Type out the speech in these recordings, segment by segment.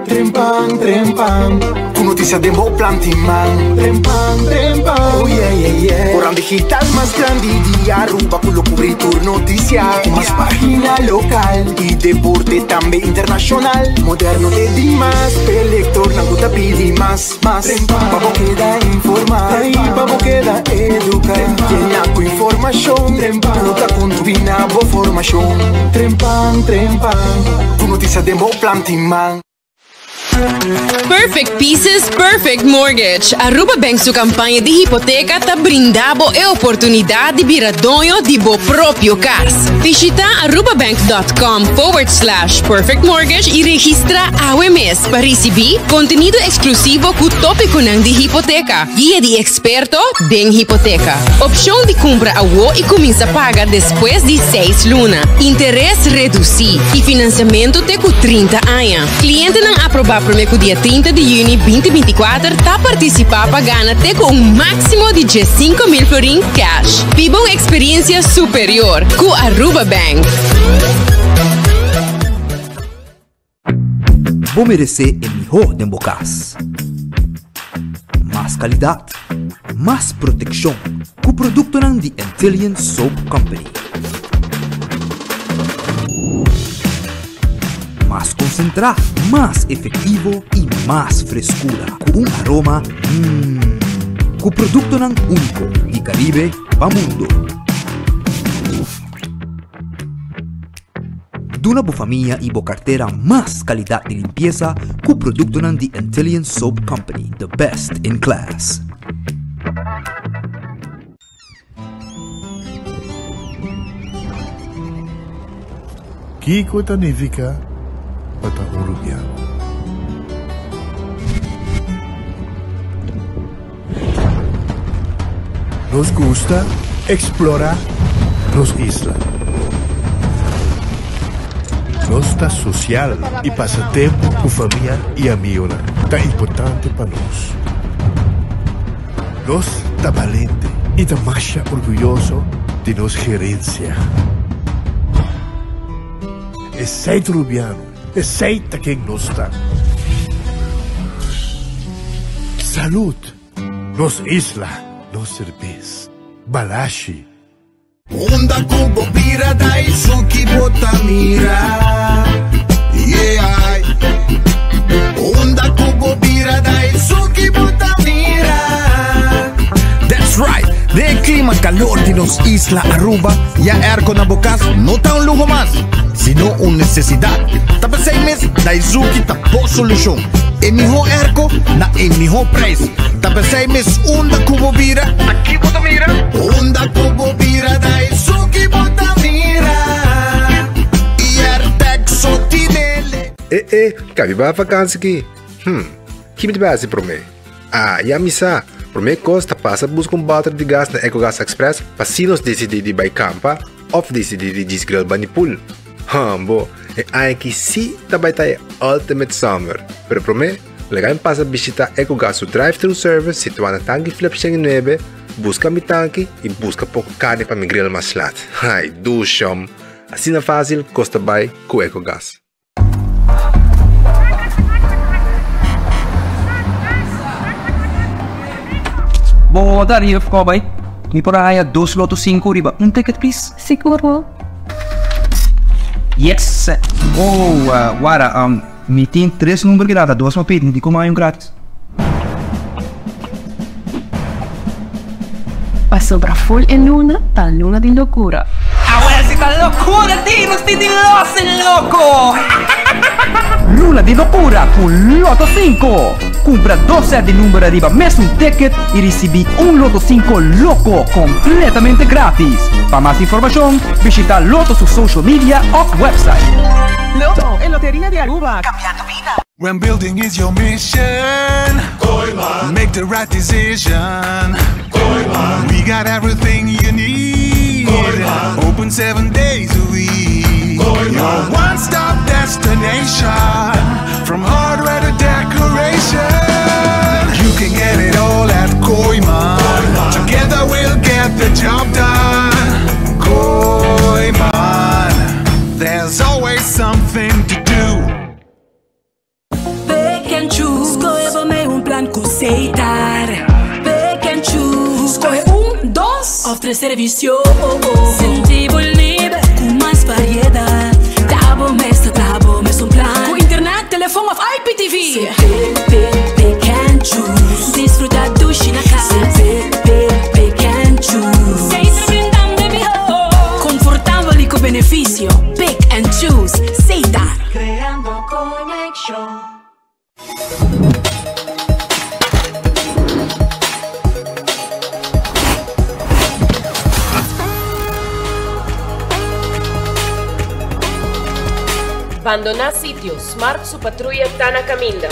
Trempan, trempan, ku notisia den bo planti man. Trempan, trempan, oh yeah, yeah, yeah. Koran digital mas grandi di Aruba ku lo kubri tur notisia. Ku mas pagina lokal i deporte tambe internashonal. Moderno te dimas, p'e lektornan ku ta pidi mas, mas. Pa bo keda informá i pa bo keda eduká. Yena ku informashon ku ta kontribuí na bo formashon. Trempan, trempan, ku notisia den bo planti man. Perfect Pieces, Perfect Mortgage. Aruba Bank su campaña di hipoteca ta brinda bo e oportunidad di bira doño di bo propio cas. Bishita arubabank.com forward slash perfect mortgage y registra awe mes pa ricibi contenido exclusivo cu topiconan di hipoteca, guia di experto den hipoteca, opcion di cumpra awo y cuminsa paga despues di seis luna, interes reduci y financiamento te cu 30 aña. Clientenan aproba prome cu dia 30 di juni 2024 ta participa pa gana te cu un maximo di 15,000 florin cash. Biba un experiencia superior cu Aruba Bank. Bo meresé e mihó den bo kas. Mas kalidat, mas protekshon ku produktonan di Antillian Soap Company. Mas konsentrá, mas efektivo i mas freskura ku un aroma mmm. Ku produktonan úniko di Karibe pa mundu. Duna bo famia i bo kartera mas kalidat di limpiesa ku produktonan di Antillian Soap Company, the best in class. Kiko ta nifiká pa ta un rubiano? Nos gusta eksplorá nos isla. Nos ta sosial i pasa tempu ku famia i amigonan ta importante pa nos. Nos ta balente i ta masha orguyoso di nos gerensia. Esei ta Rubiano, esei ta ken nos ta. Salud! Nos isla, nos serbes. Balashi. Unda ku bo bira Daisuki bo ta mira Yeah Unda ku bo bira Daisuki bo ta mira That's right! Den e klima kalor di nos isla Aruba, ya airco na bo kas no ta un luho mas, sino un nesesidat. Ta p'esei mes Daizuki ta bo solushon. E mihó airco na e mihó prijs. Ta p'esei mes unda ku bo bira, aki bo ta mira. Unda ku bo bira Daizuki bo ta mira. Airtag so tinele. E e, kabi ba vakansi ki? Hm, ki mi ta bai hasi promé? Ah, ya mi sa! Promé kos ta pasa buska un bòter di gas na Ecogas Express pa si nos disidí di bai kampa òf disidí di djis grill bani pool. Hambo, e aña aki sí ta bai ta e ultimate summer! Pero promé, laga mi pasa bishitá Ecogas su drive-thru service situá na Tanki Flip 109, buska mi tanki i buska poko karni pa mi grill mas lat. Ai, dushom! Asina fásil kos ta bai ku Ecogas. Bo ta riba of bai? Mi por a haya dos loto sinku riba un ticket please? Sigur no. Yes! Oh, wara, mi tin tres number ki data, dos mi a pidi, mi di como hay un gratis. Pasobra full e luna ta luna di locura. Awel si ta locura di nos tin di los loco! Luna di locura cu Lotto 5! Cumpra dos set di number ariba mesun ticket y ricibi un Lotto 5 loco completamente gratis. Pa mas informacion bishita Lotto su social media of website. Lotto, e loteria di Aruba, cambiando bida. When building is your mission Kooyman Make the right decision Kooyman We got everything you need Kooyman Open seven days a week Kooyman Your one-stop destination From hardware to decoration You can get it all at Kooyman Together we'll get the job done Kooyman There's always something to do. servicio. Sinti bo liber cu mas variedad. Ta bo mes ta traha bo mesun plan. Cu internet, telefon of IPTV. CPP Pick and Choose. Disfruta dushi na cas. CPP Pick and Choose. Seis brindando e miho. Confortabel y cu beneficio. Pick and Choose. Setar. Creando conexion. Bandoná sitio, Smart su patruya ta na kaminda.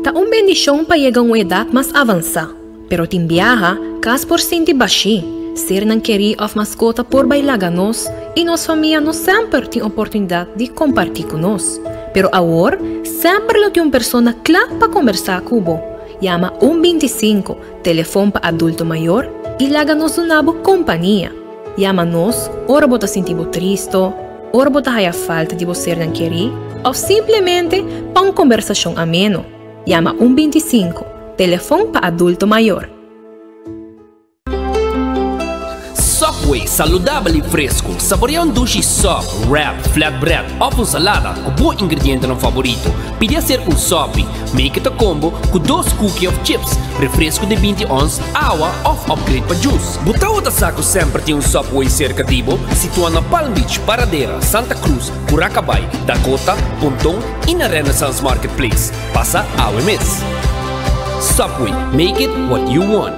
Ta un bendishon pa yega un edat mas avansá, pero tin biaha kas por sinti bashí, sernan kerí òf maskota por bai laga nos i nos famia no semper tin oportunidat di kompartí ku nos. Pero awor semper lo tin un persona kla pa kombersá ku bo. Yama un 25, telefon pa adulto mayor, i laga nos duna bo kompania. Yama nos ora bo ta sinti bo tristo, ora bo ta haya falta di bo sernan kerí òf simplemente pa un kombersashon ameno. Yama un 25, telefon pa adulto mayor. Subway, saludabel i fresku. Saborea un dushi sub, wrap, flatbread òf un salada ku bo ingredientenan faborito. Pidi a ser un sopi. Make it a combo ku dos cookie òf chips, refresku di 20 ons, awa òf upgrade pa juice. Bo tabata sa ku semper tin un Subway serka di bo? Situá na Palm Beach, Paradera, Santa Cruz, Curacabai, Dakota, Ponton i na Renaissance Marketplace. Pasa awe mes! Subway, make it what you want.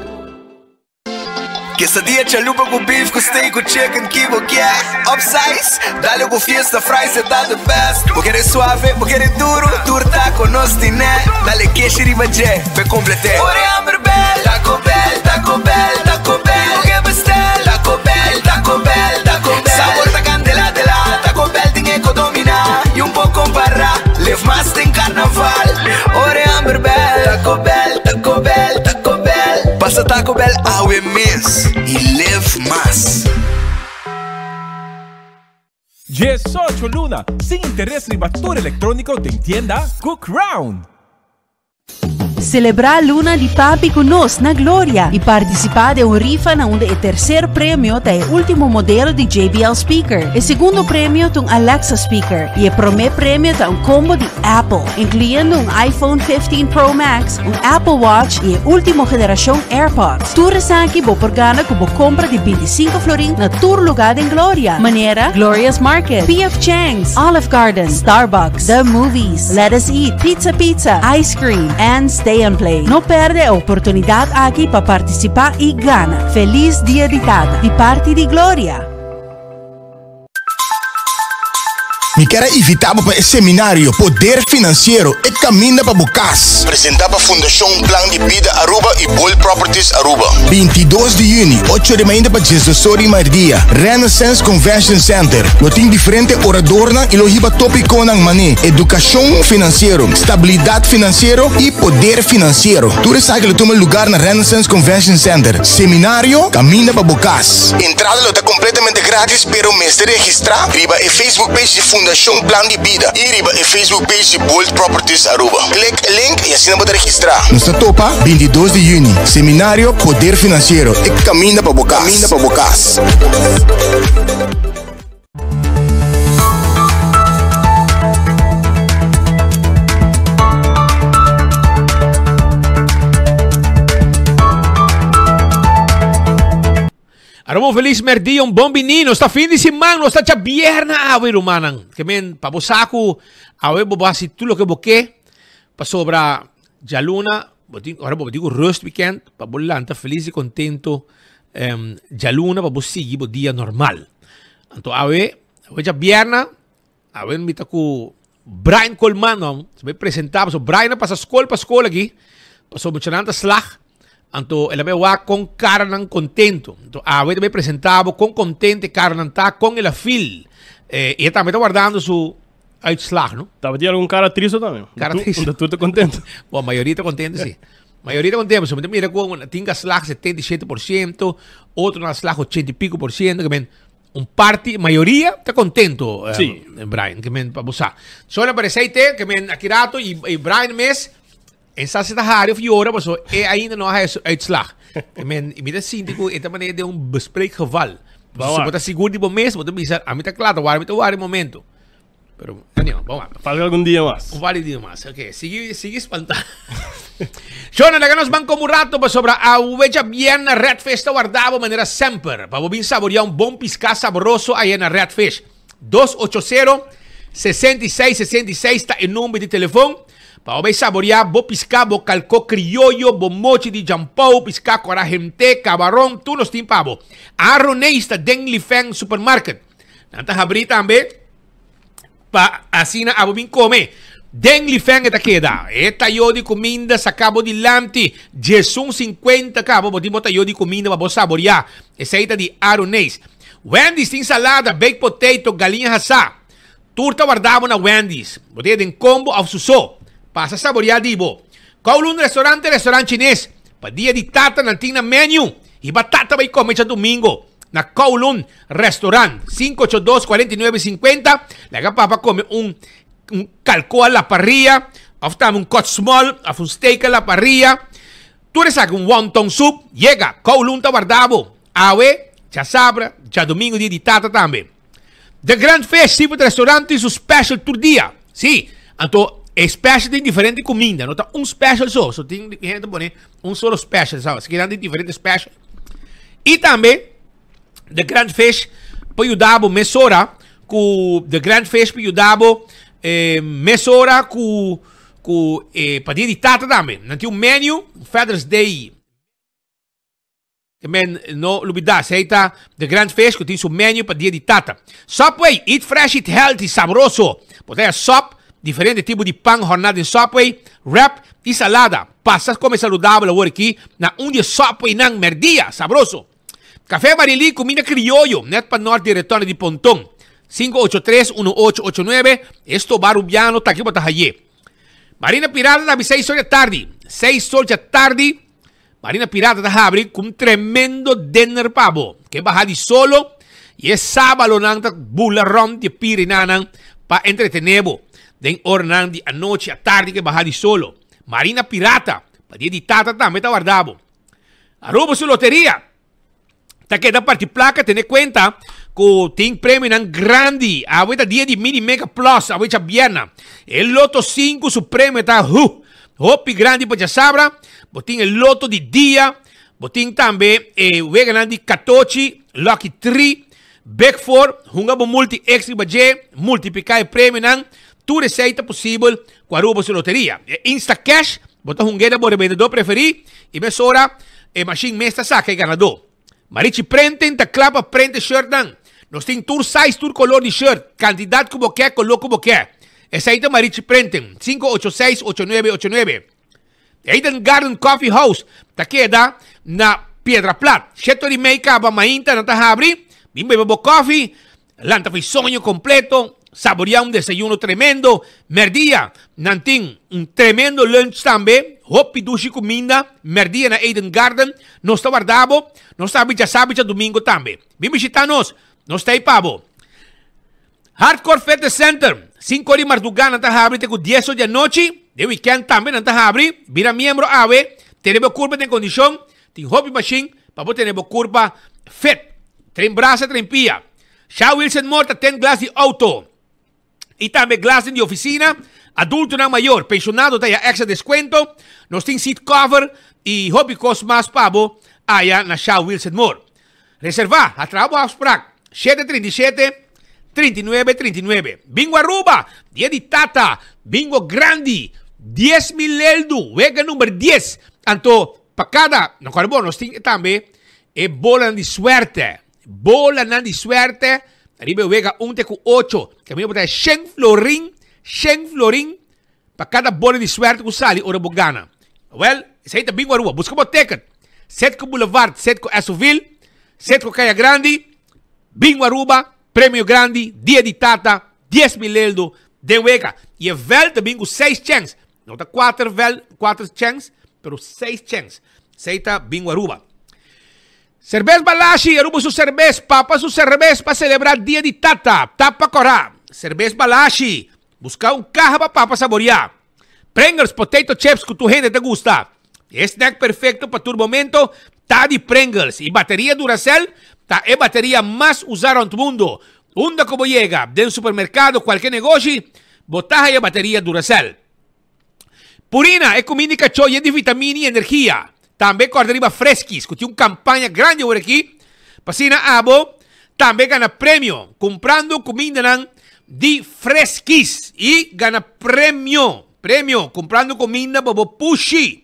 Quesadilla chalupa cu beef cu steak cu chicken ki bo kier Upsize, dale cu fiesta fries e ta the best Bo kere suave, bo kere duro, tur taco nos tine Dale keshi riba dje, p'e complete Ora e hamber bel, Taco Bell, Taco Bell, Taco Bell Bo ke bestel, Taco Bell, Taco Bell, Taco Bell Sabor ta candela dela, Taco Bell tin e co domina Y un por compara, live mas den carnaval Ora e hamber bel, Taco Bell, Taco Bell, Taco Bell Pasa Taco Bell awe mes y live mas. 18 luna sin interes riba tur electronico den tienda Cook Round. Selebrá Luna di Papi ku nos na Gloria i partisipá den un rifa na unda e terser premio ta e último modelo di JBL Speaker, e segundo premio ta un Alexa Speaker i e promé premio ta un combo di Apple, inkluyendo un iPhone 15 Pro Max, un Apple Watch i e último generashon AirPods. Tur esaki bo por gana ku bo kompra di 25 florin na tur lugá den Gloria, manera Gloria's Market, PF Chang's, Olive Garden, Starbucks, The Movies, Let Us Eat, Pizza Pizza, Ice Cream and Stay and Play. No perde e oportunidat aki pa partisipá i gana! Felis Dia di Tata di parti di Gloria! Mi kier a invita bo pa e seminario Poder Financiero, e caminda pa bo cas. Presenta pa Fundacion Plan di Bida Aruba y Bold Properties Aruba. 22 di juni, ocho di mainta pa diesdos ora di merdia, Renaissance Convention Center. Lo tin diferente oradornan y lo hiba topiconan mane Educacion Financiero, Stabilidad Financiero y Poder Financiero. Tur esaki lo tuma lugar na Renaissance Convention Center. Seminario Caminda pa bo cas. Entrada lo ta completamente gratis pero mester registra riba e Facebook page di Fundacion Plan di Bida y riba e Facebook page di Bold Properties Aruba. Click e link y asina bo ta registra. Nos ta topa 22 di juni, Seminario Poder Financiero, e caminda pa bo cas. Caminda pa bo cas. Aruba un feliz merdia, un bon bini. Nos ta fin di siman, nos ta djabierna awe, rumannan. Ke men, pa bo sa ku awe bo bo hasi tur loke bo ke, pasobra djaluna, bo tin, ora bo tin ku rust weekend, pa bo lanta feliz i kontento um, djaluna pa bo sigui bo dia normal. Anto awe, awe djabierna, awe mi ta ku Brian Colman, no, se me presenta, paso Brian a pasa skol pa skol aki, paso muchanan ta slag, anto el a bai wak kon karanan kontento. Anto awe ta bai presenta bo kon kontente karanan ta, kon el a feel. Eh, e tambe ta wardando su uitslag, no? Tabatin algun kara tristo tambe. Kara tristo. Unda tur ta kontento. Bo, mayoria ta kontento, si. Mayoria ta kontento, pasobra mi ta mira ku tin ka slag 77%, otro nan a slag 80 y pico por ciento, ke men. Un parti, mayoria ta contento, Sí. Brian, ke men pa bo sa. Solo pa esei te, ke men aki rato y, y Brian mes, en sa si ta hari of yora, paso e ainda no a haya su uitslag. Ke men, y mi ta sinti ku e ta manera den un bespreekgeval. Ba Si wak. bo ta sigur di bo mes, bo ta bisa, a mi ta kla, ta wari, mi ta wari momento. Pero, anyway, bon wak. Falta algun dia mas. Un par di dia mas. Ok, sigui, sigui espantá. Shona, laga nos ban como un rato pasobra awe djabièrnè Red Fish ta warda bo manera semper pa bo bin saboreá un bon piská saboroso aya na Red Fish. 280 66 66 ta e number di telefon pa bo bai saboreá bo piská, bo kalkó krioyo, bo mochi di jampou, piská kora hente, kabaron, tur nos tin pa bo. Aroneis ta den Lifeng Supermarket. Nan ta habrí tambe pa asina abo bin kome. Den Lifeng e ta keda. E tayo di kuminda saka bo dilanti. Djesun sinkuenta kaba bo tin bo tayo di kuminda pa bo saboriá. Esei ta di Aroneis. Wendy's tin salada, baked potato, galiña hasá. Tur ta warda bo na Wendy's. Bo ta den kombo òf su so. Pasa saboriá di bo. Kowloon Restaurant ta restaurant chines. Pa dia di tata nan tin na menu. Hiba tata bai kome djadumingo na Kowloon Restaurant. 582 49 50. Laga papa kome un un kalko a la parrilla òf tambe un kòt small òf un steak a la parrilla. Tur esaki un wonton soup. Yega, Kowloon ta warda bo. Awe, djasabra, djadumingo dia di tata tambe. The Grand Fish Seafood Restaurant tin su special tur dia. Sí, anto e special tin diferente cuminda, no ta un special so. So tin hende ta pone un solo special, sabe? Así que nan tin diferente special. Y tambe The Grand Fish por yuda bo mesora cu The Grand Fish por yuda bo eh, mesora cu cu eh, pa dia di tata tambe. Nan tin un menu, Father's Day. Men no lubida, esei ta The Grand Fish ku tin su menu pa dia di tata. Subway, eat fresh, eat healthy, sabroso! Bo ta haya sop, diferente tipo di pan horná den Subway, wrap i salada. Pasa kome saludabel awor aki na un di e Subwaynan mèrdia, sabroso! Café Marilí, kuminda krioyo, nèt pa nòrt di Retorno di Ponton. 583 1889, e stoba Rubiano ta aki bo ta hay'é. Marina Pirata ta habri seis or dja tardi, seis or dja tardi. Marina Pirata ta habri ku un tremendo dinner pa bo. Ke baha di solo i e sábalonan ta bula rònt di e pirinanan pa entretené bo. Den oranan di anochi atardi ke baha di solo. Marina Pirata, pa dia di tata tambe ta warda bo. Aruba su loteria ta keda parti plaka tene kuenta ku tin premionan grandi. Awe ta dia di Mini Mega Plus, awe djabièrnè. E Loto 5 su premio ta hu hopi grandi pa djasabra. Bo tin e Loto di dia, bo tin tambe e weganan di katochi, Lucky 3, Big 4, hunga bo multi X riba dje, multipliká e premionan. Tur esei ta posibel ku Aruba su loteria. E Instacash, bo ta hung'é na bo rebendedó preferí i mesora e mashin mes ta saka e ganadó. Marichi Printing ta kla pa print e shirtnan. Nos tin tur size, tur kolor di shirt, kantidat ku bo ke, koló ku bo ke. Esei ta Marichi Printing, 586 8989. Eden Garden Coffee House ta keda na Piedra Plat. Sheto di mei kaba mainta nan ta habri. Bin bebe bo kofi, lanta fi soño completo, saborea un desayuno tremendo. Merdia nan tin un tremendo lunch tambe, hopi dushi cuminda. Merdia na Eden Garden. Nos ta warda bo. Nos ta habri djasabi djadumingo tambe. Bin bishita nos. Nos ta ei pa bo. Hardcore Fitness Center, Sinku di mardugá nan ta habri te ku dies or di anochi. Den wikènt tambe nan ta habri. Bira miembro awe, tene bo kurpa den kondishon. Tin hopi mashin pa bo tene bo kurpa fit. Train brasa, train pia. Sha Wilson Moore ta ten glas di outo i tambe glasnan di ofisina. Adultonan mayor, penshonado ta haya èkstra deskuento. Nos tin seat cover i hopi kos mas pa bo aya na Sha Wilson Moore. Reservá, a traha bo afsprak, 737 39 39. Bingo Aruba, dia di tata, bingo grandi, 10,000 leldu, wega number 10. Anto, pa kada, no kòrda bo, nos tin tambe e bolanan di suerte. Bolanan di suerte, riba e wega un te ku ocho. Kaminda bo ta shen florin, shen florin, Pa kada bola di suerte ku sali ora bo gana. Wel, esei ta bingo Aruba. Buska bo ticket. Setco Boulevard, Setco Esoville, Setco Kaya Grandi, Bingo Aruba, Premio Grandi, Dia di Tata, 10,000 leldo den wega. I e vèlt ta bin ku seis chèns. No ta kuater vèlt, kuater chèns, pero seis chèns. Esei ta Bingo Aruba. Serbes Balashi, Aruba su serbes, papa su serbes pa celebra Dia di Tata, tapa cora. Serbes Balashi, busca un caha pa papa saboria. Pringles, potato chips cu tur hende ta gusta. E snack perfecto pa tur momento ta di Pringles. Y bateria Duracell ta e bateria mas usa rond mundo. Unda cu bo yega, den supermercado, cualke negoshi, bo ta haya bateria Duracell. Purina, e kuminda di kachó yen di vitamina i energia. Tambe kòrda riba Freskis, ku tin un kampaña grandi awor aki pa asina abo tambe gana premio kumprando kumindanan di Freskis i gana premio, premio kumprando kuminda pa bo pushi.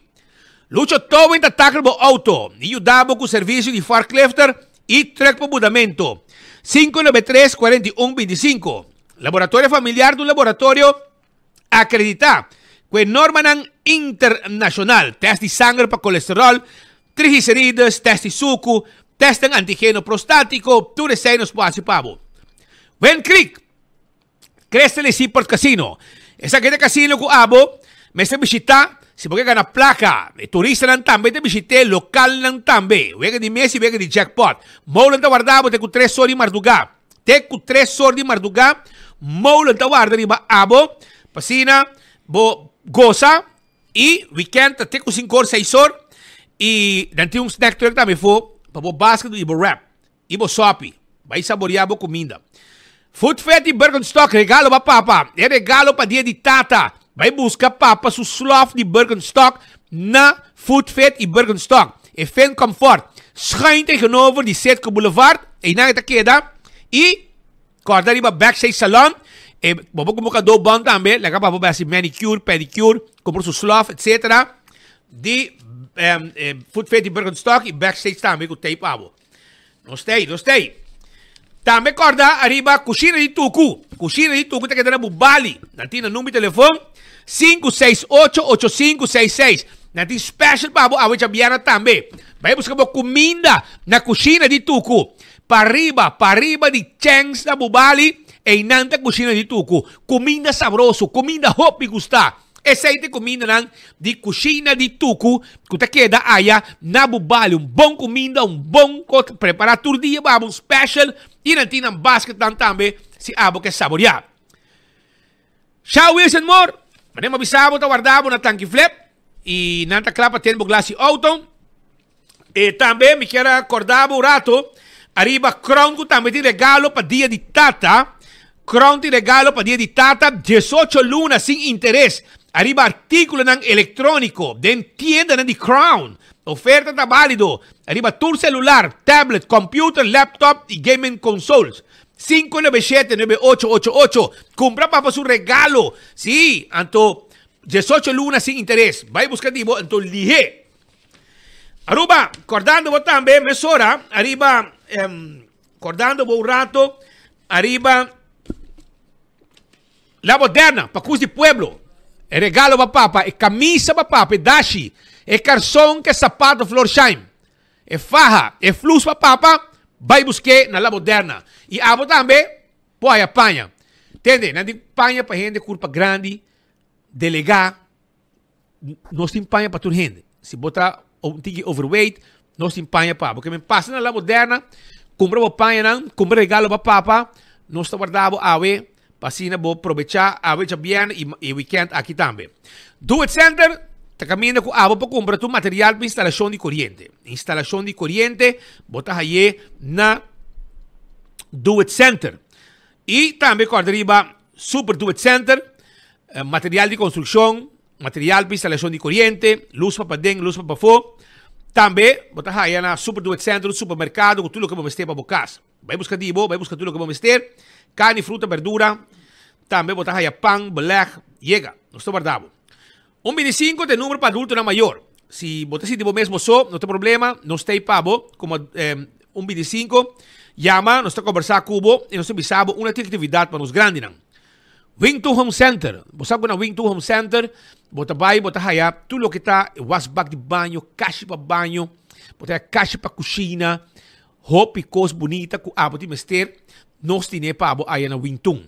Lucho Towing ta tackle bo outo i yuda bo ku servisio di forklifter i truck pa budamento. 593 41 25. Laboratorio Familiar ta un laboratorio Akreditá ku e normanan internashonal, tèst di sanger pa kolesteròl, triglicerides, tèst di suku, tèstnan antigeno prostátiko, tur esei nos por hasi pa bo. Wind Creek, Crystal i Seaport Casino. Esaki ta e kasino ku abo mester bishitá si bo ke gana plaka. E turistanan tambe ta bishit'é, lokalnan tambe. Wega di mes i wega di jackpot. Molen ta warda bo te ku tres or di mardugá. Te ku tres or di mardugá, molen ta warda riba abo, pa asina bo gosa i wikènt ta te ku sinku or, seis or, i nan tin un snack truck tambe afó pa bo basket i bo wrap i bo sòpi. Bai saboriá bo kuminda. Food Fit i Birkenstock regalo pa papa. E regalo pa dia di tata. Bai buska papa su slof di Birkenstock na Food Fit i Birkenstock. E Fin Comfort schuin tegenover di Citgo Boulevard, einan e ta keda. I kòrda riba Backstage Salon, e bo por kumpra kado bon tambe, laga papa bai hasi manicure, pedicure, kumpra su slof, etc. Di Food Fit i Birkenstock i Backstage tambe ku tape abo. Nos ta ei, nos ta ei. Tambe kòrda ariba Kushina di Tuku. Kushina di Tuku ta keda na Bubali. Nan tin nan number di telefon 5688566. Nan tin special pa bo awe djabièrnè tambe. Bai buska bo kuminda na Kushina di Tuku. Pariba, pariba di Cheng's na Bubali, einan ta Kushina di Tuku. Kuminda sabroso, kuminda hopi gusta. Esei ta e kumindanan di kushina di Tuku ku ta keda aya na bu bali. Un bon kuminda, un bon kos prepará tur dia pa abo un special i nan tin nan basketnan tambe si abo ke saboriá. Shao Wilson Moore, manera mi a bisa bo ta warda bo na Tanki Flip i nan ta kla pa tene bo glas di outo. E tambe mi kier a korda bo un rato ariba Crown ku tambe tin regalo pa dia di tata. Crown tin regalo pa dia di tata 18 luna sin interes ariba artíkulonan elektróniko den tiendanan di Crown. Oferta ta bálido ariba tur selular, tablet, computer, laptop i gaming consoles. 597 9888 Kumpra papa su regalo. Sí, anto 18 luna sin interes. Bai buska di bo anto lihé. Aruba, kordando bo tambe mesora ariba um, kordando bo un rato ariba La Moderna, pa Cruz di Pueblo. E regalo pa papa, e camisa pa papa, e dashi, e carson ke sapato Florsheim, e faha, e flus pa papa, bai buske na La Moderna. I abo tambe por haya paña. Tende, nan tin paña pa hende curpa grandi, delega, Nos tin paña pa tur hende. Si bo ta un tiki overweight, nos tin paña pa bo. Ke men pasa na La Moderna, kumpra bo pañanan, kumpra regalo pa papa, nos ta warda bo awe pa asina bo probecha awe djabièrnè i e weekend aki tambe. Do It Center ta kaminda ku abo por kumpra tur material pa instalashon di koriente. Instalashon di koriente bo ta haye na Do It Center. I tambe kòrda riba Super Do It Center, Material di konstrukshon, material pa instalashon di koriente, lus pa paden, lus pa pafó. Tambe bo ta haya na Super Do It Center un supermerkado ku tur loke bo mester pa bo kas. Bai buska di bo, bai buska tur loke bo mester, karni, fruta, berdura. Tambe bo ta haya pan, beleg, yega. Nos ta warda bo. Un bintisinko ta e numero pa adultonan mayor. Si bo ta sinti bo mes bo so, no ta problema, nos ta ei pa bo komo un bintisinko. Yama, nos ta kombersá ku bo i nos ta bisa bo unda tin aktividat pa nos grandinan. Wing Tun Home Center, bo sa ku na Wing Tun Home Center bo ta bai bo ta haya tur loke ta wasbak di baño, kashi pa baño, bo ta haya kashi pa kushina, hopi kos bunita ku abo tin mester, nos tine pa abo aya na Wing Tun.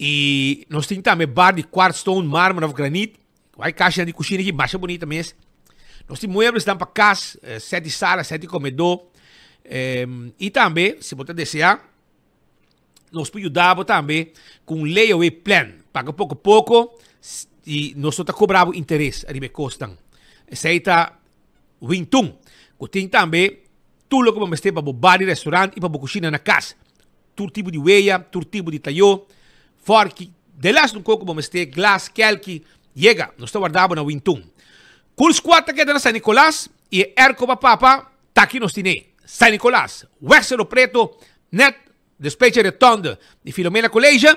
I nos tin tambe bar di quartzstone, marmer of granit, Wak kashinan di kushina aki masha bunita mes. Nos tin mueblesnan pa kas, set di sala, set di komedó. I tambe si bo ta deseá nos por yuda bo tambe ku un layaway plan. Paga poko poko i nos no ta kobra bo interes ariba e kosnan. Esei ta Wing Tun ku tin tambe tur loke bo mester pa bo bar di restaurant i pa bo kushina na kas. Tur tipo di weya, tur tipo di tayó, fòrki, delas un koko bo mester, glas, kèlki, yega. Nos ta warda bo na Wing Tun. Cool Squad ta keda na San Nicolas i e airco pa papa ta aki nos tine. San Nicolas, Weg Cerro Preto, net despues dje rotonde di Filomena College,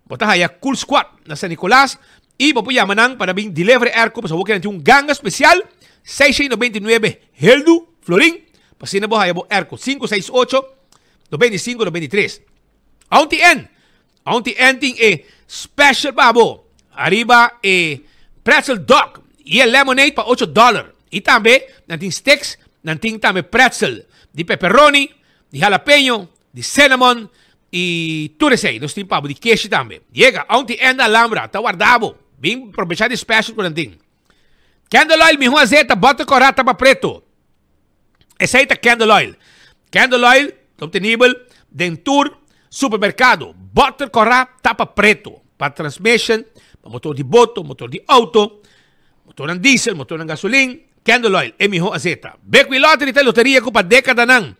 bo ta haya Cool Squad na San Nicolas i bo por yama nan pa nan bin deliver e airco pasobra bo keda tin un ganga special, 699 heldu florin, pa asina bo haya bo airco, 568 95 93. Auntie N, Auntie N tin e special pa bo. Ariba e pretzel dog y e lemonade pa ocho dollar. Y tambe nan tin sticks, nan tin tambe pretzel di pepperoni, di jalapeño, di cinnamon y tur esey. Nos tin pa bo di keshi tambe. Yega, Auntie N na Alhambra ta warda bo. Bin probecha di special cu nan tin. Candle oil miho azeta, boter cora, tapa preto. Esey ta candle oil. Candle oil ta obtenibel den tur supermercado. Boter cora tapa preto pa transmission, pa motor di boto, motor di auto, motornan diesel, motornan gasolin. Candle oil e miho azeta. Bekwin Lottery ta e loteria cu pa decadanan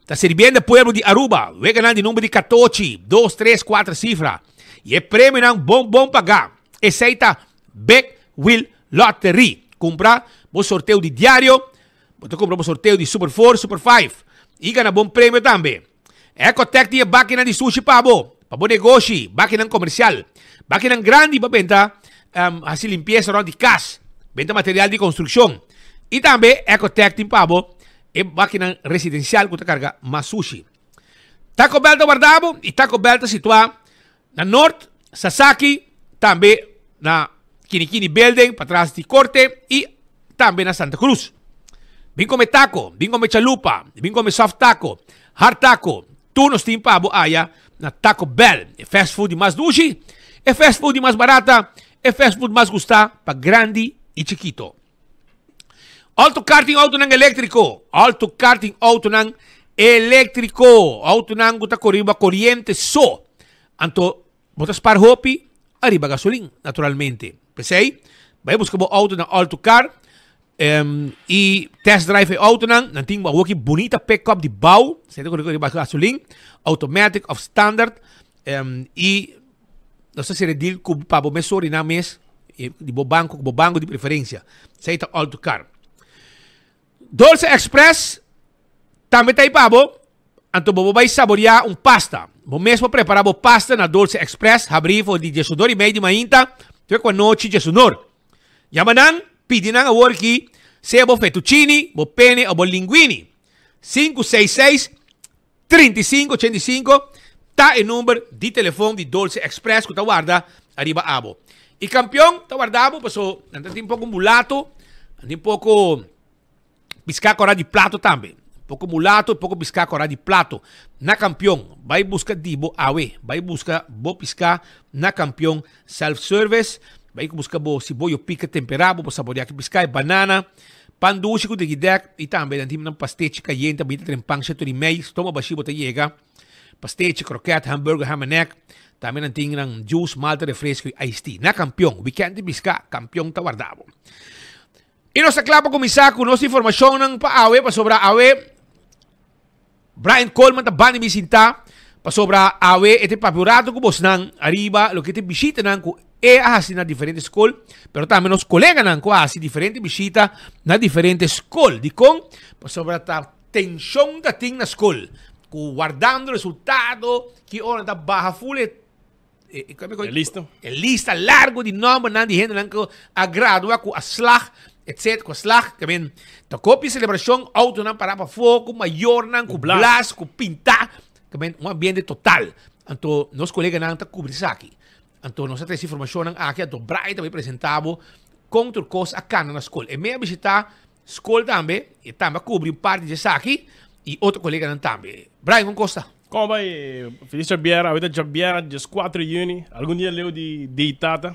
ta sirbiendo e pueblo di Aruba. Weganan di number di catochi, dos, tres, cuater cifra. Y e premionan bon bon paga. Esey ta Big Wheel Lottery. Cumpra bo sorteo di diario, bo ta cumpra bo sorteo di Super 4, Super 5 y gana bon premio tambe. Ecotec tin e bakinan di sushi pa bo, pa bo negoshi, bakinan comercial, bakinan grandi pa benta um, haci limpieza rond di cas, benta material di construccion. Y tambe Ecotec tin pa bo e bakinan residencial cu ta carga mas sushi. Taco Bell ta warda bo y Taco Bell ta situa Na Noord, Sasaki, tambe na Kinikini Building, patras di Corte, y tambe na Santa Cruz. Bin come taco, bin come chalupa, bin come soft taco, hard taco, tur nos tin pa bo aya na Taco Bell, e fast food di mas dushi, e fast food di mas barata, e fast food mas gusta pa grandi y chikito. Alto Car tin autonan eléktriko. Alto Car tin autonan eléktriko. Autonan ku ta kore riba koriente so. Anto bo ta spar hopi ariba gasolin, naturalmente. P'esei, bai buska bo auto na Alto Car um, i test drive e autonan. Nan tin awoki bunita pick-up di bou. Esei ta kore riba gasolin, automatic of standard. Um, i nos ta sere deal ku pa bo mes sori nan mes di bo banco, ku bo banco di preferencia. Esei ta Alto Car. Dolce Express tambe ta ahí pa bo. Anto bo bo bai saboreá un pasta. Bo mes por prepara bo pasta na Dolce Express, habrí for di diesunor i mei di mainta te ku anochi diesunor. Yama nan, pidi nan awor ki sea bo fettuccini, bo pene o bo linguini. 566 35 85 ta e number di telefon di Dolce Express ku ta warda ariba abo. I kampion ta warda bo paso nan ta tin poko mulato, nan tin poko piská kora di plato tambe. Poko mulato, poko piská kora di plato. Na kampion, bai buska di bo awe, bai buska bo piská na kampion self service, bai buska bo siboyo pika tempera bo por saborea ki piská, e banana. Pan dushi ku degidek i tambe nan tin nan pastechi kayente a binti tren pan shetu di mei stoma bashi bo ta yega pastechi, kroket, hamburger, ham and egg tambe nan tin nan juice, malta, refresco i iced tea na Kampion weekend di biska Kampion ta warda bo i nos ta kla pa kuminsá ku nos informashonnan pa awe pasobra awe Brian Coleman ta banda mi sintá pasobra awe e ta papia un rato ku bosnan ariba loke ta e bishitanan ku e a hasi na diferente skol, pero tambe nos koleganan ku a hasi diferente bishita na diferente skol. Dikon? Pasobra ta tenshon ta tin na skol ku wardando resultado ki ora nan ta baha ful e E, e, lista. E lista largo di nombernan di hendenan ku a gradua, ku a slag, etc. Ku a slag, ke men ta kopi selebrashon, autonan pará pafó, ku mayornan, ku blas, ku pintá, ke men un ambiente total. Anto nos koleganan ta kubri esaki. Anto nos a trese informashonnan aki, anto Brian ta bai presentá bo kon tur kos a kana na skol. E me a bishitá skol tambe, e tambe a kubri un parti di esaki i otro koleganan tambe. Brian, kon kos ta? Como bai? Feliz djabièrnè. Awe ta djabièrnè, dies kuater di yüni. Algun dia leu di Dei Tata.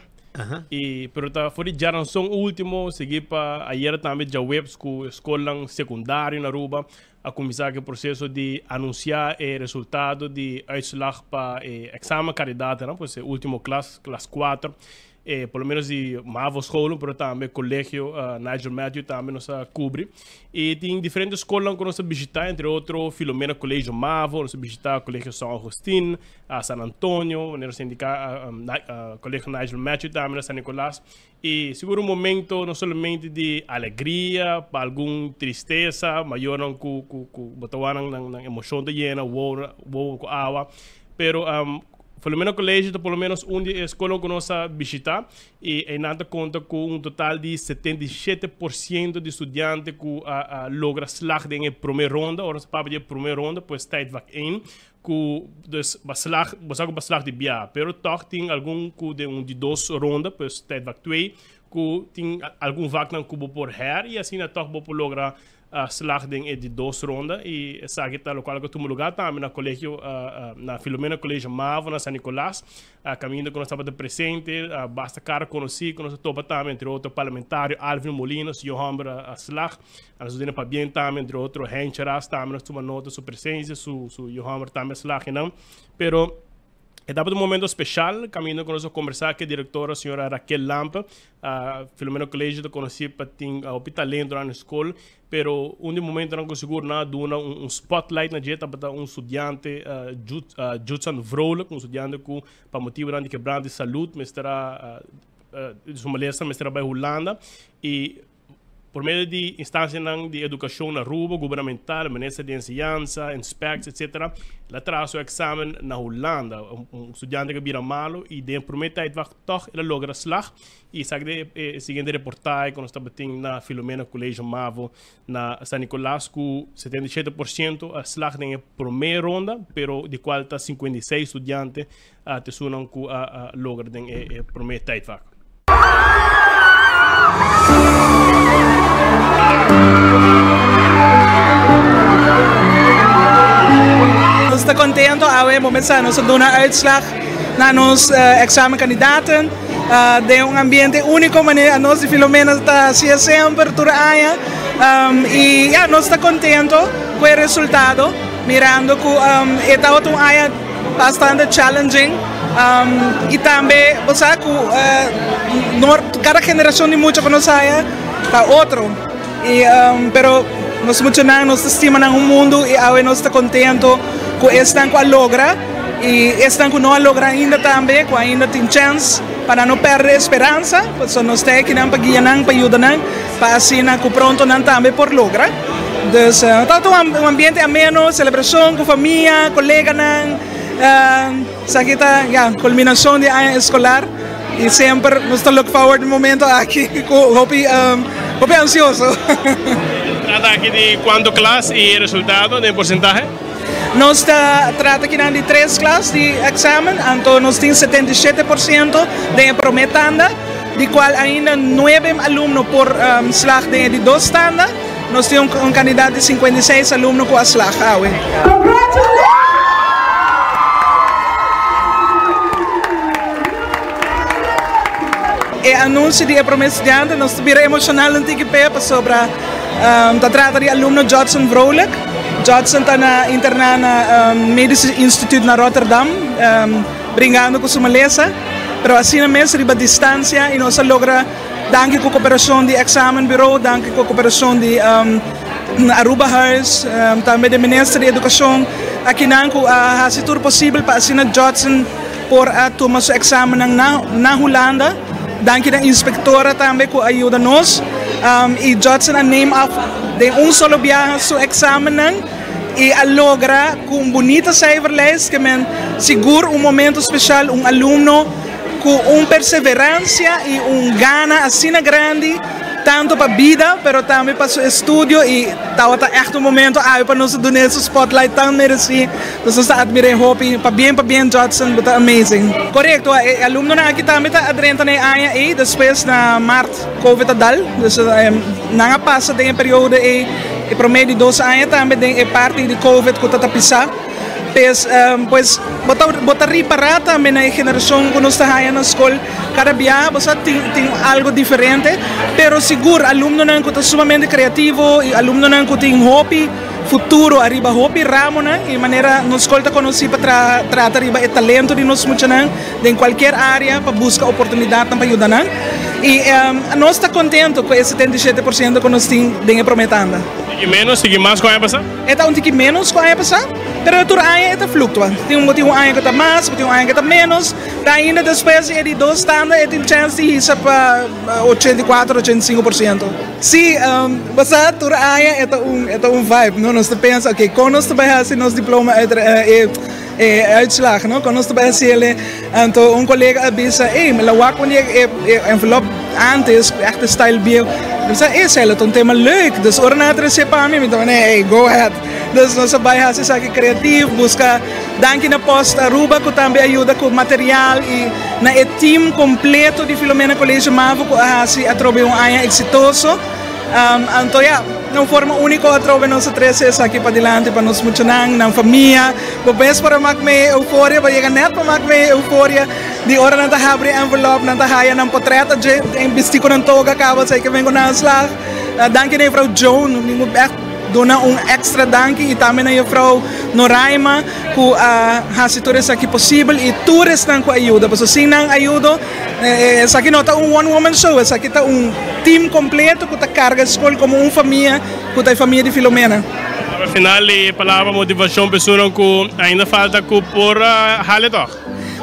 Y pero ta for di djaranson ultimo sigui pa ayera tambe djaweps cu scolnan secundario na Aruba a cuminsa cu e proceso di anuncia e resultado di uitslag pa e examen kandidatennan, pues e ultimo klas, klas cuater. E por lo menos di mavo scholen, pero tambe colegio Nigel Matthew tambe nos a cubri. Y tin diferente scolnan cu nos a bishita, entre otro Filomena Colegio Mavo, nos a bishita Colegio San Augustin, San Antonio, manera nos a indica Colegio Nigel Matthew tambe na San Nicolas. Y sigur un momento no solamente di alegria, pa algun tristesa, mayornan cu cu cu bo ta wak nan nan emocion ta yena, wowo wowo cu awa, pero Filomena College ta por lo menos un di e skolnan ku nos a bishitá i einan ta konta ku un total di 77% di studiante ku a logra slag den e promé ronda. Ora nos ta papia di e promé ronda, pues tijdvak één, ku dus ba slag, bo sa ku ba slag di bia, pero tòg tin algun ku den un di dos ronda, pues tijdvak twee, ku tin algun vaknan ku bo por her i asina tòg bo por logra a slag den e di dos ronda y esaki ta locual cu a tuma lugar tambe na colegio na Filomena Colegio Mavo na San Nicolas caminda cu nos tabata presente basta cara conoci cu nos a topa tambe entre otro parlamentario Alvin Molina su yu homber a slag a nos duna pabien tambe entre otro Henche Ras tambe nos tuma nota su presencia su su yu homber tambe a slag enan pero E tabata un momento special caminda cu nos a conversa cu e directora señora Raquel Lampe. Filomeno Colegio ta conoci pa tin hopi talento nan school, pero un di momentonan cu sigur nan a duna un spotlight na dje tabata un studiante Judson Vrolijk, un studiante cu pa motibonan di quebrante di salud mester a su malesa mester a bay Hulanda y Por medio di instancianan di educacion na Aruba, gubernamental, Minister di Enseñansa, Inspects, etc. El a traha su examen na Hulanda. Un studiante cu a bira malo y den primer tijdvak toch el a logra slag. Y esaki ta e siguiente reportahe cu nos tabatin na Filomena Colegio Mavo na San Nicolas cu 77% a slag den e primer ronda, pero di cual ta 56 studiante a tesunnan ku a logra den e promé tijdvak. Nos ta contento awe bo mester sa nos a duna uitslag na nos examenkandidaten den un ambiente unico manera nos di Filomena ta hacia semper tur aña y ya nos ta contento cu e resultado mirando cu e tabata un aña Bastante challenging y tambe bo sa cu cada generacion di mucha cu nos haya ta otro y pero nos muchanan nos ta stima nan un mundo y awe nos ta contento cu esnan cu a logra y esnan cu no a logra ainda tambe cu ainda tin chance pa nan no perde e speransa pasobra nos ta aki nan pa guia nan pa yuda nan pa asina cu pronto nan tambe por logra. Dus tabata un ambiente ameno, celebracion cu famia, coleganan. Esaki ta ya culminacion di aña escolar y semper nos ta look forward e momento aki cu hopi hopi ansioso. Trata aki di cuanto klas y e resultado den porcentahe? Nos ta trata akinan di tres klas di examen, anto nos tin 77% den e prome tanda, di cual ainda nuebe alumno por slag den e di dos tanda. Nos tin un kandidat di 56 alumno ku a slag awe. E anunsio di e prome studiante nos ta bira emoshonal un tiki p'e pasobra ta trata di alumno Judson Vrolijk. Judson ta na interná na Medisch Instituut na Rotterdam bringando ku su malesa, pero asina mes riba distansia i nos a logra. Danki ku koperashon di Examenbureau, danki ku koperashon di Arubahuis, tambe di Minister di Edukashon akinan ku a hasi tur posibel pa asina Judson por a tuma su eksamennan na Hulanda. Danki na inspektora tambe ku a yuda nos i Judson a neem af den un solo biaha su eksamennan i a logra ku un bunita cijferlijst ke men sigur un momento speshal un alumno Ku un perseveransia i un gana asina grandi, tantu pa bida pero tambe pa su estudio i tabata ègt un momento awe pa nos a dun'é su spotlight tan meresí. Nos nos ta atmir'é hopi. Pabien pabien Judson, bo ta amazing. Korekto, e alumnonan aki tambe ta a drenta na e aña ei, despues na mart covid a dal, dus nan a pasa den e periodo ei e promé di dos aña tambe den e parti di covid ku ta ta pisá. Pues, pues bo ta bo ta ripará tambe na e generashon ku nos ta haña na skol kada biaha bo sa tin tin algu diferente, pero sigur alumnonan ku ta sumamente kreativo i alumnonan ku tin hopi futuro ariba hopi ramonan i manera nos skol ta konosí pa traha trata riba e talento di nos muchanan den kualkier área pa buska oportunidatnan pa yuda nan i nos ta kontento ku e 77% ku nos tin den e promé tanda. Tiki ménos, tiki mas ku aña pasá? E ta un tiki ménos ku aña pasá, pero tur aña e ta fluktua. Tin un bo tin un aña ku ta mas, bo tin un aña ku ta ménos, pero ainda despues di e di dos tanda e tin chèns di hisa pa 84, 85%. Sí, bo sa tur aña e ta un e ta un vibe, no? Nos ta pensa, ok, kon nos ta bai hasi nos diploma e e uitslag, no? Kon nos ta bai hasi el? Anto un kolega a bisa, ey, mi la wak un di e envelop antes, echt style bieu. Mi bisa, ey, esei lo ta un tema leuk. Dus ora nan a trese pa mi, mi ta manera, ey, go ahead. Dus nos a bai hasi esaki creatief, buska danki na Post Aruba ku tambe a yuda ku material i na e team completo di Filomena College Mavo ku a hasi atrobe un aña exitoso. Anto ya, na un forma úniko atrobe nos a trese esaki padilanti pa nos muchanan, nan famia. Bo bes por a mak mei euforia, bo yega nèt pa mak mei euforia di ora nan ta habri envelop, nan ta haya nan potret adje den bistí ku nan toga kaba, esei ke ven ku nan a slag. Danki na juffrouw Joan, mi ku ègt duna un èkstra danki i tambe na juffrouw Noraima ku a hasi tur esaki posibel i tur esnan ku a yuda, pasobra sin nan ayudo Esaki no ta un one woman show, esaki ta un team completo cu ta carga e scol como un famia cu ta e famia di Filomena. Al final di palabra motivacion pa esunnan cu ainda falta cu por hale toch?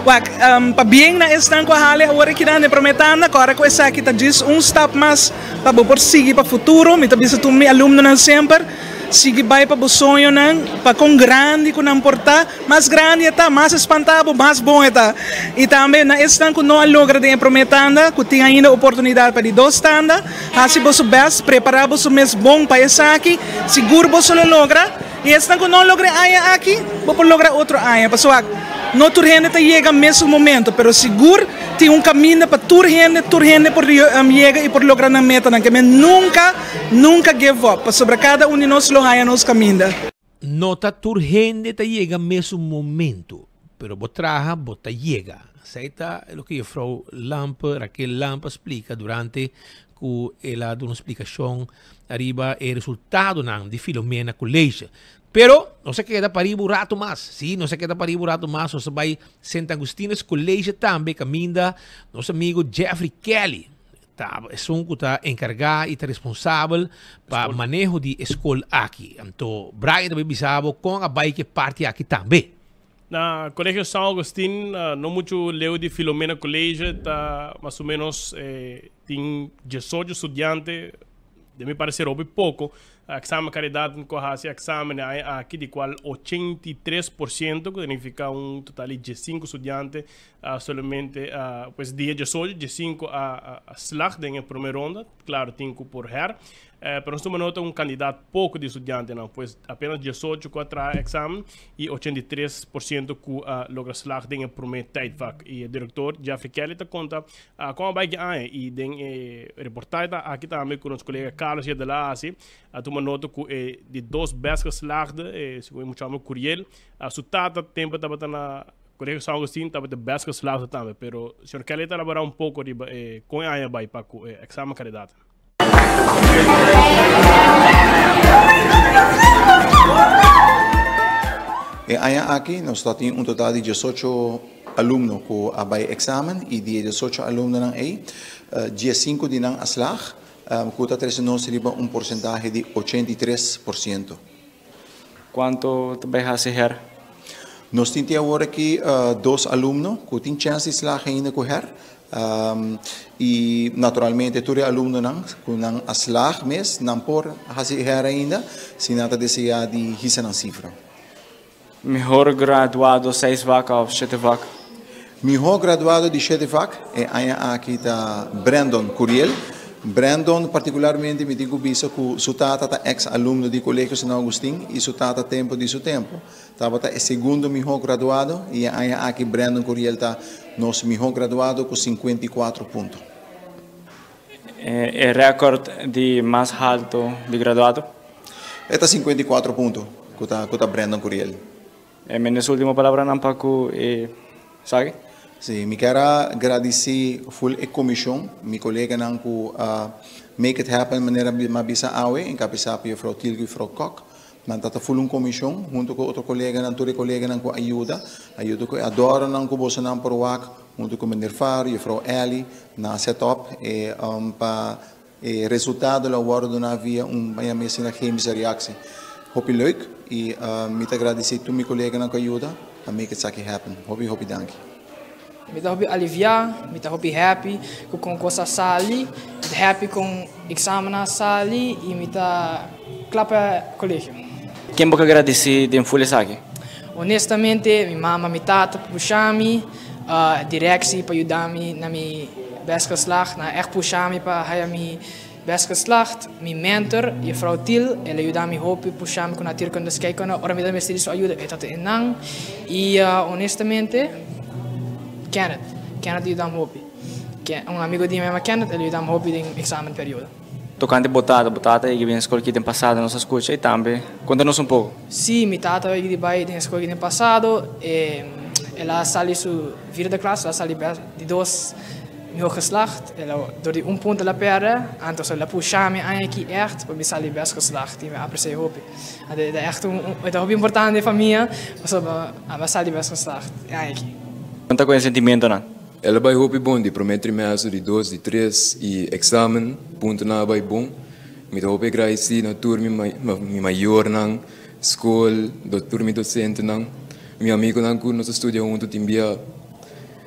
Wak, pabien na esnan cu a hale awor aki nan den prome tanda, cora cu esaki ta djis un stap mas pa bo por sigui pa futuro. Mi ta bisa tur mi alumnonan semper, sigui bay pa bo soñonan, pa con grandi cu nan por ta. Mas grandi e ta, mas e spanta bo, mas bon e ta. I tambe na esnan ku no a logra den e promé tanda, ku tin ainda oportunidat pa di dos tanda, hasi boso bèst, prepará boso mes bon pa esaki, sigur boso lo logra. I esnan ku no logra e aña aki, bo por logra otro aña. Pasobra no tur hende ta yega mesun momento, pero sigur tin un kaminda pa tur hende, tur hende por yega i por logra nan metanan. Ke men nunka, nunka give up, pasobra kada un di nos lo haña nos kaminda. No ta tur hende ta yega mesun momento, pero bo traha bo ta yega. Esei ta loke juffrouw Lampe, Raquel Lampe a splika durante ku el a duna un splikashon ariba e resultadonan di Filomena College. Pero nos a keda pariba un rato mas, si, nos a keda pariba un rato mas, nos a bai Sint Augustinus College tambe kaminda nos amigo Jeffrey Kelly Ta esun ku ta enkargá i ta responsabel pa maneho di e skol aki. Anto Brian ta bai bisa bo kon a bai ku e parti aki tambe. Na Colegio San Augustin, no muchu leu di Filomena College, ta mas o menos tin diesocho studiante, den mi parecer hopi poko. Examen Caridad ku a hasi examen e aña aki, di kual 83%, ku ta nifiká un total di diesinku studiante, A solamente a pues dia diesocho, diesinco a a slag den e prome ronda. Claro tin cu por her. Pero nos tuma nota un cantidad poco di estudiantenan, pues apenas diesocho cu a traha examen y 83% cu a logra slag den e prome tijdvak. Y e director Jeffrey Kelly ta conta con a bay ki aña y den e reportahe ta aki tambe cu nos colega Carlos Yedela a haci a tuma nota cu e di dos best geslaagde, e segun e mucha homber Curiel, su tata tempo tabata na Colegio San Agustin tabata best geslaagde tambe, pero señor Kelly ta elabora un poco riba e con e aña bay pa cu e examen candidaten. E aña aki nos ta tin un total di diesocho alumno cu a bay examen y di e diesocho alumnonan ey, diesinco di nan a slaag, cu ta trece nos riba un porcentahe di 83%. Cuanto ta bay haci her? Nos tin te awor aki dos alumno cu tin chens di slaag ainda cu her. Y naturalmente tur e alumnonan cu nan a slaag mes nan por haci her ainda si nan ta desea di hisa nan cifra. Mihor graduado seis vak of shete vak? Mihor graduado di shete vak e aña aki ta Brandon Curiel. Brandon partikularmente mi tin ku bisa ku su tata ta eks alumno di Colegio San Augustin i su tata tempu di su tempu tabata e segundo mihor graduado i e aña aki Brandon Curiel ta nos mihor graduado ku 54 punto. E record di mas halto di graduado? E ta 54 punto ku ta ku ta Brandon Curiel. E menes ultimo palabranan pa cu e esaki? Si, mi kier a gradici full e comision, mi coleganan cu a make it happen manera mi a bisa awe, encabeza pa juffrouw Tilke y juffrouw Kok. Nan ta ta full un comision hunto cu otro coleganan, tur e coleganan cu a yuda, a yuda cu e adornonan cu bosonan por wak, hunto cu meneer Faro, juffrouw Elly, nan a set up e pa E resultado lo wordo duna via un baña mester na chemische reactie. Hopi leuk y mi ta gradici tur mi coleganan cu a yuda pa make esaki happen. Hopi hopi danki. Mi ta hopi alivia, mi ta hopi happy cu con cos a sali, mi ta happy con examennan a sali y mi ta cla pa colegio. Ken bo ka gradici den ful esaki? Honestamente mi mama, mi tata pa pusha mi, Directie pa yuda mi na mi best geslaagd, nan a echt pusha mi pa haya mi best geslaagd. Mi mentor, juffrouw Thiel, el a yuda mi hopi pusha mi ku natuurkunde scheikunde. Ora mi ta mester di su ayuda, e ta einan. I honestamente, Kenneth, Kenneth a yuda mi hopi. Un amigo di mi yama Kenneth, el a yuda mi hopi den examenperiodo. Tokante bo tata, bo tata a yega den skol aki den pasado nos a skucha i tambe konta nos un poko. Sí, mi tata a yega di bai den skol aki den pasado. El a sali su vierde klas, el a sali bes di dos mihó geslaagd. El a dor di un punto el a pèrdè, anto el a pusha mi aña aki ègt pa mi sali bes geslaagd i mi a apresiá hopi. Anto e ta ègt un e ta hopi importante den famia pasobra mi a sali bes geslaagd e aña aki. Konta ku e sentimentonan. El a bai hopi bon di promé trimester, di dos, di tres i eksamen puntonan a bai bon. Mi ta hopi agradesí na tur mi mi mayornan, skol, tur mi dosentenan, mi amigunan ku nos a studia huntu tin bia.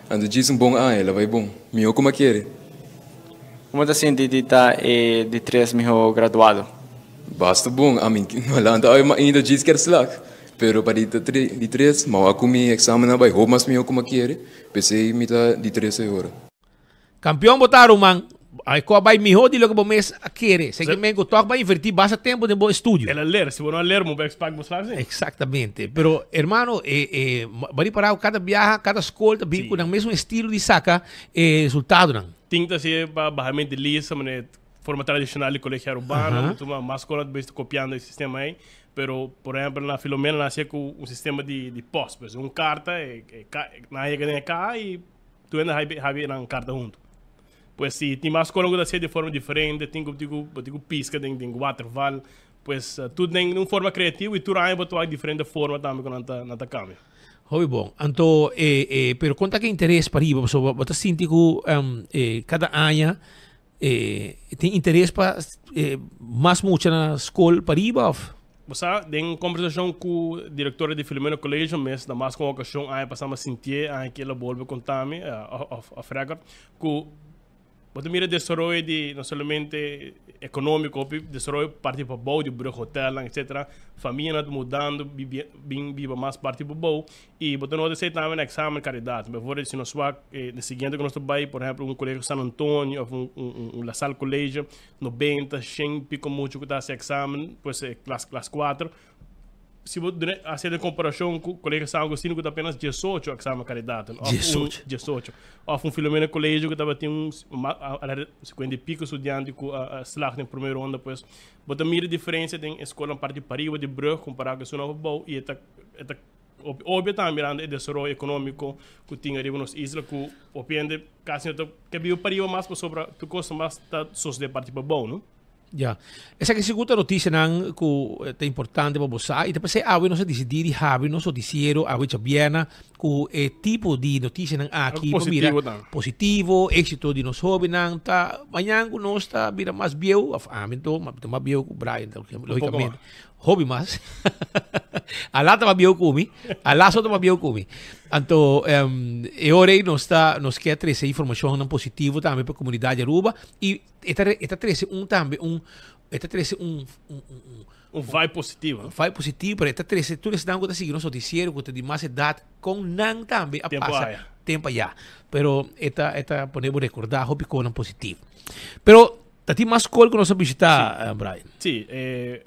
Anto djis un bon aña, el a bai bon. Mihó ku mi a kere. Komo ta sinti di ta e di tres mihó graduado? Basta bon. Ami no a lanta awe mainta djis kier slag. Pero pa di di tres, mi a wak ku mi eksamennan a bai hopi mas mihó ku mi a kere. P'esei mi ta di tres e ora. Kampion bo ta ruman. Ai ku a bai mihó di loke bo mes a kere. Esei men ku tòg bo a invertí basta tempu den bo estudio. El a ler. Si bo no a ler, bo por pak bo slag si. Eksaktamente. Pero hermano, e e bo a ripará ku kada biaha, kada skol ta bin ku nan mesun estilo di saka e resultadonan. Tin ta hasié pa bahamento di lista, manera forma tradishonal di Colegio Arubano, uh -huh. Mas skol a bes ta kopiando e sistema ei. Pero, por ehempel, na Filomena nan hasié ku un sistema di di post. Pues un karta, e e ka nan yega den e kaha i tur hende habi habi nan karta huntu. Pues si tin mas skol ku ta hasié di forma diferente, tin ku tin ku bo tin ku piska den den waterval. Pues tur den un forma kreativo i tur aña bo ta wak diferente forma tambe ku nan ta nan ta kambia. Hopi bon. Anto e e pero kon ta ki interes pariba? Pasobra bo ta sinti ku e kada aña E tin interes pa mas mucha na skol pariba of? Bo sa, den kombersashon ku direktora di Filomeno Colegio mes na mas ku un okashon aña pasá mi a sintié aña ki el a bolbe konta mi, off off record, ku bo ta mira desaroyo di no solamente ekonómiko, hopi desaroyo parti pabou di brug hotelnan etcetera, famianan ta mudando bin biba mas parti pabou I bo ta nota esei tambe na examen karidat. Bijvoorbeeld si nos wak e de siguiente ku nos ta bai, por ehempel un kolegio San Antonio of un un un La Salle College, nobenta, shen piko muchu ku ta hasi examen, pues e klas klas kuater. Si bo duna hasi den komparashon ku Kolegio San Agustino ku ta apenas diesocho examen karidat of un Diesocho. diesocho. Of un Filomena College ku tabatin un ma sikuenta i piko studiante ku a a slag den prome ronda pues bo ta mira diferensia den e skolnan parti pariba di brug kompará ku esunnan pabou i e ta e ta Obvio ta mirando e desaroyo economico cu tin ariba nos isla cu hopi hende casi no ta ke biba pariba mas pasobra tur cos ta mas ta sosode parti pabou no. Ya. Esaki sigur ta noticianan cu ta importante pa bo sa y ta p'esey awe nos a dicidi di habri nos noticiero awe djabièrnè cu e tipo di noticianan aki pa mira positivo, exito di nos hobennan ta mañan cu nos ta bira mas bieu of ami anto mi ta mas bieu cu Brian logicamente. Hopi mas. Alá ta bieu ku mi. Alá so ta bieu ku mi. Anto, um, e ora ei nos ta, nos ke trese informashonnan positivo tambe pa komunidat di Aruba i e ta, e ta trese un tambe un, e ta trese un, un, un, un Un vibe positivo. Un vibe positivo, pero e ta trese tur esnan ku ta sigui nos notisiero ku ta di mas edat kon nan tambe a Tempo pasa aya. tempo aya. Pero e ta, e ta pone bo rekordá hopi konan positivo. Pero Ta tin mas skol ku nos a bishitá, Brian. Sí, eh,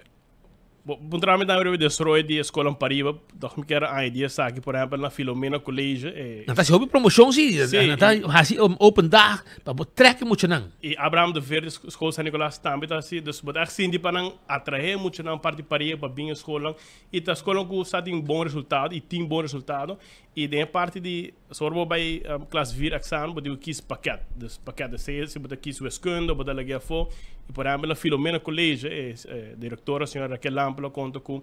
Bo puntra mi tambe riba desaroyo di e skolnan pariba, toch mi kier añadi esaki, por ehempel na Filomena College e. Nan ta hasi hopi promocion si, Sí, nan ta hasi open dag pa bo trek e muchanan. I Abraham de Verde School San Nicolas tambe ta hasi, dus bo ta echt sinti pa nan atrae muchanan parti pariba pa bin e skolnan i ta skolnan ku sa tin bon resultado i tin bon resultado i den e parti di so ora bo bai klas vier examen bo tin ku kies pakèt, dus pakèt esei si bo ta kies wiskunde bo ta lag'é afó i por ehempel na Filomena College e direktora señora Raquel Lampe lo konta ku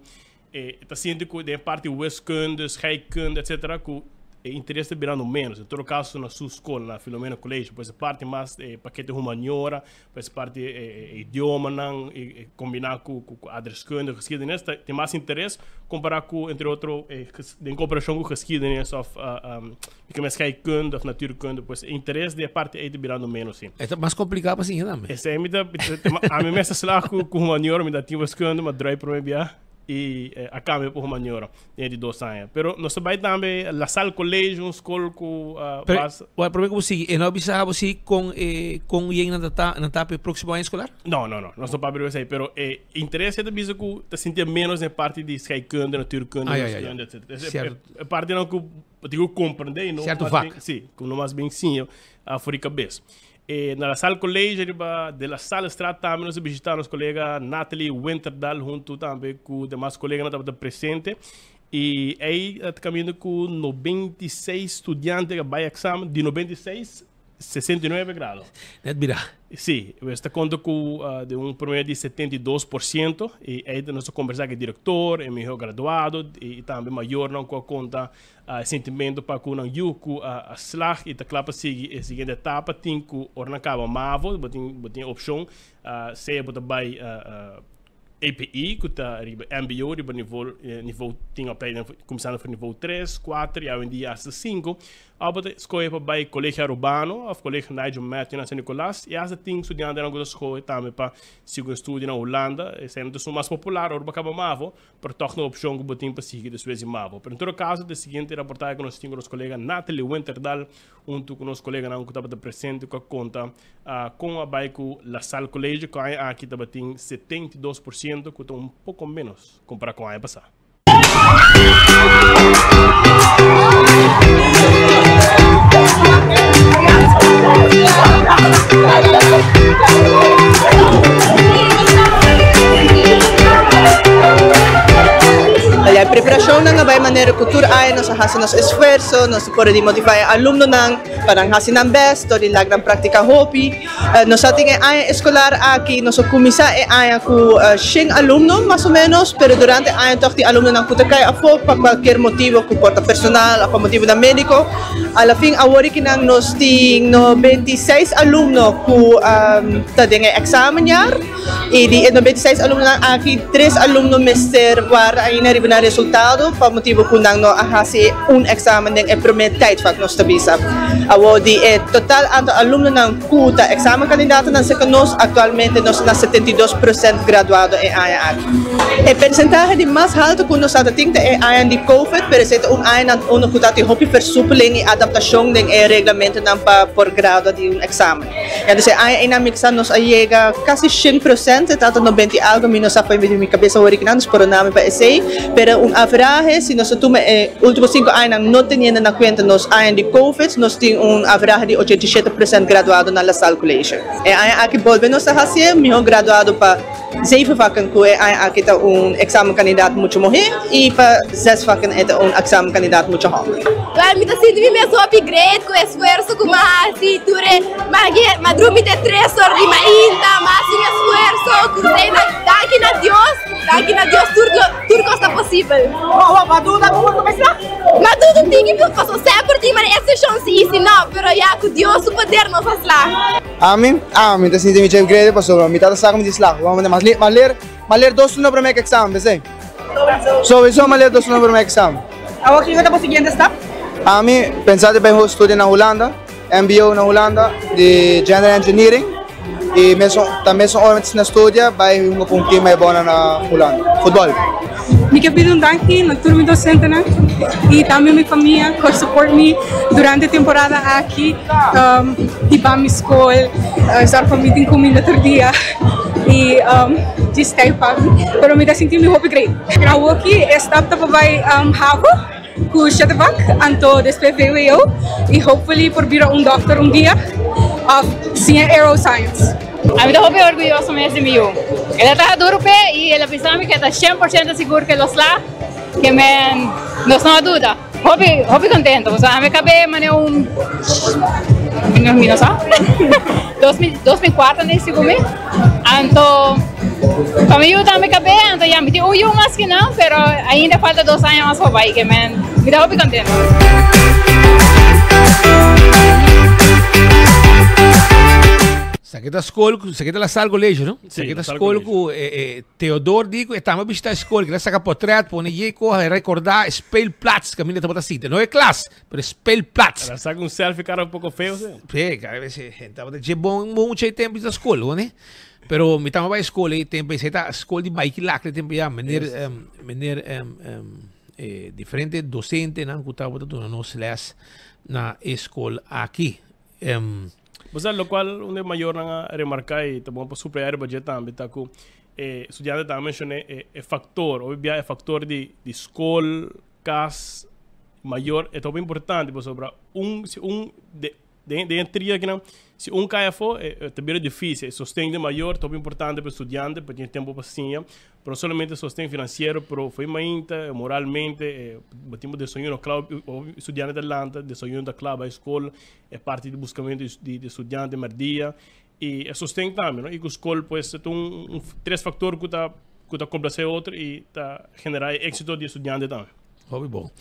E ta sinti ku den parti wiskunde, scheikunde etcetera ku e interes ta birando menos. En todo caso na su skol, na Filomena College. Pues e parti mas e pakete humaniora, pues e parti e idiomanan e kombiná ku ku aardrijkskunde, geschiedenis ta tin mas interes kompará ku entre otro e den komparashon ku geschiedenis òf scheikunde òf natuurkunde. Pues e interes den e parti ei ta birando menos si. E ta mas kompliká pa siña tambe. Esei mi ta ami mes ta slag ku humaniora, mi ta tin wiskunde, mi a drui promé bia. y a cambia pa humaniora den di dos aña. Pero nos ta bay tambe La Salle College, un school cu Pero, bas. Well, prome cu bo sigui, e no a bisa bo si con e con yen nan ta ta nan ta pa e proximo aña escolar? No, no, no. Nos no papia riba esey, pero e interes ta bisa cu ta sinti menos den parti di scheikunde, natuurkunde, Ah, ja, ja, ja. wiskunde, etcetera. E, Cierto. e partinan cu bo tin cu comprende y no Cierto mas vak. bien, si, cu no mas bien siña for di cabes. E na La Salle College riba De La Sallestraat tambe nos a bishita nos colega Natalie Winterdal hunto tambe cu demas coleganan tabata presente. Y ey ta caminda cu 96 studiante a bay examen, di 96, 69 grado. Net bira. Sí, pues ta conta cu den un promedio di 72% y ey nos a conversa cu e director, e mihor graduado y tambe mayornan cu a conta E sentimentu pa ku nan yu ku a slag i ta kla pa sigui e siguiente etapa tin ku ora nan kaba mavo bo tin bo tin e opshon sea bo ta bai APE ku ta riba mbo riba nivo nivo tin opleiding kuminsando for nivo tres, kuater i awendia hasta sinku òf bo ta skohe pa bai Colegio Arubano òf Colegio Nigel Matthew na San Nicolas i hasta tin studiantenan ku ta skohe tambe pa sigui un studio na Hulanda esei no ta esun mas popular ora bo kaba mavo Pero tòg no opshon ku bo tin pa sigui despues di mavo. Pero en todo kaso ta e siguiente raportahe ku nos tin ku nos kolega Natalie Winterdal huntu ku nos koleganan ku tabata presente ku a konta kon a bai ku La Salle College ku aña aki tabatin 72% ku ta un poko ménos kompará ku aña pasá. E preparacionnan a bay manera cu tur aña nos a haci nos esfuerzo, nos por di motiva e alumnonan pa nan haci nan best dor di laga nan practica hopi. Nos a tin e aña escolar aki, nos a cuminsa e aña cu shen alumno mas o menos, pero durante e aña toch tin alumnonan cu ta cay afo pa cualkier motibo cu por ta personal of pa motibonan medico. A la fin awor aki nan nos tin 96 alumno cu ta den e examenjaar y di e 96 alumnonan aki tres alumno mester warda ainda riba nan resultado pa motibo cu nan no a haci un examen den e prome tijdvak nos ta bisa. Awor di e total aantal alumnonan cu ta examenkandidatonan cerca nos actualmente nos ta na 72% graduado e aña aki. E persentahe di mas halto ku nos ta tin ta e añanan di Covid, pero esei ta un añanan unda ku ta tin hopi versoepeling i adaptashon den e reglamentonan pa por gradua di un eksamen. Entonces e aña einan mi kisa nos a yega kasi 100%, e tabata nobenta i algo, mi no sa for di mi kabesa hoor kinan, dus pordona mi pa esei, pero un averahe si nos ta tuma e ultimo sinku añanan no teniendo na kuenta nos aña di Covid, nos tin un averahe di 87% graduado na La Salle College. E aña aki bolbe nos ta hasié mihó graduado pa. Zeven vakken ku e aña aki ta un examenkandidaat mucha muhé i pa zes vakken e ta un examenkandidaat mucha hòmber. Wel, mi ta sinti mi mes hopi great ku esfuerso ku mi a hasi tur e mi a drumi te tres or di mainta, mi a hasi un esfuerso ku esei ta danki na Dios, danki na Dios tur tur kos ta posibel. Bo a duda ku bo ta bai slaag? Mi a duda un tiki pasobra semper tin manera eksepshon si i si no, pero ya ku Dios su poder nos a slaag. Ami? Ah, mi ta sinti mi chef grede pasobra mi tata sa ku mi tin slag. Bo manda mas mas leer, mas leer dos luna promé ku examen, p'esei. Sowieso mas leer dos luna promé ku examen. Awor kiko ta bo siguiente stap? Ami pensa di bai studia na Hulanda, mbo na Hulanda di General Engineering i mesun ta mesun ora mi ta na studia bai hunga ku un team mai bona na Hulanda, futbòl. Mi ke pidi un danki na tur mi docentenan y tambe mi famia cu a support mi durante e temporada aki, hiba mi scol, zorg pa mi tin cuminda tur dia y djis stay pa mi. Pero mi ta sinti mi hopi great. Awoki e stap ta pa bay havo cu Shuttlebuck anto despues VWO y hopefully por bira un doctor un dia of siña aeroscience. Ami ta hopi orguyoso mes di mi yu. El a traha duru p'e y el a bisa mi ke ta 100% sigur ke lo sla, ke men nos no a duda. Hopi, hopi contento, pasobra ami a kab'é manera un, mi no sa, 2004 nan sigur mi. Anto pa mi yu tambe kab'é, anto ya mi tin un yu mas ki nan, pero ainda falta dos aña mas pa bai, ke men mi ta hopi contento. Esaki ta skol, esaki ta La Salle Colegio, no? Sí, Esaki ta La Salle skol ku eh, eh, Theodor di ku e tamba bishita e skol, kila saka portret, pone ye koha, e rekorda e speelplaats kaminda tabata sinta. No e klas, pero e speelplaats. El a saka un selfie kara un poko feo, sí. Sí, kada bes e hende tabata dje bon mucha e tempo bishita skol, ho ne? Pero mi tamba bai skol e tempo, esei ta skol di Maiki Lacle tempo ya, meneer, Yes. em, meneer, em, em, eh, diferente docentenan ku tabata duna nos les na e skol aki. Em. Bo sa locual un di e mayornan a remarca y ta bon pa subraya riba dje tambe ta cu e studiante ta mencione e e factor, hopi bia e factor di di scol, cas, mayor e ta hopi importante pasobra un si un de den den e tria akinan si un cay afo e ta bira dificil e sosten di mayor ta hopi importante pa e studiante pa tin tempo pa siña Pero no solamente sosten financiero, pero foi mainta, moralmente, eh, bo tin bo desayuno kla, hopi estudiante ta lanta, desayuno ta kla bai skol, e parti di buscamento di, di estudiante merdia, y e sosten tambe, no? Y cu skol pues ta un, un tres factor cu ta, cu ta complace otro y ta genera e exito di estudiante tambe. Hopi bon.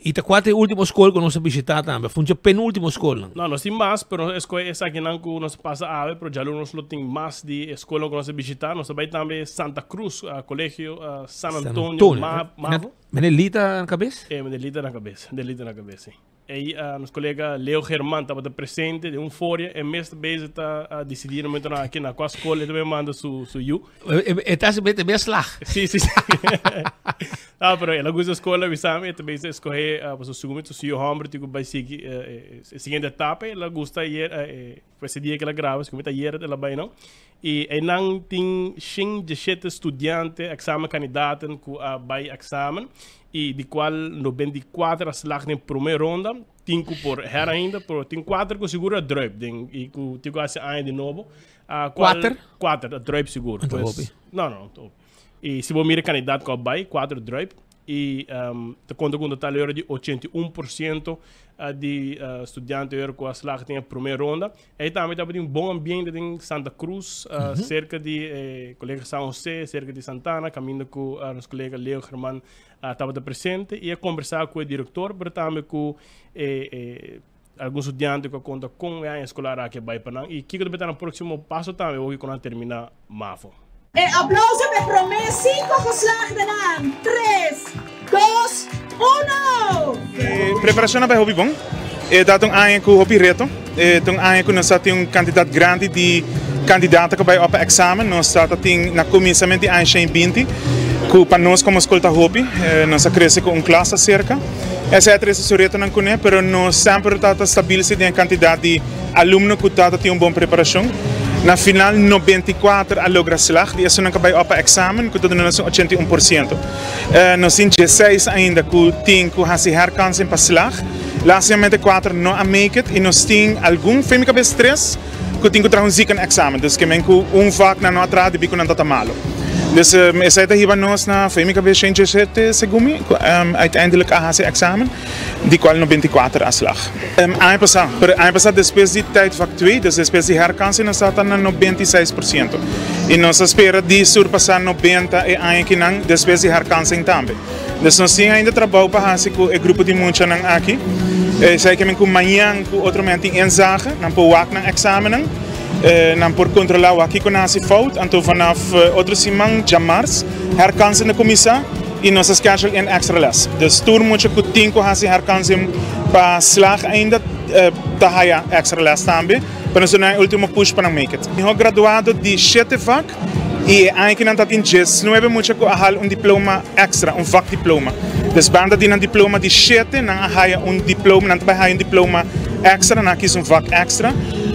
Y ta cua ta e ultimo school cu nos a bishita tambe? Of funchi e penultimo schoolnan? No, nos tin mas, pero nos a escoge esakinan cu nos a pasa awe, pero djalu nos lo tin mas di e scolnan cu nos a bishita. Nos a bay tambe Santa Cruz, Colegio San San Antonio, Antonio. Ma, Mavo. Meneer Lita na cabes? Eh, meneer Lita na cabes, meneer Lita na cabes, si. Ey nos colega Leo German tabata presente den un foria, e mes ta bezig ta dicidi na momentonan aki na cua scol e ta bay manda su su yu. E ta haci e mes slag. Si, si, si. Ah, pero el a gusta scol a bisa mi, e ta bezig escoge pasobra segun mi su yu homber tin cu bay sigui e siguiente etapa, el a gusta ayer Pues e dia ku el a graba, si ku mi ta ayer el a bai no. I einan tin shen dieshete studiante, examenkandidaten, ku a bai examen i di kual 94 a slag den promé ronda. Tin ku por her ainda, pero tin kuater ku sigur a druip den i ku tin ku hasi aña di nobo. A kual, Kuater? Kuater a druip sigur. No ta Pues, hopi. no, no, no ta hopi. I si bo mira e kandidat ku a bai, kuater druip. I ta konta ku un total ora di 81% di studiante ora ku a slaag den e promé ronda. Ei tambe tabatin un bon ambiente den Santa Cruz, serka di e Colegio San José, serka di Santana, kaminda ku nos kolega Leo German tabata presente i a kombersá ku e direktor, pero tambe ku e algun studiante ku a konta kon e aña eskolar aki a bai pa nan i kiko ta beta nan próksimo paso tambe oki ku nan terminá Mavo. E aplauso p'e promé sinku geslaagdenan. Tres, dos, uno! E preparashon a bai hopi bon. E ta un aña ku hopi reto. E ta un aña ku nos ta tin un kantidat grandi di kandidato ku bai op eksamen. Nos ta tin na kuminsamentu di aña 120 ku pa nos komo skol ta hopi. Nos a krese ku un klas aserka. Esei a trese su retonan kuné, pero nos semper ta ta stabil si den e kantidat di alumno ku ta ta tin un bon preparashon. Na final 94 a logra slag di esunnan ku a bai op pa eksamen, ku ta duna nos un 81%. Nos tin dieseis ainda ku tin ku hasi herkansing pa slag. Lastimamente kuater no a make it i nos tin algun, fe mi kabes tres, ku tin ku traha un zieken examen. Dus ke men ku un vak nan no a traha debí ku nan ta ta malo. Dus esei ta hiba nos na fe mi kabes shen diesshete segun mi ku uiteindelijk a hasi examen di kual 94 a slag. Aña pasá, pero aña pasá despues di tijdvak twee, dus despues di herkansing nos tabata na 96% i nos a spera di surpasá 90 e aña kinan despues di herkansing tambe. Dus nos tin ainda trabou pa hasi ku e grupo di muchanan aki. Esei ke men ku mañan ku otro mañan tin inzage, nan por wak nan eksamennan, nan por kontrolá wak kiko nan hasi fout. Anto vanaf otro siman, djamars, herkansing ta kuminsá i nos ta schedule in èkstra lès. Dus tur mucha ku tin ku hasi herkansing pa slag ainda ta haya èkstra lès tambe pa nos duna e último push pa nan make it. Mihó graduado di shete vak. I e aña aki nan ta tin 19 mucha ku a hal un diploma èkstra, un vakdiploma. Dus banda di nan diploma di shete nan a haya un diploma, nan ta bai haya un diploma èkstra, nan a kis un vak èkstra.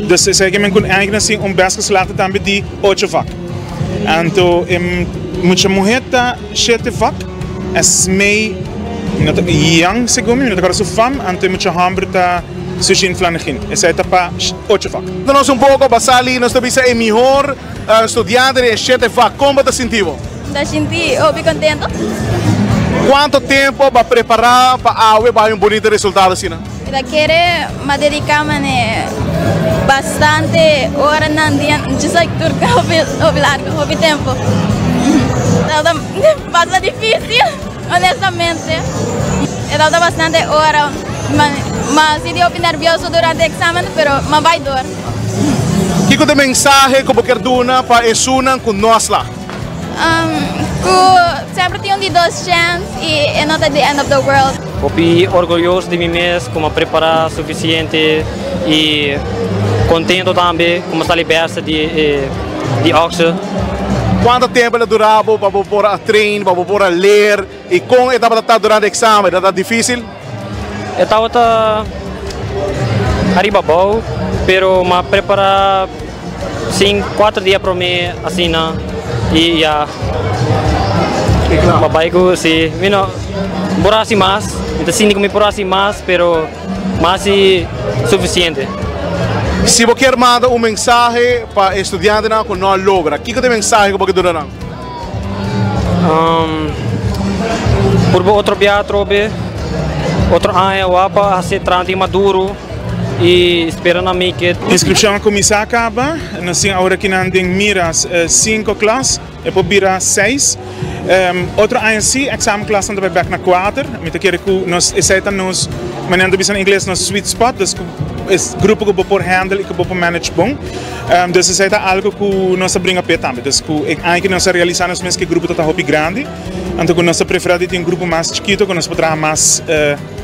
Dus esei ke men ku e aña aki nan tin un bèst geslaagde tambe di ocho vak. Anto e mucha muhé ta shete vak, Esmee Young segun mi, mi no ta kòrda su fam, anto e mucha hòmber ta Sushin Flanegin. Esei ta pa ocho vak. Conta nos un poco, Basali, nos ta bisa e mihor studiante den e shete vak. Con bo ta sinti bo? Mi ta sinti hopi contento. Cuanto tempo bo a prepara pa awe bo haña un bunito resultado asina? Mi ta kere m'a dedica mane bastante oranan dia, just like tur hopi hopi largo, hopi tempo. Tabata basta dificil, honestamente. E tabata bastante ora. M'a sinti hopi nervioso durante examen, pero m'a bai door. Kiko ta e mensahe ku bo kier duna pa esunnan ku no a slaag? Ku semper tin un di dos chèns i e no ta the end of the world. Hopi orguyoso di mi mes ku m'a prepará sufisiente i kontento tambe ku m'a sali bèste di di Oxe. Kuantu tempu el a dura bo pa bo por a train, pa bo por a leer i kon e tabata ta durante eksamen? E tabata difísil? E tabata ariba abou, pero m'a prepará sin kuater dia promé asina i ya m'a bai ku si mi no por hasi mas, mi ta sinti ku mi por hasi mas pero m'a hasi sufisiente. Si bo kier manda un mensahe pa e studiantenan ku no a logra, kiko ta e mensahe ku bo ke duna nan? Purba otro bia atrobe, otro aña wak pa hasi trante maduro y spera na mi ke. Inscripcion a cuminsa caba, nos tin awor akinan den miras cinco klas, e por bira seis. Otro aña si examen klasnan ta bai bek na kuater, mi ta kere ku nos esei ta nos, manera nan ta bisa na ingles, nos sweet spot, dus ku e grupo ku bo por handle i ku bo por manage bon. Dus esei ta algo ku nos ta bringa p'e tambe. Dus ku e aña ku nos a realisá nos mes ku e grupo ta ta hopi grandi, anto ku nos ta preferá di tin un grupo mas chikito ku nos por traha mas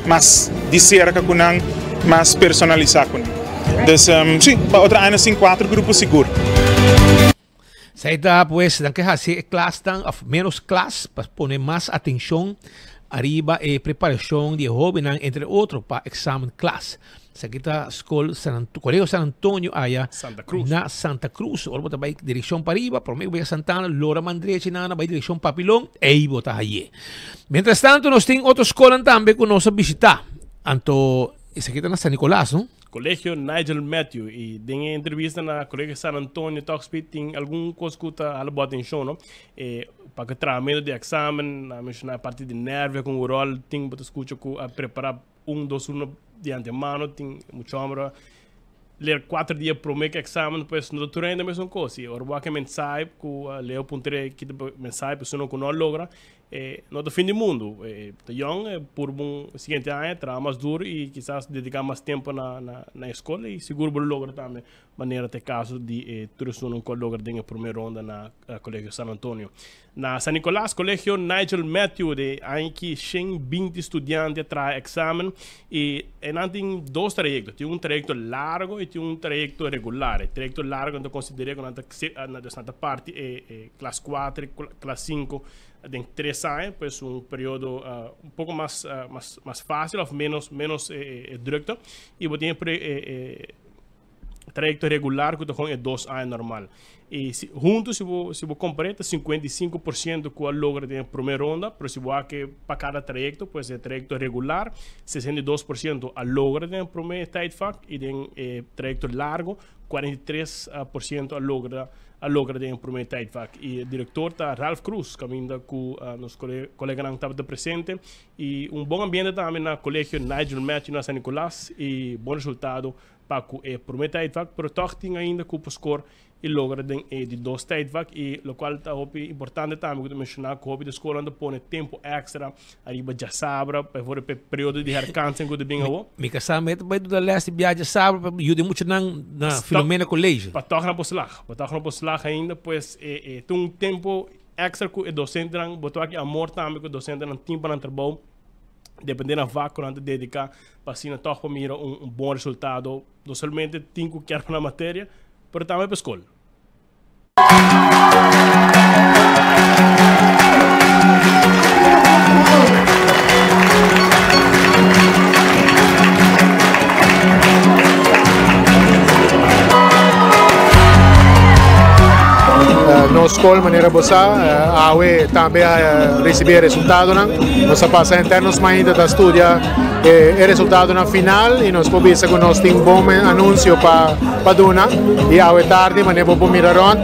mas di serka ku nan, mas personalisá ku nan. Dus si, pa otro aña nos tin kuater grupo sigur. Esei ta pues nan ke hasi e klasnan of menos klas pa pone mas atencion ariba e preparacion di e hobennan entre otro pa examen klas. Esaki ta skol San Anto Colegio San Antonio aya Santa Cruz. na Santa Cruz. Ora bo ta bai direccion pariba, prome bo yega Santana, lora man drechi nana bai direccion Papilon, ey bo ta haye. Mientras tanto nos tin otro skolnan tambe ku nos a bishita. Anto esaki ta na San Nicolas, no? Colegio Nigel Matthew y den e entrevista na Colegio San Antonio toch speed tin algun cos cu ta hala bo atencion no. E pa cu trahamento di examen, a menciona e parti di nervio con un rol tin bo ta scucha cu a prepara un dos uno di antemano tin mucho homber a leer cuatro dia prome cu examen pues no ta tur hende mesun cos y ora bo a ke mensahe cu Leo puntra kita mensahe persona cu no a logra E no ta fin di mundu. E ta yòn, e purba un siguiente aña traha mas duru i kisas dediká mas tempu na na na e skol i sigur bo lo logra tambe manera ta e kaso di e tur esunnan ku a logra den e promé ronda na Kolegio San Antonio. Na San Nicolas, Kolegio Nigel Matthew de aña aki 120 studiante a traha eksamen i e nan tin dos trayekto, tin un trayekto largo i tin un trayekto regular. E trayekto largo nan ta konsider'é ku nan ta nan ta parti e e klas kuater i klas sinku den tres aña, pues un periodo un poco mas mas mas fácil of menos menos drukte y bo tin e trayecto regular ku ta kon e dos aña normal. Y si hunto si bo si bo compare ta 55% ku a logra den e prome ronda, pero si bo wak pa kada trayecto pues e trayecto regular 62% a logra den e prome tijdvak y den e trayecto largo 43% a logra a logra den e prome tijdvak. Y e director ta Ralph Cruz, caminda cu nos coleganan tabata presente. Y un bon ambiente tambe na Colegio Nigel Matthew na San Nicolas y bon resultado pa cu e prome tijdvak, pero toch tin ainda cu por score y logra den e di dos tijdvak. Y locual ta hopi importante tambe cu ta menciona cu hopi di scolnan ta pone tempo extra Ariba djasabra, pa for e periodo di herkansing ku ta bin awo. Mi kasá mi ta bai duna les di bia djasabra pa yuda e muchanan na Filomena College. Pa tòg nan por slag. Pa tòg nan por slag ainda, pues e ta un tempo extra ku e dosentenan, bo ta wak e amor tambe ku e dosentenan tin pa nan trabou, depende na vak ku nan ta dediká pa asina tòg por mira un bon resultado, no solamente tin ku kier pa nan materia, pero tambe pa e skol. Nos skol manera bo sa awe tambe a risibí e resultadonan. Nos a pasa henter nos mainta ta studia e resultadonan final i nos por bisa ku nos tin bon anunsio pa pa duna. I awe tardi manera bo por mira rònt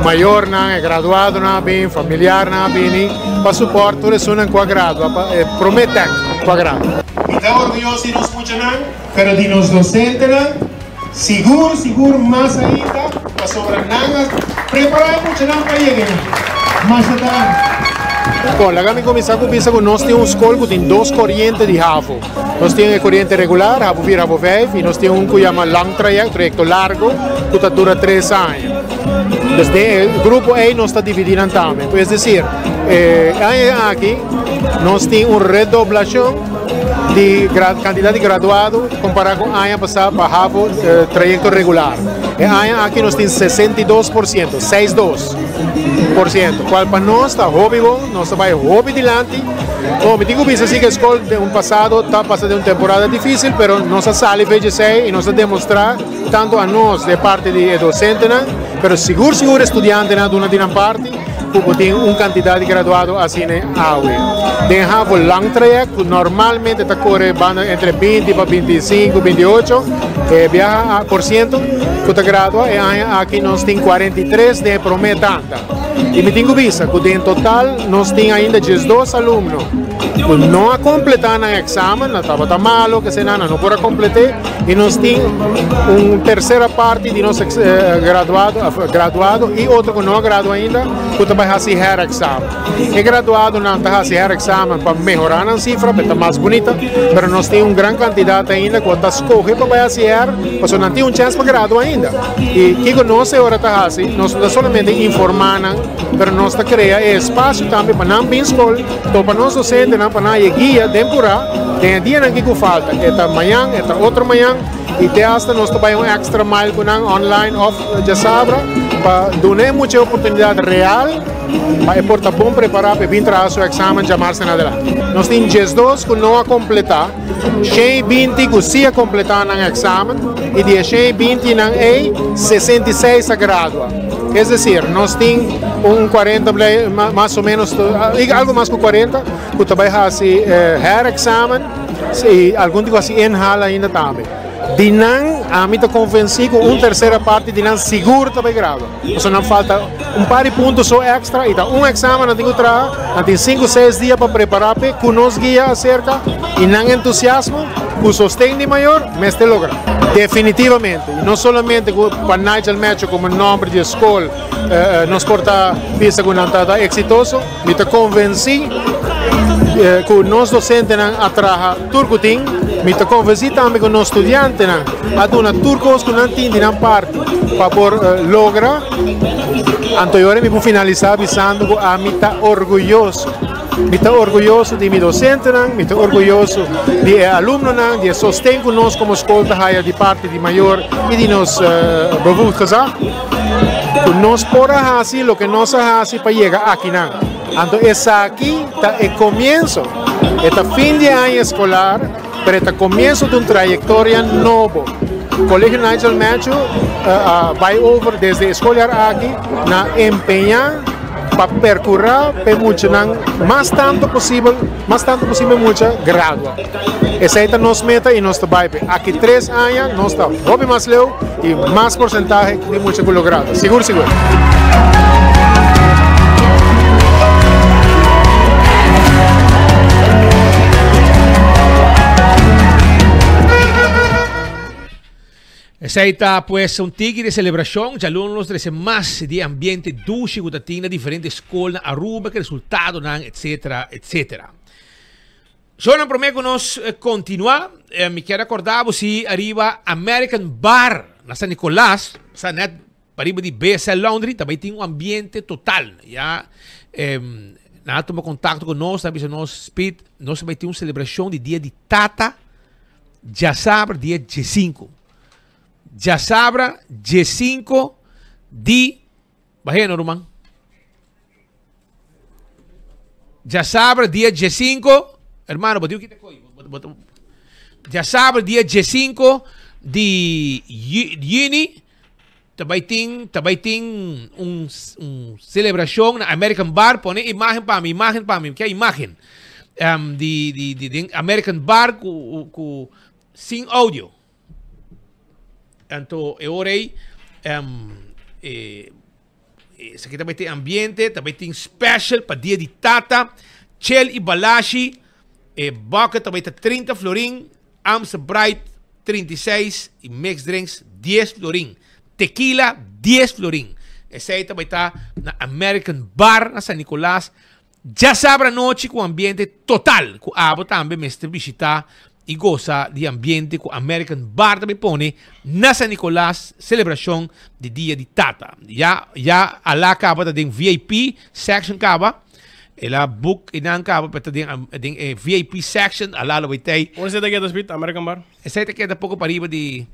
mayornan, e graduadonan a bini, familiarnan a bini pa supòrt tur esunnan ku a gradua pa e promé tèk ku a gradua. Mi ta orguyoso di nos muchanan, pero di nos dosentenan Sigur sigur mas ainda pasobra nan a prepara e muchanan pa yega einan. Masha danki. Bon, laga mi kuminsá ku bisa ku nos tin un skol ku tin dos koriente di havo. Nos tin e koriente regular, havo vier, havo vijf, i nos tin un ku yama lang traject, trayekto largo, ku ta dura tres aña. Dus den e grupo ei nos ta dividí nan tambe. Es desir, e aña aki nos tin un redoblashon. di kantidat di graduado kompará ku aña pasá pa havo trayekto regular. E aña aki nos tin 62 por siento, seis dos por siento, kual pa nos ta hopi bon, nos ta bai hopi dilanti. Bon, mi tin ku bisa si ku e skol den un pasado ta pasa den un temporada difísil, pero nos a sali fe djesei i nos a demostrá tantu a nos di e parti di e dosentenan, pero sigur sigur e studiantenan a duna di nan parti. Ku bo tin un kantidat di graduado asina awe. Den havo lang trayèkt ku normalmente ta kore banda entre binti pa 25, 28 e biaha por siento ku ta gradua. E aña aki nos tin 43 den e promé tanda. I mi tin ku bisa ku den total nos tin ainda 12 alumno ku no a kompletá nan eksamen, nan tabata malo, kesenan, nan no por a komplet'é. I nos tin un tersera parti di nos graduado, graduado i otro ku no a gradua ainda ku ta bai hasi herexamen. E graduadonan ta hasi herexamen pa mehorá nan sifra, pa e ta mas bunita, pero nos tin un gran kantidat ainda ku ta skohe pa bai hasi her, pasobra nan tin un chèns pa gradua ainda. I kiko nos e ora ta hasi? Nos no ta solamente informá nan, pero nos ta krea e espasio tambe pa nan bin skol, topa nos dosentenan pa nan haña guia den purá den e dianan ki ku falta. E ta mañan, e ta otro mañan i te hasta nos ta bai un extra mile ku nan online òf djasabra pa duna e mucha e oportunidat real pa e por ta bon prepará pa e bin traha su èksamen djamarse na adelante. Nos tin 12 ku no a kompletá, 120 ku si a kompletá nan èksamen i di e 120 nan ei, 66 a gradua. Es decir, nos tin un 40 mas o menos, algo mas ku 40 ku ta bai hasi herexamen i algun tin ku hasi inhaal ainda tambe. Di nan, ami ta konvensí ku un tersera parti di nan sigur ta bai gradua. Pasobra nan falta un par di punto so extra i ta un examen nan tin ku traha, nan tin sinku seis dia pa prepará p'e ku nos guia aserka i nan entusiasmo ku sosten di mayor mester logra. Definitivamente, i no solamente ku pa Nigel Matthew komo nòmber di e skol nos por ta bisa ku nan ta ta eksitoso, mi ta konvensí ku nos dosentenan a traha tur ku tin, mi ta konvensí tambe ku nos studiantenan a duna tur kos ku nan tin di nan parti pa por logra. Anto e ora mi por finalisá bisando ku ami ta orguyoso. Mi ta orguyoso di mi dosentenan, mi ta orguyoso di e alumnonan, di e sosten ku nos komo skol ta haya di parti di mayor i di nos bevoegd gezag, ku nos por a hasi loke nos a hasi pa yega akinan. Anto esaki ta e komienso, e ta fin di e aña eskolar, pero e ta komienso di un trayektoria nobo. Kolegio Nigel Matthew a bai over desde e skoljaar aki na empeñá pa percura p'e muchanan mas tanto posibel, mas tanto posibel mucha gradua. Esey ta nos meta y nos ta bay p'e. Aki tres aña nos ta hopi mas leu y mas porcentahe di mucha cu lo gradua. Sigur sigur. Esei ta pues un tiki di selebrashon. Djalun nos trese mas di e ambiente dushi ku ta tin na diferente skol na Aruba, ku resultadonan, etsetera, etsetera. Shownan promé ku nos kontinuá, mi kier rekordá bo si ariba American Bar na San Nicolas, sa net pariba di BSL Laundry, ta bai tin un ambiente total. Ya, nan a tuma kontakto ku nos, nan a bisa nos, Speed, nos ta bai tin un selebrashon di dia di tata. Djasabra dia djesinku. Djasabra djesinku di Bahia no ruman. Djasabra dia djesinku, hermano, bo tin kita koi. Djasabra dia djesinku di juni. Ta bai tin, ta bai tin un, un celebracion na American Bar. Pone imagen pa mi, imagen pa mi. Ke imagen? Um, di, di, di, di American Bar ku, ku sin audio. Anto e ora ei, um, e, esaki ta bai tin ambiente, ta bai tin special pa dia di tata, Chel i Balashi, e bucket ta bai ta 30 florin, Amstel Bright 36 y mixed drinks 10 florin. Tequila 10 florin. Esey ta bay ta na American Bar na San Nicolas. Djasabra anochi cu ambiente total cu abo tambe mester bishita y goza di ambiente cu American Bar ta bay pone na San Nicolas celebracion di Dia di Tata. Ya ya ala caba ta den VIP section caba. El a book y nan caba pa ta den den e VIP section a lalo bay tey. Unda esey ta keda Speed? American Bar? Esey ta keda poco pariba di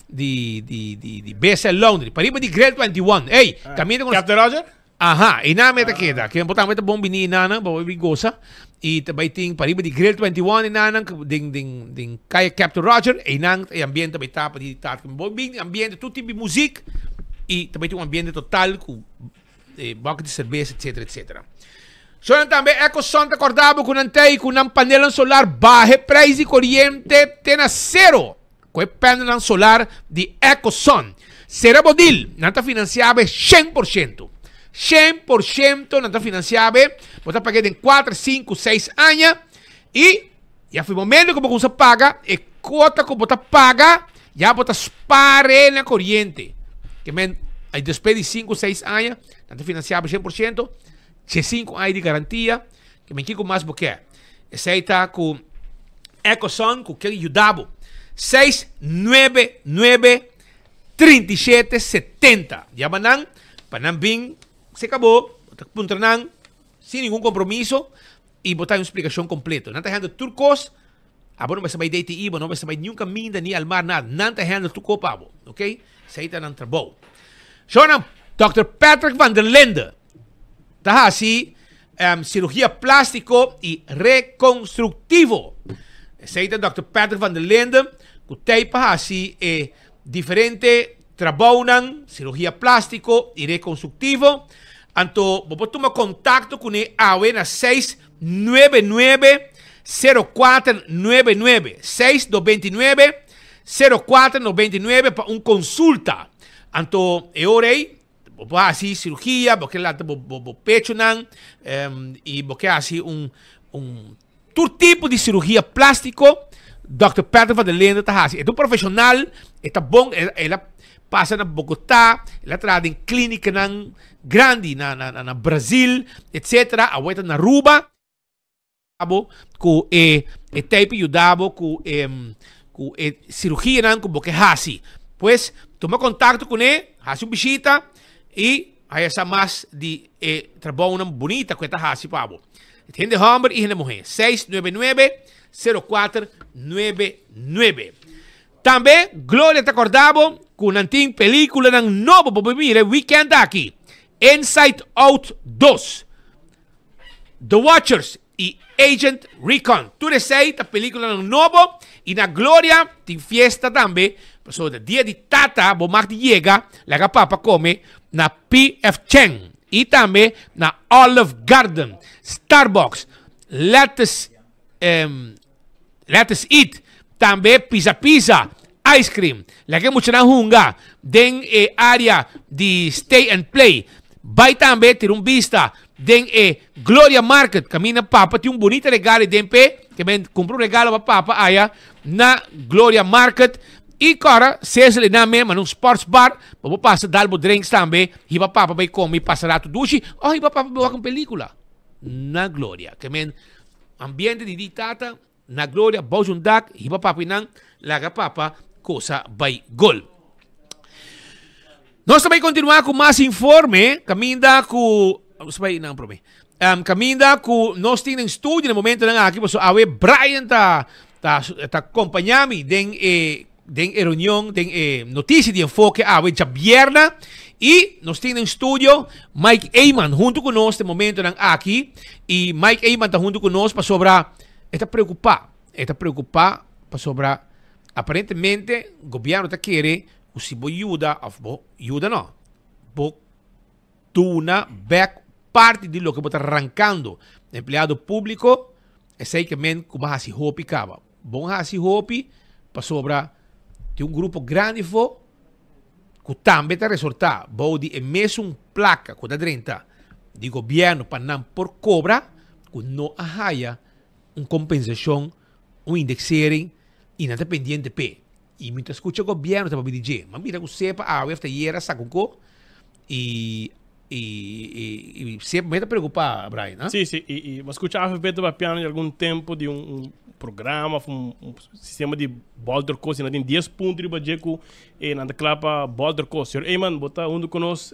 di di di di BSL Laundry, pariba di Grill 21. Ey, Ah. caminda con Captain Roger? Aha, y nan me ta keda. Ke bo tambe ta bon bini nanan, bo bay goza. Y ta bay tin pariba di Grill 21 y nanan den den den calle Captain Roger, y nan e ambiente bay ta pa di ta. Bo bin ambiente tur tipo di muziek y ta bay tin un ambiente total cu e bòk di serbes etcetera etcetera. Sonan tambe Ecoson ta kòrda bo ku nan ta ei ku nan panelnan solar baha e preis di koriente te na sero ku e panelnan solar di Ecoson. Sera bo deal, nan ta finansiá bo 100%. 100% nan ta finansiá bo, bo ta pag'é den kuater, sinku, seis aña i ya for e momento ku bo kumsa paga e kuota ku bo ta paga ya bo ta spar e na koriente. Ke men ai despues di sinku seis aña nan ta finansiá bo 100%, dje sinku aña di garantia, ke men kiko mas bo ke? Esei ta ku Ecoson ku ke yuda bo. 699 37 70. Yama nan pa nan bin seka bo, bo ta puntra nan sin ningun kompromiso. I bo ta un splikashon kompleto. Nan ta handle tur kos. Abo no mester bai DTI, bo no mester bai niun kaminda, ni almar, nada. Nan ta handle tur kos pa bo. Ok? Esei ta nan trabou. Shownan, Dòkter Patrick van der Linde ta hasi um, sirugia plástiko i rekonstruktivo. Esei ta Dòkter Patrick van der Linde ku tei pa hasi e diferente trabounan, sirugia plástiko i rekonstruktivo. Anto bo por tuma kontakto kuné awe na 699 0499, 699 0499 pa un konsulta. Anto e ora ei bo por hasi sirugia, bo ke lanta bo bo pechonan i bo ke hasi un un Tur tipo di cirugia plastico Dòkter Patrick van der Linden ta haci. E ta un profesional, e ta bon, el a pasa na Bogota, el a traha den clinicanan grandi na na na Brazil, etcetera. Awor e ta na Aruba. Bo cu e e tey pa yuda bo cu e cu e cirugianan cu bo ke haci. Pues tuma contacto cune, haci un bishita y haya sa mas di e trabounan bunita cu e ta haci pa bo. Hende hòmber i hende muhé, 699 0499. Tambe Gloria ta kòrda bo ku nan tin pelíkulanan nobo pa bo mira e wikènt aki, Inside Out 2, The Watchers i Agent Recon. Tur esei ta pelíkulanan nobo i na Gloria tin fiesta tambe pasobra dia di tata bo mag di yega laga papa kome na PF Chang. Y tambe na Olive Garden, Starbucks, Lettuce, um, Lettuce Eat, tambe Pizza Pizza, Ice Cream. Laga e muchanan hunga den e area di Stay and Play. Bai tambe tira un bista den e Gloria Market. Camina papa tin un bonita regalo den pe. Ke men kumpra un regalo pa papa aya na Gloria Market. I kòrda, Cecil e nan mema na un sports bar pa bo pasa dal bo drinks tambe, hiba papa bai kome i pasa ratu dushi o hiba papa bai wak un pelikula na Gloria. Ke men ambiente di di tata na Gloria bou un dak, hiba papa i nan laga papa kosa bai gol. Nos ta bai kontinuá ku mas informe kaminda ku nos bai nan promé. Um, kaminda ku nos tin den studio na momentonan aki pasobra awe Brian ta ta ta kompañá mi den e den e reunion den e notisia di enfoke awe djabierna i nos tin den studio Mike Eman huntu ku nos den momentonan aki i Mike Eman ta huntu ku nos pasobra e ta preokupá e ta preokupá pasobra aparentemente gobièrnu ta kere. ku si bo yuda òf bo yuda no, bo duna bèk parti di loke bo ta rankando empleado públiko, esei ke men ku bo a hasi hopi kaba. Bon hasi hopi pasobra tin un grupo grandi afó ku tambe ta resortá bou di e mesun plaka ku ta drenta di gobièrnu pa nan por kobra ku no a haya un kompensashon, un indeksering i nan ta pendiente p'e. I mi ta skucha gobièrnu ta papia di dje. M'a mira ku sepa awe òf ta ayera a saka un ko i i i sepa mi ta preokupá, Brian, ha? Sí, sí, i i m'a skucha AFP ta papiando di algun tempu di un un programa òf un un sistema di bòlter kos i nan tin dies punto riba dje ku e nan ta kla pa bòlter kos. Señor Eman, bo ta huntu ku nos,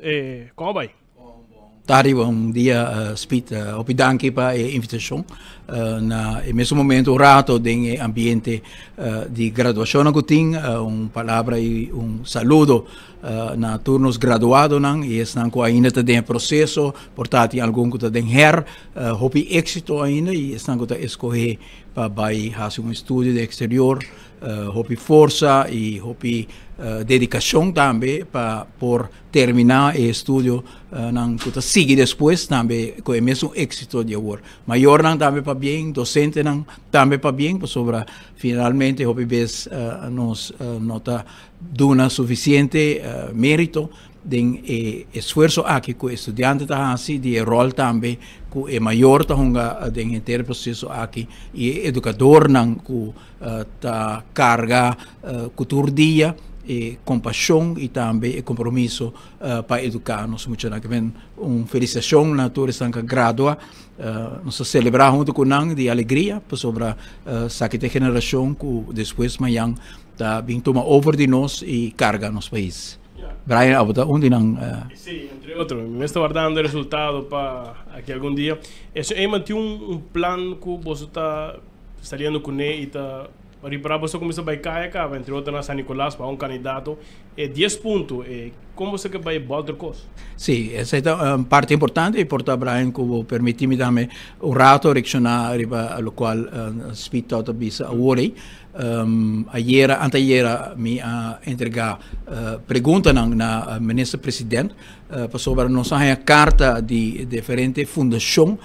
kon a bai? Ta riba un dia Speed. Hopi danki pa e invitacion. Na e mesun momento un rato den e ambiente di graduacionnan cu tin, un palabra y un saludo na tur nos graduadonan y esnan cu ainda ta den e proceso, por ta tin algun cu ta den her, hopi exito ainda y esnan cu ta escoge pa bay haci un estudio den exterior. Hopi forsa y hopi dedicacion tambe pa por termina e estudio nan cu ta sigui despues tambe cu e mesun exito di awor. Mayornan tambe pabien, docentenan tambe pabien pasobra finalmente hopi bes nos no ta duna suficiente merito den e esfuerso aki cu e studiante ta haci, di e rol tambe cu e mayor ta hunga den henter e proceso aki y e educadornan cu ta carga cu tur dia e compasion y tambe e compromiso pa educa nos muchanan. Ke men un felicitacion na tur esnan cu a gradua. Nos ta celebra hunto cu nan di alegria pasobra esaki ta e generacion cu despues mañan ta bin tuma over di nos y carga nos pais. Brian, abo ta un di nan. Sí, entre otro. Mi mes ta wardando e resultado pa aki algun dia. E señor Eman tin un plan cu boso ta saliendo cune y ta ripara boso cuminsa bay caya caba, entre otro na San Nicolas pa un candidato. E dies punto, e con boso ke bay bolter cos? Sí, esey ta un parti importante y por ta Brian cu bo permiti mi dame un rato reacciona riba locual Speed Talk ta bisa awor ey. Ayera, antayera mi a entrega preguntanan na Minister President pasobra nos a haña karta di diferente fundashon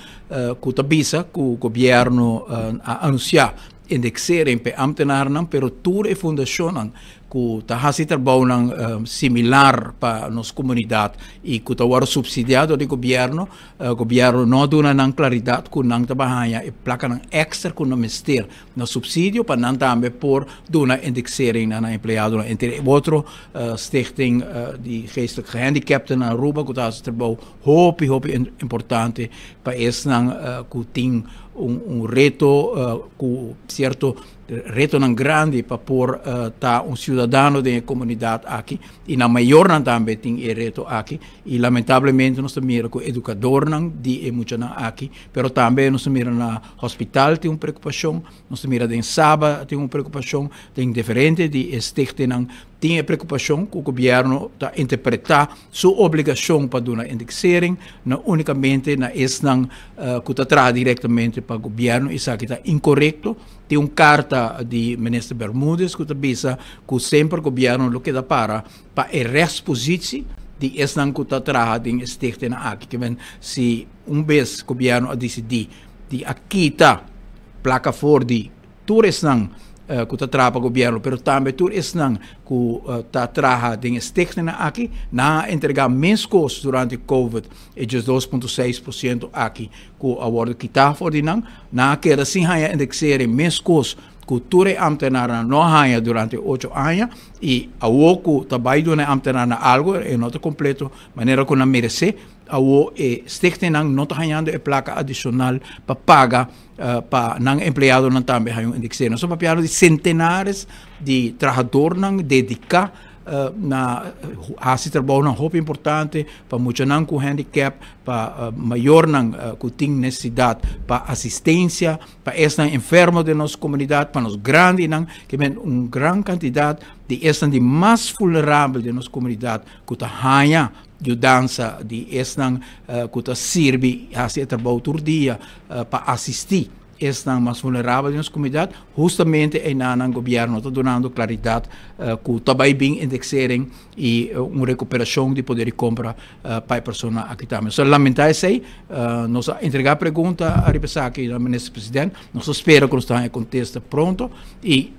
ku ta bisa ku gobièrnu a anunsiá indexering pa e ambtenarnan pero tur e fundashonnan ku ta hasi trabounan similar pa nos komunidat i ku ta wòrdu supsidiá dor di gobièrnu gobièrnu no a duna nan klaridat ku nan ta bai haña e plakanan èkstra ku nan mester na subsidio pa nan tambe por duna indexering na nan empleadonan. Entre otro Stichting di Geestelijk Gehandicapten na Aruba ku ta hasi trabou hopi hopi importante pa esnan ku tin un reto ku sierto retonan grandi pa por ta un ciudadano den e comunidad aki y nan mayornan tambe tin e reto aki y lamentablemente nos ta mira cu educadornan di e muchanan aki pero tambe nos ta mira na Hospital tin un preocupacion, nos ta mira den Saba tin un preocupacion, den diferente di e stichtingnan tin e preocupacion cu gobierno ta interpreta su obligacion pa duna indexering, no unicamente na esnan cu ta traha directamente pa gobierno, esaki ta incorecto. Tin un carta di Minister Bermudez cu ta bisa cu semper gobierno lo keda para pa e rechtspositie di esnan cu ta traha den e stichtingnan aki. Kimen si un bes gobierno a dicidi di a kita placa for di tur esnan cu ta traha pa gobierno, pero tambe tur esnan cu ta traha den e stichtingnan aki, nan a entrega mescos durante covid e 12.6% aki cu a wordo kita for di nan, nan a keda sin haya indexering mescos cu tur e ambtenarnan no a haya durante ocho aña y awo cu ta bay duna e ambtenarnan algo e no ta completo manera cu nan merece. Awo e stichtingnan no ta hañando e plaka adishonal pa paga pa nan empleadonan tambe haña un indexering. Nos ta papiando di sentenares di trahadornan dediká na hasi trabounan hopi importante pa muchanan ku handicap, pa mayornan ku tin nesesidat pa asistensia, pa esnan enfermo den nos komunidat, pa nos grandinan, ke men un gran kantidat di esnan di mas vulnerabel den nos komunidat ku ta haña Yudansa di esnan ku ta sirbi hasi e trabou tur dia pa asistí esnan mas vulnerabel den nos komunidat, hustamente einanan gobièrnu ta dunando klaridat ku ta bai bin indexering i un rekuperashon di poder di kompra pa e persona aki tambe. Nos ta lamentá esei, nos a entregá pregunta ariba esaki na Minister President, nos ta spera ku nos ta haña kontesta pronto i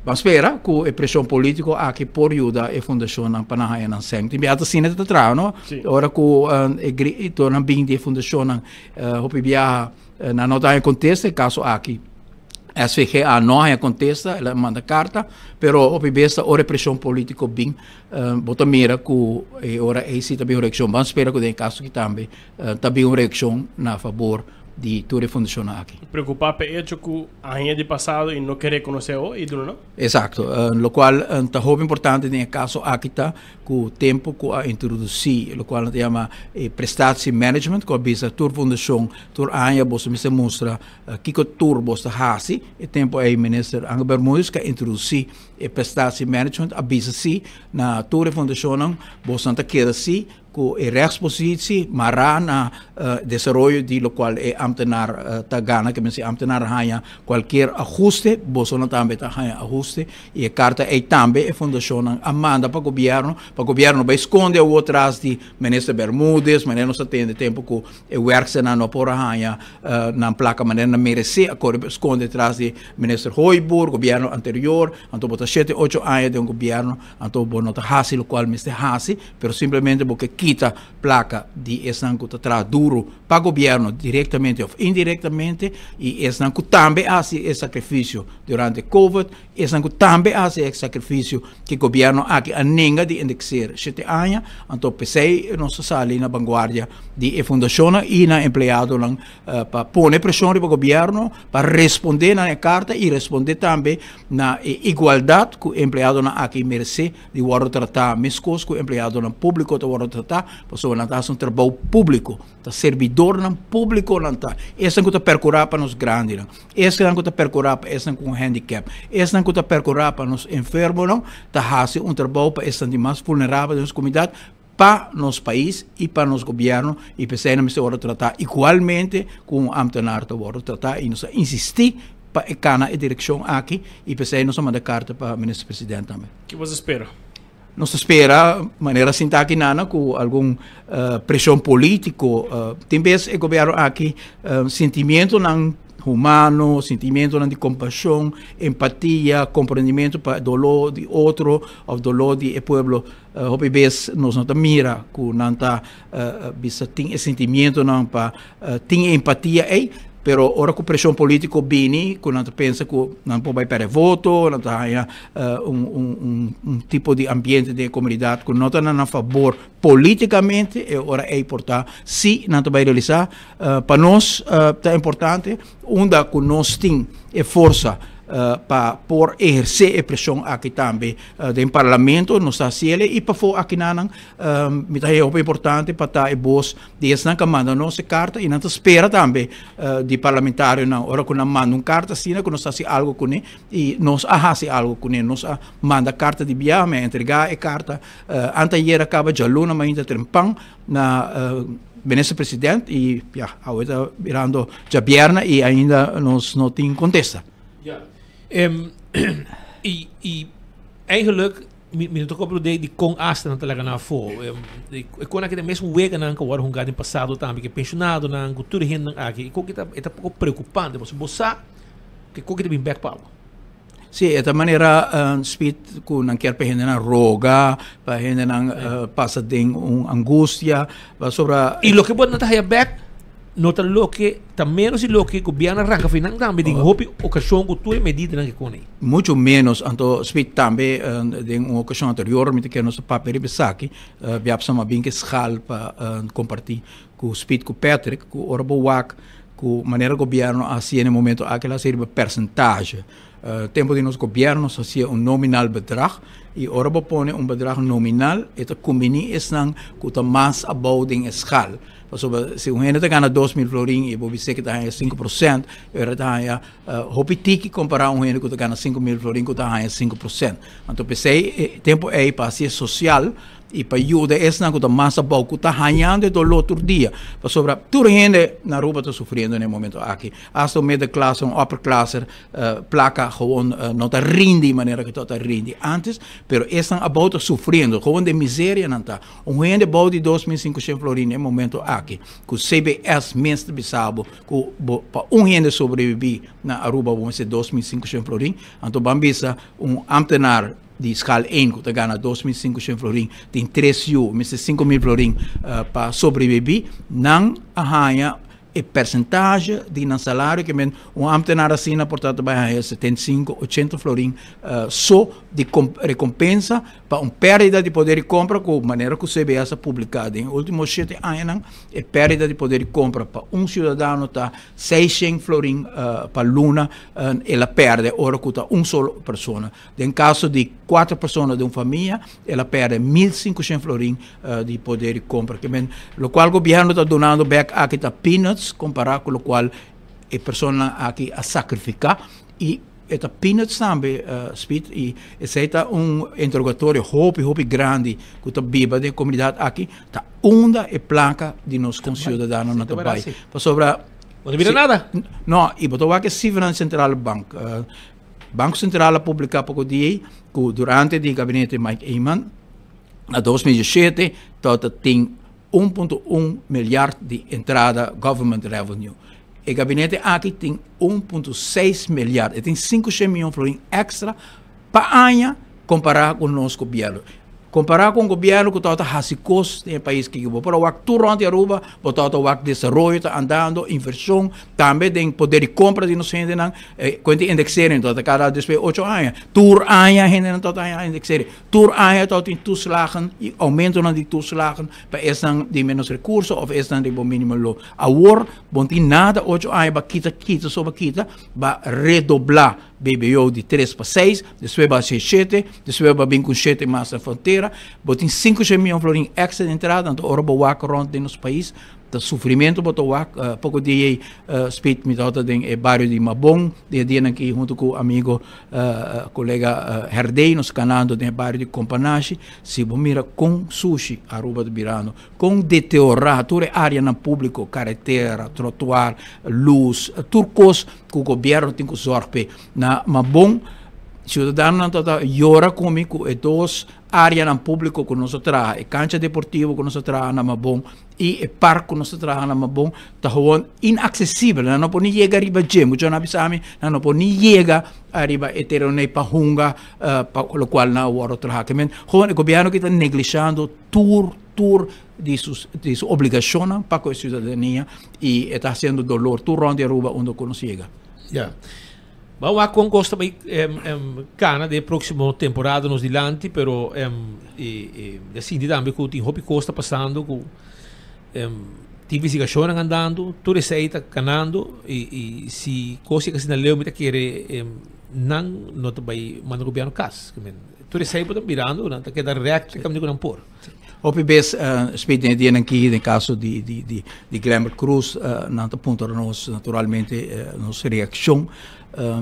Ban spera ku e preshon polítiko aki por yuda e fundashonnan pa nan haña nan sèn. Tin bia ta asina ta traha, no? Ora ku e gritonan bin di e fundashonnan, hopi biaha nan no ta haña kontesta. E kaso aki SVGA no haña kontesta, el a manda karta, pero hopi bes ta ora e preshon polítiko bin, bo ta mira ku e ora ei si ta bin un reakshon. Ban spera ku den e kaso aki tambe ta bin un reakshon na fabor di tur e fundashonnan aki. Preocupa p'e hecho cu aña di pasado y no ke reconoce awo y duna no? Exacto. Locual ta hopi importante den e caso aki ta cu tempo cu a introduci locual nan ta yama e prestatie management cu a bisa tur fundashon tur aña boso mester mustra kico tur bos ta haci. E tempo ey Minister Angel Bermudez cu a introduci e prestatie management a bisa si na tur e fundashonnan bosonan ta keda si Ku e rechtspositie mará na desaroyo di lokual e ambtenaar ta gana, ke men si ambtenaar haña kualkier ahuste, bosonan tambe ta haña ahuste. I e karta ei tambe e fundashonnan a manda pa gobièrnu, pa gobièrnu no bai skonde awor tras di minister Bermudez, manera nos a tende tempu ku e wèrksternan no por a haña nan plaka manera nan meresé, a kore skonde tras di minister Hooyboer, gobièrnu anterior, anto bo ta shete ocho aña den un gobièrnu. Anto bo no ta hasi lokual mester hasi, pero simplemente bo ke kita plaka di esnan ku ta traha duru pa gobièrnu direktamente òf indirektamente i esnan ku tambe a hasi e sakrifisio durante covid, esnan ku tambe a hasi e sakrifisio ku gobièrnu aki a nenga di indekseer shete aña. Anto p'esei nos ta sali na vanguardia di e fundashonnan i nan empleadonan pa pone preshon riba gobièrnu pa respondé na e karta i respondé tambe na e igualdat ku empleadonan aki meresé di wòrdu tratá meskos ku empleadonan públiko ta wòrdu tratá, pasobra nan ta hasi un trabou públiko, ta serbidornan públiko nan ta, esnan ku ta perkurá pa nos grandinan, esnan ku ta perkurá pa esnan ku un hèndikèp, esnan ku ta perkurá pa nos enfermonan, ta hasi un trabou pa esnan di mas vulnerabel den nos komunidat, pa nos pais i pa nos gobièrnu i p'esei nan mester wòrdu tratá igualmente ku un ámtenar ta wòrdu tratá i nos a insistí pa e kana e direkshon aki i p'esei nos a manda karta pa Minister President tambe. Ki bo ta spera? Nos ta spera manera sinta aki nana ku algun preshon polítiko. Tin bes e gobièrnu aki sentimientonan humano, sentimientonan di kompashon, empatia, komprendimentu pa doló di otro òf doló di e pueblo. Hopi bes nos no ta mira ku nan ta bisa tin e sentimientonan pa tin e empatia ei, pero ora ku preshon polítiko bini ku nan ta pensa ku nan por bai pèrdè voto, nan ta haña un un tipo di ambiente den e komunidat ku no ta na nan fabor polítikamente, e ora ei por ta si nan ta bai realisá. Pa nos ta importante unda ku nos tin e forsa pa por ehersé e preshon aki tambe den parlamento, nos ta hasiel i pafó akinanan mi ta haña hopi importante pa ta e bos di esnan ku a manda nos e karta i nan ta spera tambe di parlamentarionan ora ku nan manda un karta asina ku nos ta hasi algu kuné i nos a hasi algu kuné, nos a manda karta di biaha, mi a entregá e karta anteayer a kaba djaluna mainta trempan na Minister President y ya, awe ta birando djabièrnè y ainda nos no tin contesta. Ja. Y, y eigenlijk, mi, mi no ta comprende di con hasta nan ta laga nan afó. E con aki ta mesun weganan ku wòrdu hungá den pasado tambe, ku e pensionadonan, ku tur e hendenan aki. E kon ki ta, e ta poko preokupante, pasobra bo sa ku e kon ki ta bin bèk pa bo. Sí, e ta manera Speed ku nan kier pa hendenan roga, pa hendenan pasa den un angustia, pasobra. I loke bo nan ta haya bek no ta loke, ta menos di loke gobièrnu a ranka for nan tambe den hopi okashon ku tur e medidanan ke kone. Mucho menos, anto Speed tambe den un okashon anterior mi ta kere nos ta papia riba esaki, biapsa mi a bin ku e schaal pa kompartí ku Speed ku Patrick, ku ora bo wak Ku manera gobièrnu a hasié na e momento aki el a hasié riba persentahe. Tempu di nos gobièrnu nos hasié un nominal bedrag i ora bo pone un bedrag nominal e ta kumbiní esnan ku ta mas abou den e skal. Pasobra si un hende ta gana 2000 florin i bo bis'é ku ta haña 5%, e ora ta haña hopi tiki kompará un hende ku ta gana 5000 florin ku ta haña 5%. Anto p'esei e tempu ei pa hasié sosial. i pa yuda esnan ku ta mas abou ku ta hañando e doló tur dia. Pasobra tur hende na Aruba ta sufriendo na e momento aki. Asta un middenklasse, un upperklasser, plaka gewoon no ta rindi manera ku tabata rindi antes, pero esnan abou ta sufriendo, gewoon den miseria nan ta. Un hende bou di 2500 florin na e momento aki, ku CBS mes ta bisa bo ku bo pa un hende sobrevivi na Aruba bo mester 2500 florin, anto ban bisa un ambtenaar di schaal één ku ta gana 2500 florin tin tres yu mester 5000 florin pa sobrevivi, nan a haña E percentage di nan salario ke men un ambtenaar asina por ta ta bai haña 75, 80 florin so di recompensa pa un perdida di poder di compra ku manera ku CBS a publica den e ultimo shete añanan e perdida di poder di compra pa un ciudadano ta 600 florin pa luna el a perde ora ku ta un solo persona. Den kaso di kuater persona den un famia, el a pèrdè 1500 florin di poder di kompra. Ke men, lokual gobièrnu ta dunando bèk aki ta peanuts kompará ku lokual e personanan aki a sakrifiká i e ta peanuts tambe, Speed, i esei ta un interogatorio hopi, hopi grandi ku ta biba den e komunidat aki, ta unda e plaka di nos konsiudadanonan ta bai. Pasobra. Bo no mira nada. No, i bo ta wak e sifranan di Centrale Bank. Banco Central a publica poco dia cu durante di gabinete Mike Eman na 2017 tabata tin 1.1 miljard di entrada government revenue. E gabinete aki tin 1.6 miljard, e tin 500 miyon florin extra pa aña compara cu nos gobierno. Kompará ku un gobièrnu ku tabata hasi kos den e pais kiko bo por a wak tur rònt di Aruba, bo tabata wak desaroyo ta andando, invershon, tambe den poder di kompra di nos hendenan, e kuenta di indeksering tabata kada despues di ocho aña, tur aña hendenan tabata haña indeksering, tur aña tabatin toeslagen i oumentonan di toeslagen pa esnan di ménos rekurso òf esnan riba un mínimo loon. Awor bo no tin nada ocho aña ba kita kita so ba kita ba redoblá. BBO di tres pa seis, despues ba haci shete, despues ba bin cu shete mas na frontera. Bo tin 500 miyon florin extra di entrada, anto ora bo wak rond den nos pais, ta sufrimento bo ta wak. Poco dia ei Speed mi tabata den e bario di Mabon, den e dianan aki hunto cu amigo colega Herdey nos canando den e bario di Companashi, si bo mira con sushi Aruba ta birando, con deteriora tur e areanan publico, caretera, trotuar, luz, tur cos ku gobièrnu tin ku zòrg p'e. Na Mabon, siudadanonan ta ta yora ku mi ku e dos áreanan públiko ku nos a traha, e kancha deportivo ku nos a traha na Mabon i e park ku nos a traha na Mabon, ta gewoon inaksesibel. Nan no por ni yega riba dje. Muchanan a bisa mi, nan no por ni yega ariba e tereno ei pa hunga, pa lokual nan a wòrdu traha. Ke men, gewoon e gobièrnu aki ta neglishando tur, tur di su di su obligacionnan pa cu e ciudadania y e ta haciendo dolor tur rond di Aruba unda cu nos yega. Ya. Ban wak con cos ta bay cana den e proximo temporada nos dilanti, pero e e sinti tambe cu tin hopi cos ta pasando cu tin investigacionnan andando, tur esey ta canando y y si cos yega asina leu mi ta kere nan no ta bay manda gobierno cas. Tur esey bo ta mirando nan ta keda rect caminda cu nan por. Hopi bes spit den e dianan aki den kaso di di di di Glenbert Cruz nan ta puntra nos naturalmente nos reakshon.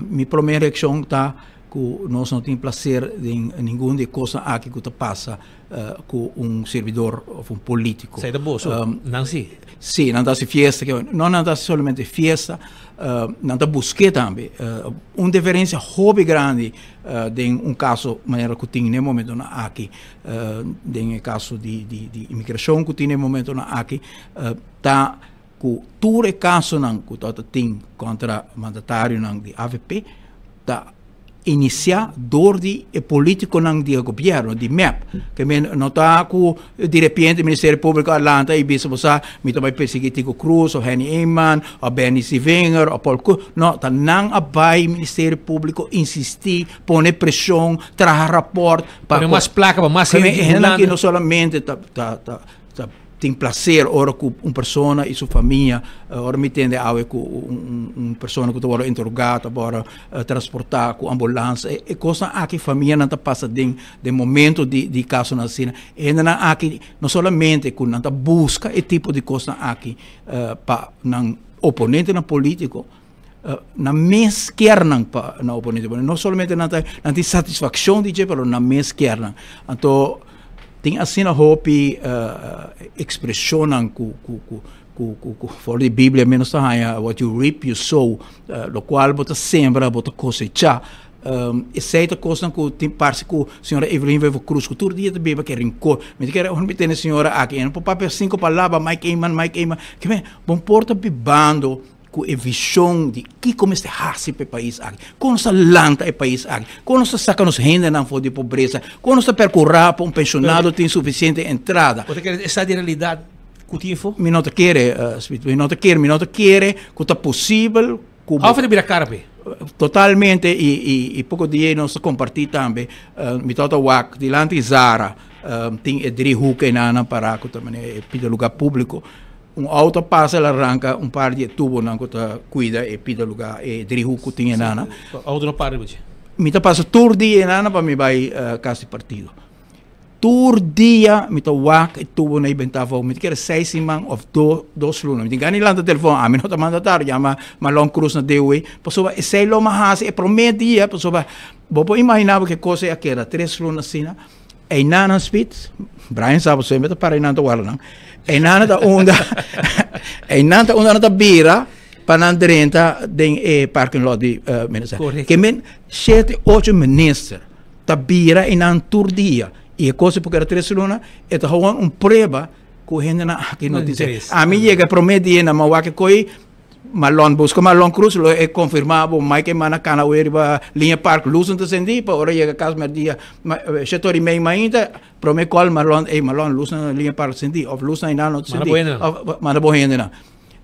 Mi prome reakshon ta ku nos no tin plaser den ningun di e kosnan aki ku ta pasa ku un sirbidor òf un polítiko. Esei ta boso, nan si? Si, nan ta hasi fiesta, no nan ta hasi solamente fiesta, nan ta busk'é tambe. Un diferensia hopi grandi den un kaso manera ku tin na e momentonan aki. Den e kaso di di di imigrashon ku tin e momentonan aki ta ku tur e kasonan ku tabata tin kontra mandatarionan di avp ta inisiá dor di e politikonan di e gobièrnu di mep. Ke men no ta ku di repente Ministerio Públiko a lanta i bisa bo sa mi ta bai persiguí Tico Cruz òf Henny Eman òf Benny Sevinger òf Paul Koe. No, ta nan a bai Ministerio Públiko insistí, pone preshon, traha rapòrt. Pone mas plaka pa mas hende di Hulanda. Aki no solamente ta ta ta ta tin placer ora ku un persona i su famia, ora mi tende awe ku un un persona ku ta wòrdu interogá ta wòrdu transportá ku ambulans, e kosnan aki famianan ta pasa den den momento di di kasonan asina. E hendenan aki no solamente ku nan ta buska e tipo di kosnan aki pa nan oponentenan polítiko, Nan mes kier nan pa nan oponente. No solamente nan ta, nan tin satisfaccion di dje, pero nan mes kier nan. Anto, Tin asina hopi ekspreshonnan ku ku ku ku ku ku for di Biblia mi nos ta haña what you reap you sow, lokual bo ta sembra bo ta kosechá. Esei ta kosnan ku tin parse ku señora Evelyn Wever Croes ku tur dia ta biba ke rincor. Mi ta kere ora mi tene señora aki e no por papia sinku palabra Mike Eman Mike Eman. Kimen bo por ta bibando ku e vishon di kiko mester hasi pa e pais aki, kon nos ta lanta e pais aki, kon nos ta saka nos hendenan for di pobresa, kon nos ta perkurá pa un penshonado tin sufisiente entrada. Bo ta kere esta di realidat ku tin afó? Mi no ta kere, Smith, mi no ta kere, mi no ta kere ku ta posibel ku bo. Òf e ta bira kara p'e? Totalmente, i poko dia nos ta kompartí tambe, mi tabata wak dilanti Zara, tin e driehoek einan pará ku ta manera e pida lugá públiko. Un auto a pasa el a ranka un par di e tubonan ku ta kuida e pida lugá, e driehoek ku tin enana. Auto no para riba dje. Mi ta pasa tur dia enana pa mi bai kas di partido. Tur dia mi ta wak e tubonan ei benta afó. Mi ta kere seis siman òf dos luna. Mi tin gana di lanta telefòn. Ami no ta manda tardi yama Marlon Cruz na DOW. Pasobra esei lo mi a hasi e promé dia pasobra bo por imaginá bo ke kos ei a keda tres luna asina. Einanan spit, Brian sa pasobra mi ta para einan ta warda nan. Einan ta unda, einan ta unda nan ta bira pa nan drenta den e parking lot di minister. Correcto. Ke men shete, ocho minister ta bira einan tur dia. I e kos por keda tres luna, e ta gewoon un prueba ku hendenan aki no tin se. Ami yega e prome dia na Mawake koi Marlon busca Marlon Cruz lo e confirma bo Mike e mana cana awe riba Liña Park luz no ta cendi pa ora yega cas merdia shete ora y mei mainta prome call Marlon ey Marlon luz na Liña Park cendi of luz na Inal no ta cendi of manda bo hendenan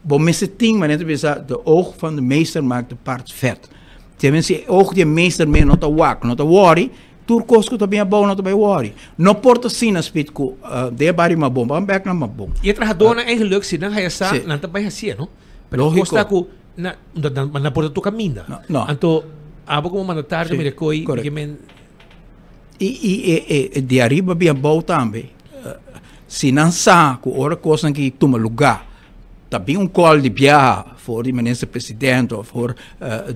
bo mester tin manera ta bisa de oog van de meester maakt de paard vet te si e oog di e meester mes no ta wak no ta worry Tur kos ku ta bin abou no ta bai wòri. No por ta asina spit ku den e bario Mabon, ban bèk na Mabon. I e trahadónan eigenlik si nan haya sa, nan ta bai hasié, no? Pero e kos ta ku nan nan por ta toka minda. Anto abo komo mandatario ta mira e koi i men. I i e di ariba bin abou tambe, si nan sa ku ora kosnan ki tuma lugá, Ta bin un call di biaha for di minister president of for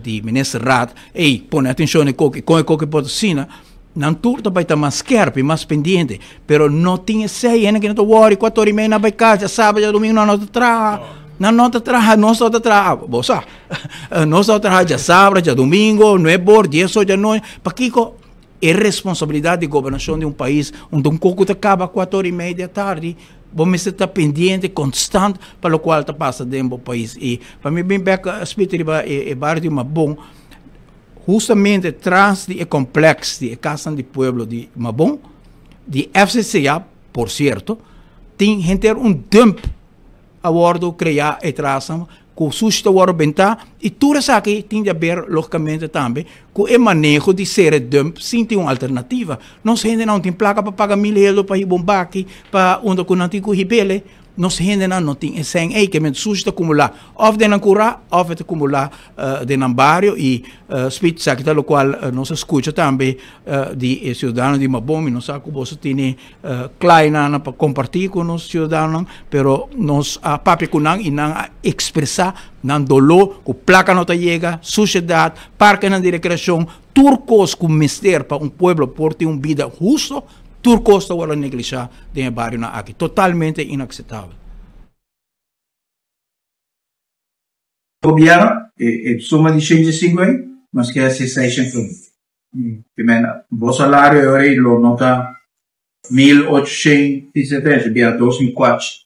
di ministerraad, ey, pone atencion e koki, con e koki por ta asina, nan tur ta bay ta mas skerp y mas pendiente, pero no tin esey, hende no ta worry, cuatro ora y media nan bay cas, djasabra, djadomingo nan no ta traha, nan no ta traha, nos no ta traha, bo sa, nos no ta traha djasabra, djadomingo, nuebe or, dies or djanochi, pakico e responsabilidad di gobernacion di un pais, unda un koki ta caba cuatro ora y media di atardi, Bo mester ta pendiente constant pa locual ta pasa den bo pais. Y pa mi bin bek spit riba e bario di Mabon, hustamente tras di e complex di e casnan di pueblo di Mabon, di FCCA por cierto, tin henter un dump a wordo crea e trasnan cu sushi ta wordo benta y tur esaki tin di haber logicamente tambe cu e maneho di cera e dump sin tin un alternativa. Nos hendenan no tin placa pa paga mil euro pa hiba un baki pa unda cu nan tin cu hibele. Nos hendenan no tin e sèn ey, ke men sushi ta cumula of den nan cura of e ta cumula den nan bario y Speed esaki ta locual nos a scucha tambe di e ciudadano di Mabon. Mi no sa cu boso tene Klainan pa kompartí ku nos siudadanonan, pero nos a papia ku nan i nan a ekspresá nan doló ku plaka no ta yega, sushedat, parkenan di rekreashon, tur kos ku mester pa un pueblo por tin un bida husto, tur kos ta wòrdu neglishá den e barionan aki. Totalmente inakseptabel. Gobierno, e suma di shen dje sinku ei, nos ke hasi seishen florin. Primer, bo salario e ora ei lo no ta 1870, bia 2004.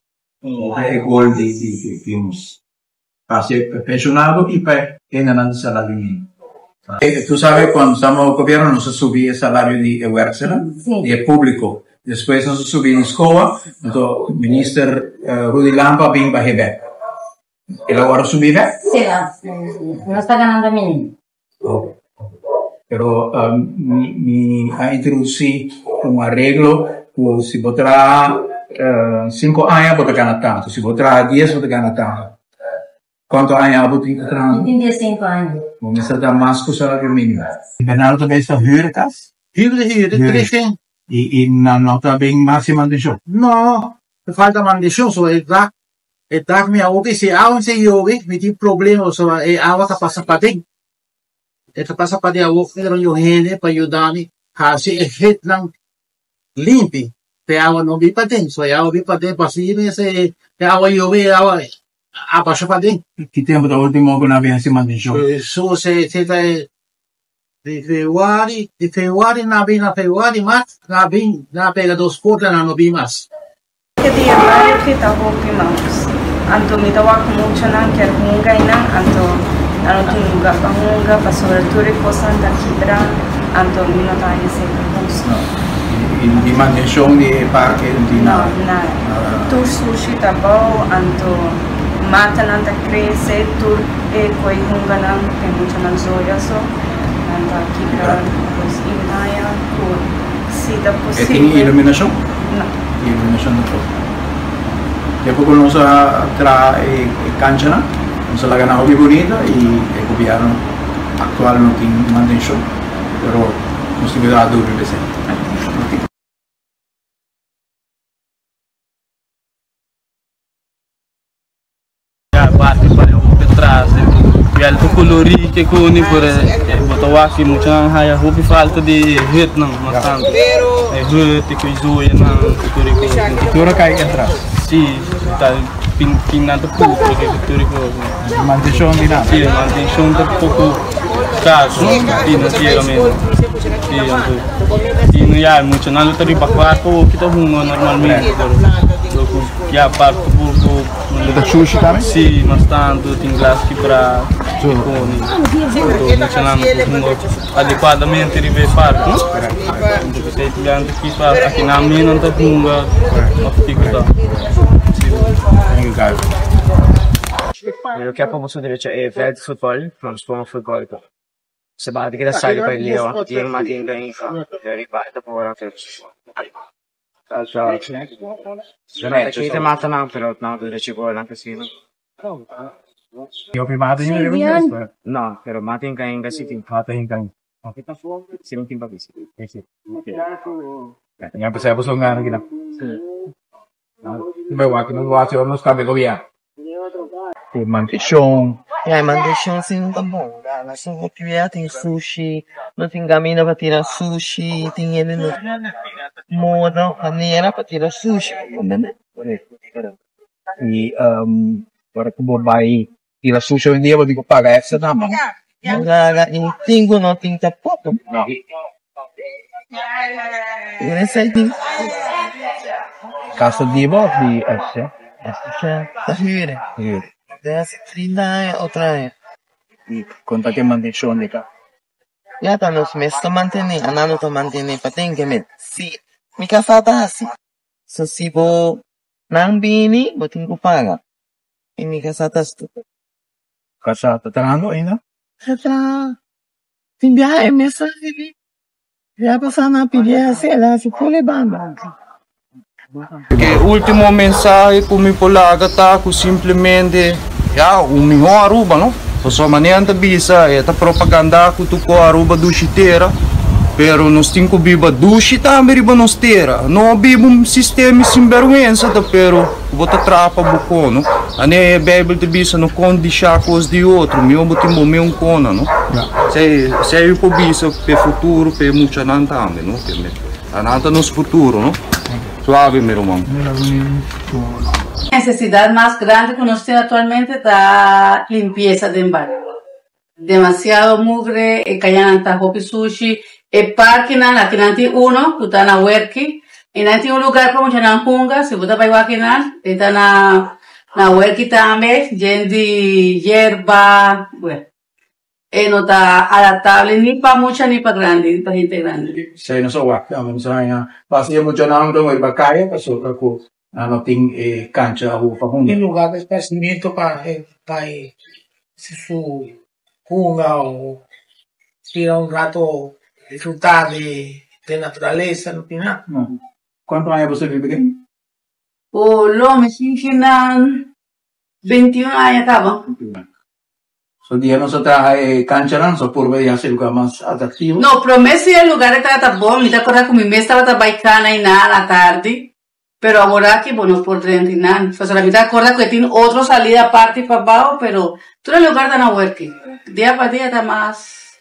Ta e gol di di di nos hasi pa pensionado i pa hendenan di salario minimo. Tu sabe cuando estamos gobierno nos a subi e salario di e werksternan, di e publico. Despues nos a subi di SCOA, anto minister Rudy Lampe a bin bahe bek. El a wòrdu subi bek? Si, nos ta ganando minimo. Pero mi a introduci un areglo cu si bo traha cinco aña bo ta gana tanto, si bo traha dies bo ta gana tanto. Cuanto aña abo tin ta trahando? Mi tin diescinco aña. Bo mester ta mas cu salario minimo. Bernardo ta bes ta huur e cas? Huur de huur, de tres cent. Y nan no ta bin mas e mantencion? No, ta falta mantencion, so e dak E dak mi awoki si awa si yobe mi tin problema pasobra e awa ta pasa paden. E ta pasa paden awor mi ta yu hende pa yuda mi hasi e hetnan limpi. Pa e awa no bin paden. So e awa bin paden pa asina e awa yobe e awa a basha paden. Ki tempu ta ultimo ku nan a bin hasi mantenshon? So se ta di februari, di februari nan a bin na februari mart nan a bin nan a pega dos porta nan no bin mas. E di e bario ki ta hopi maus. Anto mi ta wak muchanan kier hunga einan anto nan no tin luga pa hunga pasobra tur e kosnan ta kibra anto mi no ta haña esei ta husto. I di mantenshon di e parke no tin nada? No, nada. Tur sushi ta bou anto matanan ta krese tur e koi hunganan ku e muchanan zoya so nan ta kibra pues i mi ta haña ku si ta E tin posibel. iluminashon? No. Iluminashon tampoco. Tempo cu nos a traha e canchanan, nos a laga nan hopi bunita y e gobierno actual no tin mantencion, pero nos tin cu traha duro riba esey. Ya bati pa e hopi tras Wel ta kolori ke koni pero e bo ta wak si muchanan haya hopi falta di e hutnan mas tantu e hut e koizoyanan ku tur e kosnan. Tur a kai atras? Si ta tin tin nan ta putri ke tur e kosnan. Mantenshon di nada? Si mantenshon ta poko skarso finansieramente si anto si no ya muchanan lo ta riba kwarto hopi ta hunga normalmente pero lo ku ya parti poko. Bo ta shushi tambe? Si, mas tantu tin glas kibrá i koni. Anto muchanan no por hunga adekuadamente riba e park, no? Anto p'esei ta biaha aki pa akinan mi nan ta hunga òf kiko ta. Si. Thank you guys. Lo ke a pone su derecho e veld di futbol, nos pone futbol. Se bati keda sali pa e leo, i e matin ta hinka riba e ta por. Kita mata nan pero nan ta derecho gol nan casino. Hopi mata hinka riba e No, pero mata hinka hinka si tin. Mata hinka hinka. Si no tin pa bisa. Ya empezá boso gana kinan. Bai wak nos wak si ora nos cambia gobierno. E mantenshon. Ya e mantenshon si no ta bon. Gana su hopi bia tin sushi, no tin caminda pa tira sushi, tin hende no moda of manera pa tira sushi, comprende? Y ora cu bo bay tira sushi hoy en dia bo tin cu paga extra tambe. Paga y tin cu no tin tampoco. Casa di bo of di FC? Ta huur. Den haci 30 aña otro aña. Y con ta ke mantencion di cas? Ya ta nos mes ta mantene, anan no ta mantene pa ten ke met. Si mi casa ta haci. So si bo nan bini bo tin cu paga. Y mi casa ta stupi. Casa ta trahando ainda? Ta traha. Tin biaha e mes a ribi. Ya pasa nan pidi e hasi, el a hasi full e banda. E ultimo mensahe ku mi por laga ta ku simplemente ya un mihó Aruba no. Pasobra manera nan ta bisa e ta propaganda ku tur ko Aruba dushi tera pero nos tin ku biba dushi tambe riba nos tera. No biba un sistema sinberwensa ta pero ku bo ta traha pa bo kono. Ane e Bijbel ta bisa no kondisha kos di otro, mihó bo tin bo meun kona no. Esei por bisa p'e futuro p'e muchanan tambe no. Anan ta nos futuro no. Suave mi ruman. Necesidad mas grandi cu nos tin actualmente ta limpieza den bario. Demasiado mugre, e cayanan ta hopi sushi, e parkenan, aki nan tin uno cu ta na Werki, y nan tin un lugar pa muchanan hunga, si bo ta bay wak nan, e ta na na Werki tambe, yen di yerba, bueno, e no ta adaptable ni pa mucha ni pa grandi, ni pa hende grandi. Esei nos a wak tambe, nos a haña basta e muchanan ta riba kaya pasobra ku Nan no tin e cancha awo pa hunga. Tin lugar pa esparcimiento pa e bay haci su hunga o tira un rato disfruta de naturaleza no tin nada. No. Cuanto aña bo ta biba aki? O lo mi sinti nan 21 aña caba. So dia nos a traha e canchanan, nos a purba di haci e lugar mas atractivo. No, prome si e lugar e tabata bon, mi ta acorda cu mi mes tabata bay cana y na na tardi, pero aworaki bo no por drenta y nan. Pasobra mi ta acorda cu e tin otro salida parti pa bao, pero tur e lugar ta na werki. Dia pa dia ta mas,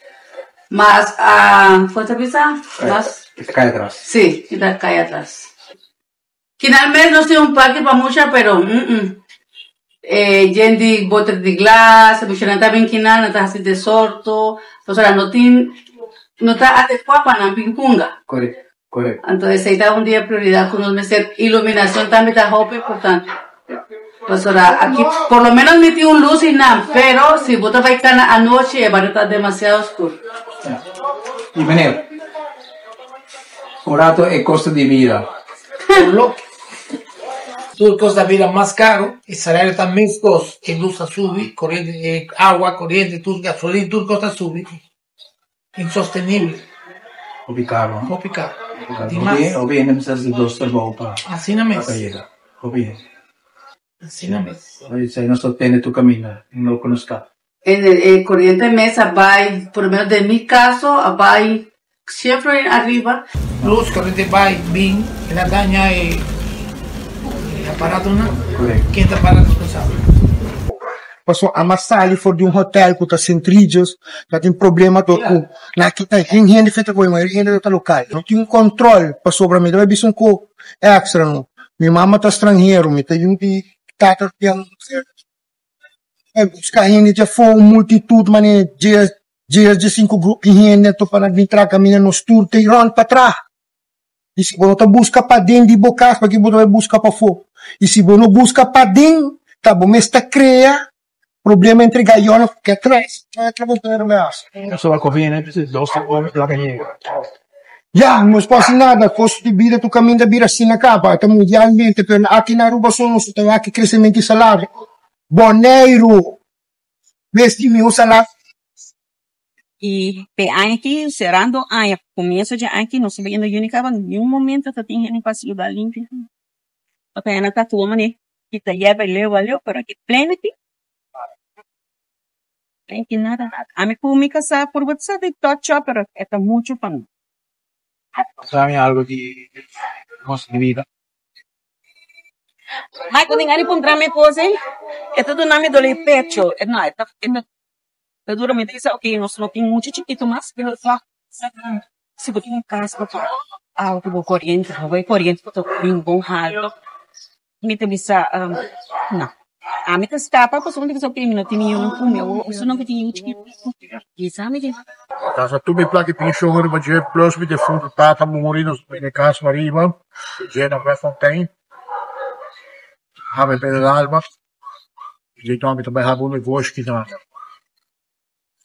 mas, ah, con ta bisa? Mas. E ta cay atras. Si, e ta cay atras. Kinan mes nos tin un parke pa mucha pero mm e yen di boter di glas, muchanan ta bin kinan nan ta hasi desorto, pasobra no tin no ta adekua pa nan bin hunga. Correcto, correcto. Anto esei ta un di e prioridad ku nos mester, iluminacion tambe ta hopi importante. Pasobra aki por lo menos mi tin un luz einan, pero si bo ta bai kana anochi e bario ta demasiado oscur. Y meneer, un rato e costo di bida. Tur cos ta bira mas caro, e salario ta mescos, e luz a subi, corriente, e agua, corriente, tur gasolin, tur cos ta subi. Insostenible. Hopi caro, no? Hopi caro. Dimas. Hopi hende mester haci dos trabou pa Asina mes. pa yega. Hopi hende. Asina mes. Esei nos ta tene tur caminda, no cu nos ta. En e corriente mes a bay, por lo menos den mi caso, a bay siempre ariba. Luz, corriente bay, bin, el a daña e aparatonan. Correcto. Ken ta para responsabel? Pasobra a mas sali for di un hotel ku ta Sint Regis, ta tin problema dor ku nan a kita hen hende fe ta kohe, mayoria hende ta lokal. No tin un kòntròl pasobra mi ta bai bisa un ko èkstra no. Mi mama ta stranhero, mi ta yu di tata di buska hende dje afó, un multitut manera djes, djes, diesinku grupo di hende anto pa nan bin traha kaminda nos tur ta rònt pa traha. I si bo no ta buska paden di bo kas, paki bo ta bai buska pafó? I si bo no buska paden, ta bo mes ta krea problema entre gayonan ku ke tres. Ya, no es por hasi nada, kosto di bida tur kaminda bira asina kaba, ta mundialmente, pero aki na Aruba so nos ta wak kresementu di salario. Boneiru mes tin mihó salario. Y p'e aña aki, cerrando aña, comienzo dje aña aki, nos ta bayendo juni caba, niun momento ta tin hende pa haci lugar limpio. Pasobra nan ta actua manera kita yerba leu a leu, pero aki pleno aki, aki nada nada. Ami cu mi casa por bo sa di touch up, pero e ta mucho pa mi. Sabi algo di nos di bida. Michael, tin gana di puntra mi e cos ey, e ta duna mi dolor di pecho, no, e ta. Ta dura mi ta bisa ok nos no tin muchu chikitu mas pero si bo tin un kas bo ta awa ku bo koriente bo bai koriente ku ta bin bon halto mi ta bisa no ami ta skapa pasobra mi ta bisa ok mi no tin niun ku mi awor esun ku tin yu chikitu bisa mi Kasa tur mi plaka di penshon riba dje plus mi defuntu tata muri nos bini kas pariba dje na Westfontein haba e pena di alma. Dje mi ta bai habi un negoshi kinan.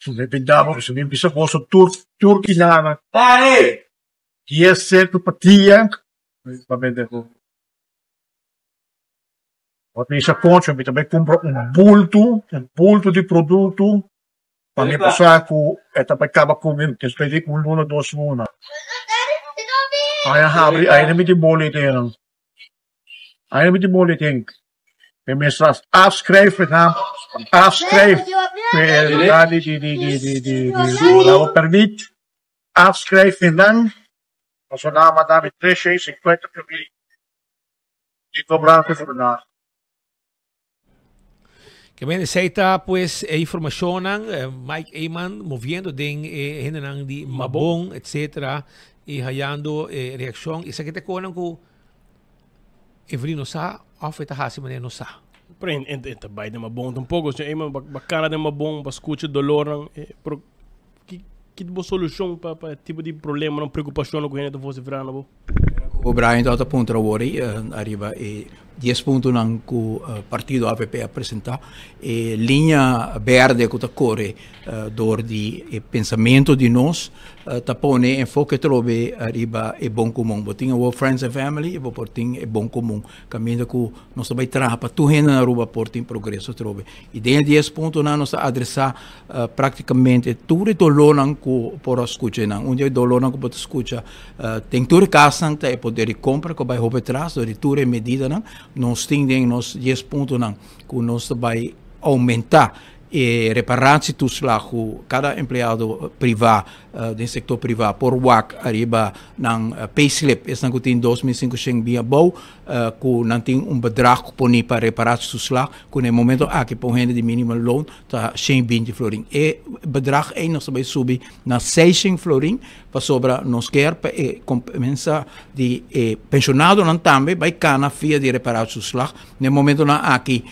Mi pinta bo, mi bisa boso tur tur kinan dies sento pa dia pa bende bo. Bo bisa concho mi ta bai cumpra un bulto, un bulto di producto pa mi por sa cu e ta bai caba cu mi despues di un luna dos luna. Ai a habri ai mi tin boli den. Ai mi tin boli den. E mester afschrijf met naam afschrijf di di di di di di di permit afschrijf en dan pasobra nan a manda mi tres shen sinkuenta permit di kobrante for nan. Ke men esei ta pues e informashonnan Mike Eman moviendo den e hendenan di Mabon etcetera y hayando e reaccion esaki ta e konan ku Evelyn no sa of e ta hasi manera no sa. Pero e ta bai den Mabon tampoco señor Eman ba kana den Mabon ba scucha dolornan pero ki ki ta bo solucion pa pa e tipo di problemanan preocupacionnan ku hende ta vocifera na bo? Ku Brian tabata puntra awor ei ariba e dies puntonan ku partido avp a presenta, e liña berde ku ta kore dor di e pensamentu di nos ta pone enfoke trobe ariba e bon komun. Bo tin awor friends and family i bo por tin e bon komun kaminda ku nos ta bai traha pa tur hende na Aruba por tin progreso trobe. I den e dies puntonan nos ta adresá práktikamente tur e dolónan ku por a skucha einan. Un di e dolónan ku bo ta skucha den tur e kasnan ta e poder di kompra ku a bai hopi atras dor di tur e medidanan. Nos tin den nos dies puntonan ku nos ta bai oumentá. E reparatietoeslag ku kada empleado privá den sektor privá por wak ariba nan payslip, esnan ku tin 2500 bin abou, ku nan tin un bedrag ku poni pa reparatietoeslag, ku na e momento aki pa un hende di minimumloon ta 120 florin. E bedrag ei nos ta bai subi na 600 florin pasobra nos kier pa e kompensa di e penshonadonan tambe bai kana via di reparatietoeslag. Na e momentonan aki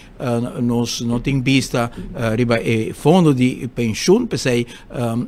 nos no tin bista riba e fondo di penshun, p'esei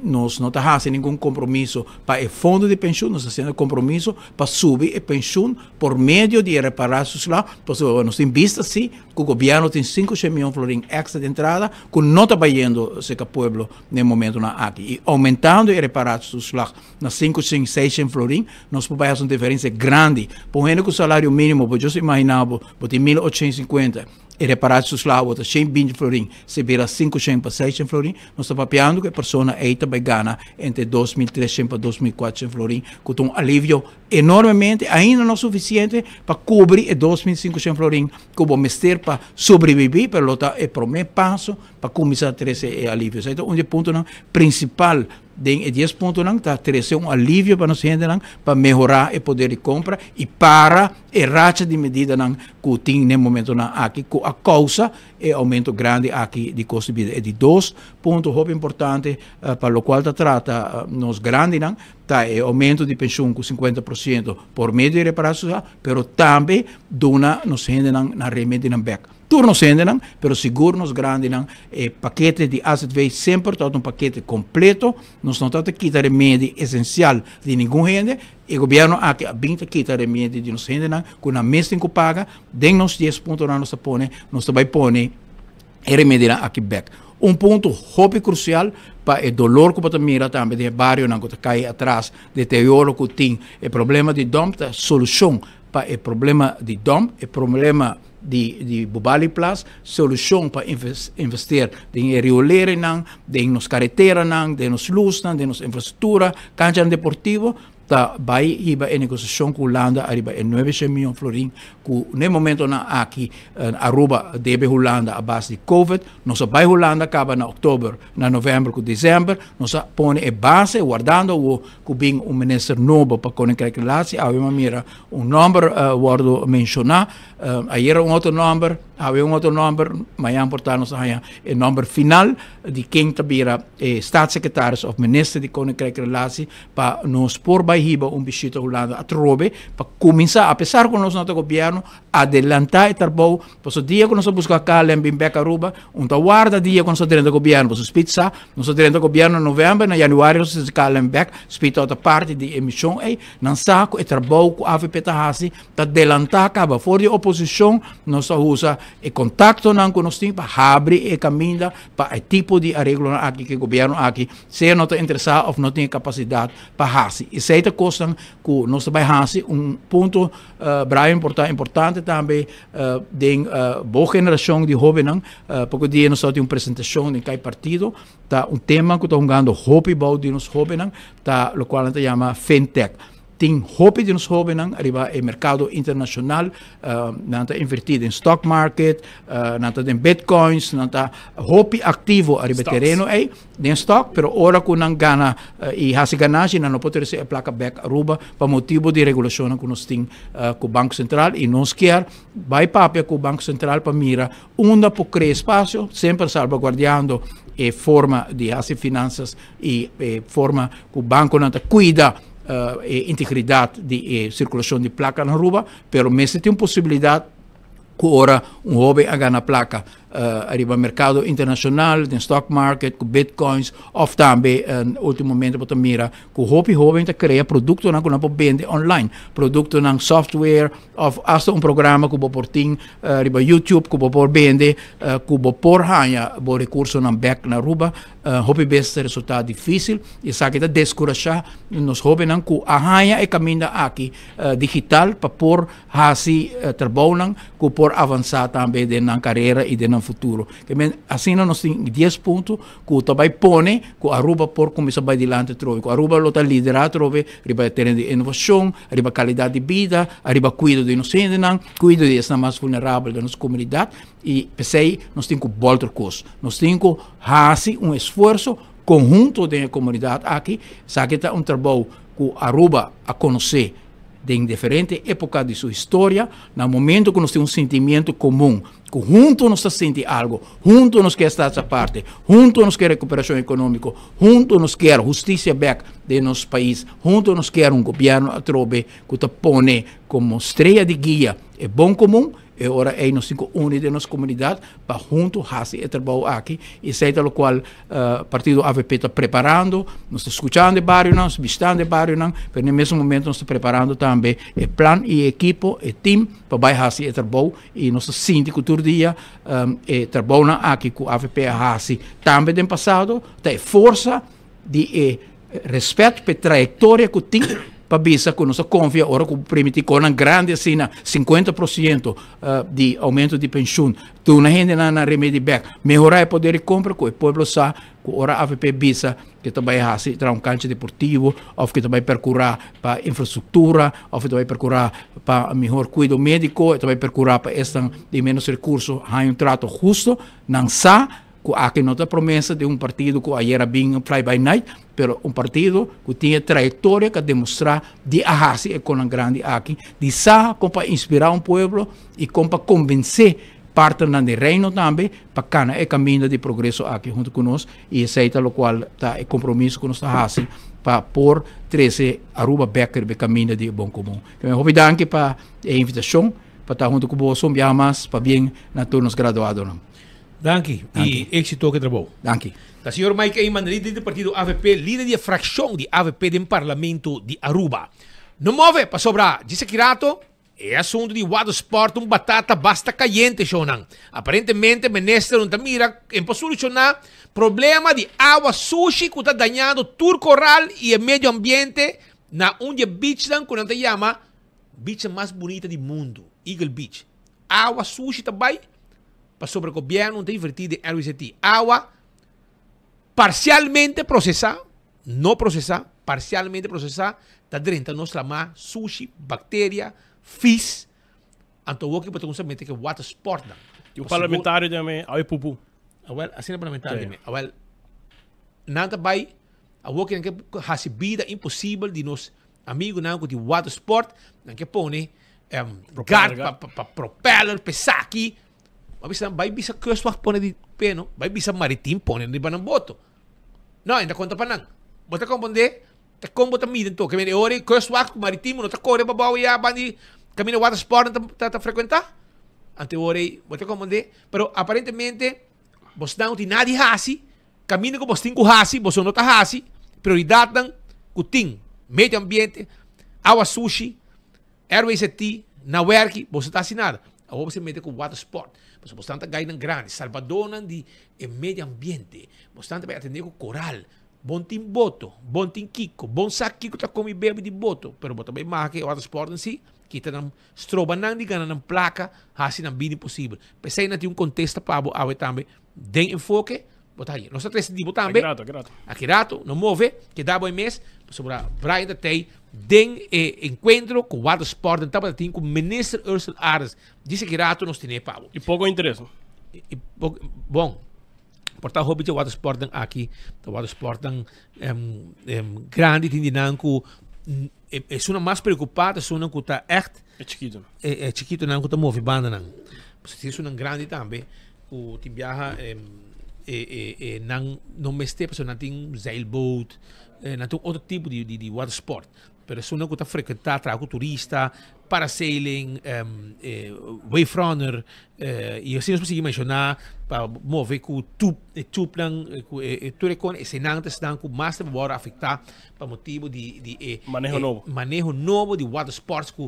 nos no ta hasi ningun kompromiso pa e fondo di penshun, nos ta hasiendo kompromiso pa subi e penshun por medio di e reparatietoeslag, pasobra nos tin bista si ku gobièrnu tin 500 mion florin èkstra di entrada ku no ta bayendo serka pueblo na e momentonan aki i oumentando e reparatietoeslag na 500, 600 florin nos por bai hasi un diferensia grandi. Pa un hende ku salario mínimo bo just imaginá bo, bo tin 1850 e reparatietoeslag bo ta 120 florin, si bira 500 pa 600 florin, nos ta papiando ku e persona ei ta bai gana entre 2300 pa 2400 florin ku ta un alivio enormemente, ainda no sufisiente pa kubri e 2500 florin ku bo mester pa sobrebibí, pero lo ta e promé paso pa kuminsá trese e alivio. Esei ta un di e puntonan prinsipal den e dies puntonan, ta trese un alivio pa nos hendenan pa mehorá e poder di kompra i para e racha di medidanan ku tin n'e momentonan aki ku a kousa e oumento grandi aki di kosto di bida. E di dos punto hopi importante pa lokual ta trata nos grandinan ta e oumento di penshun ku 50% por medio di reparatie sosial, pero tambe duna nos hendenan nan remedinan bek. Tur nos hendenan, pero sigur nos grandinan, e pakete di azv semper ta un pakete kompleto, nos no ta ta kita remedi esensial di ningun hende, e gobièrnu aki a bin ta kita remedi di nos hendenan ku nan mes tin ku paga, den nos dies puntonan nos ta pone, nos ta bai pone e remedinan aki bek. Un punto hopi krusial pa e dolor ku bo ta mira tambe den e barionan ku ta kai atras, deterioro ku tin, e problema di dòmp ta solushon pa e problema di dòmp, e problema di Bubali Plas, solushon pa investeer den e riolerenan, den nos kareteranan, den nos lusnan, den nos infrastruktura, kanchanan deportivo, ta bai hiba e negosiashon ku Hulanda ariba e nuebe shen mion florin ku n'e momentonan aki Aruba debe Hulanda a base di covid. Nos a bai Hulanda kaba na oktober, na novèmber ku desèmber. Nos a pone e base wardando awo ku bin un minister nobo pa Koninkrijk Relatie. Awe mi a mira un nòmber wòrdu menshoná. Ayera un otro nòmber, awe un otro nòmber, mañan por ta nos a haña e nòmber final di ken ta bira e staatssecretaris òf minister di Koninkrijk Relatie pa nos por bai hiba un bishita Hulanda atrobe pa kuminsá, apesar ku nos no ta gobièrnu, adelantá e trabou. Pasobra dia ku nos a buska KLM bin bèk Aruba, un ta warda dia ku nos a drenta gobièrnu, pasobra Speed sa, nos a drenta gobièrnu na novèmber, na yanüari nos a sinti KLM bèk, Speed tabata parti di e mishon ei. Nan sa ku e trabou ku avp ta hasi ta delantá kaba. For di oposishon nos ta usa e kontaktonan ku nos tin pa habri e kaminda pa e tipo di areglonan aki ku e gobièrnu aki sea no ta interesá òf no tin e kapasidat pa hasi. Esei ta kosnan ku nos ta bai hasi. Un punto Brian por ta importante tambe den bo generashon di hóbennan. Poko dia nos tabatin un presentashon den kai partido. Ta un tema ku ta hungando hopi bou di nos hóbennan ta lokual nan ta yama fintech. Tin hopi di nos hóbennan riba e merkado internashonal, nan ta invertí den stock market, nan ta den bitcoins, nan ta hopi aktivo ariba e tereno ei, den stock, pero ora ku nan gana i hasi ganashi nan no por trese e plaka bèk Aruba pa motibu di regulashonnan ku nos tin ku Banko Sentral i nos kier bai papia ku Banko Sentral pa mira unda por krea espasio, semper salbaguardiando e forma di hasi finansas i e forma ku bankonan ta kuida e integridat di e sirkulashon di plaka na Aruba, pero mester tin un posibilidat ku ora un hoben a gana plaka ariba merkado internashonal, den stock market, ku bitcoins, òf tambe ultimamente bo ta mira ku hopi hoben ta krea produktonan ku nan por bende online, produktonan software òf asta un programa ku bo por tin riba YouTube ku bo por bende ku bo por haña bo rekursonan bèk na Aruba. Hopi bes ta resultá difísil i esaki ta deskurashá nos hóbennan ku a haña e kaminda aki digital pa por hasi trabounan ku por avansá tambe den nan karera i den nan. nan futuro. Ke men asina nos tin dies punto ku ta bai pone ku Aruba por kuminsá bai dilanti atrobe, ku Aruba lo ta liderá atrobe riba e tereno di inovashon, riba kalidat di bida, riba kuido di nos hendenan, kuido di esnan mas vulnerabel den nos komunidat i p'esei nos tin ku bòlter kos. Nos tin ku hasi un esfuerso konhunto den e komunidat aki. Esaki ta un trabou ku Aruba a konosé den diferente époka di su historia. Na momento ku nos tin un sentimiento komun, ku hunto nos ta sinti algo, hunto nos kier Staats Aparte, hunto nos kier rekuperashon ekonómiko, hunto nos kier hustisia bèk den nos pais, hunto nos kier un gobièrnu atrobe ku ta pone komo strea di guia e bon komun, E ora ei nos tin ku uni den nos komunidat pa huntu hasi e trabou aki i esei ta lokual partido avp ta preparando. Nos ta skuchando e barionan, nos ta bishitando e barionan, pero na e mesun momento nos ta preparando tambe e plan i e ekipo, e tim pa bai hasi e trabou i nos ta sinti ku tur dia e trabounan aki ku avp a hasi tambe den pasado ta e forsa di e respet p'e trayectoria cu tin pa bisa cu nos a confia ora cu permiti conan grandi asina, 50 por ciento di aumento di pensioen, duna hendenan nan remedi bek, mehora e poder di compra cu e pueblo sa cu ora avp bisa cu ta bay haci traha un cancha deportivo of cu ta bay percura pa infrastructura of ta bay percura pa mihor cuido medico, ta bay percura pa esnan di menos recurso haya un trato husto, nan sa Ku aki no ta promesa di un partido ku ayer a bin fly by night, pero un partido ku tin e trayektoria ku a demostrá di a hasi e konan grandi aki, di sa kon pa inspirá un pueblo i kon pa konvensé partnernan di Reino tambe pa kana e kaminda di progreso aki huntu ku nos i esei ta lokual ta e kompromiso ku nos ta hasi pa por trese Aruba bèk riba e kaminda di e bon komun. Hopi danki pa e invitashon pa ta huntu ku boso un biaha mas pabien na tur nos graduadonan. Danki y éxito cu e trabou. Danki. Ta señor Mike Eman, lider di partido avp, lider di e fraccion di avp den Parlamento di Aruba. No move, pasobra djis aki rato e asunto di watersport un batata basta cayente, shownan. Aparentemente minister no ta mira en por soluciona problema di awa sushi cu ta dañando tur coral y e medio ambiente na un di e beachnan cu nan ta yama beach mas bunita di mundo, Eagle Beach. Awa sushi ta bay pasobra gobierno no ta inverti den RWZT. Awa parcialmente procesa, no procesa, parcialmente procesa, ta drenta nos lama sushi, bacteria, vis. Anto awo ki bo ta cuminsa mete ke water sport nan. Y un parlamentario di ame awe pupu. Awel, asina parlamentario di ame. Awel, nan ta bay, awo ki nan ke haci bida imposibel di nos Amigunan ku tin water sport, nan ke pone guard pa pa propeller pa esaki. Bo a bisa nan bai bisa kustwacht pone di peno, bai bisa maritim pone riba nan boto. No, e ta konta pa nan. Bo ta komprondé? Ta kon bo ta midi anto? Ke mende e ora ei kustwacht ku maritimo no ta kore pa bou ya banda di kaminda water sport nan ta ta frekuentá. Anto e ora ei bo ta komprondé? Pero aparentemente bosnan no tin nada di hasi. Kaminda ku bos tin ku hasi, boso no ta hasi. Prioridatnan ku tin, medio ambiente, awa sushi, RWZT, na wèrki, boso ta hasi nada. Awor bo ta mete ku water sport. Pasobra bosnan ta gainan grandi, salbadornan di e medio ambiente. Bosnan ta bai atendé ku koral. Bon tin boto, bon tin kiko, bon sa kiko ta komi bebe di boto, pero bo ta bai maka e water sport nan si, kita nan, stroba nan di gana nan plaka, hasi nan bida imposibel. P'esei nan tin un kontesta pa bo awe tambe. Den enfoke, bo ta haña. Nos ta trese di bo tambe. Aki rato, aki rato. Aki rato, no move, keda bo e mes, pasobra Brian ta tei den e encuentro cu Watersport den tabata tin cu Minister Ursell Arends. Djis aki rato nos tene pa bo. Y poco interes. Y poco, bon, por ta hopi dje watersportnan aki, ta watersportnan grandi tin di nan cu esunnan mas preocupa ta esunnan cu ta echt. E chikitonan. E chikitonan cu ta move bandanan. Pasobra tin esunnan grandi tambe. Ku tin biaha e nan no mester pasobra nan tin zeilboot, nan tin otro tipo di di water sport. Pero esunnan ku ta frekuentá traha ku turista, parasailing, wave runner i asina nos por sigui menshoná pa move ku tube, e tubenan ku e tur e kon eseinan ta esnan ku mas ta wòrdu afektá pa motibu di di e Maneho nobo. maneho nobo di water sports ku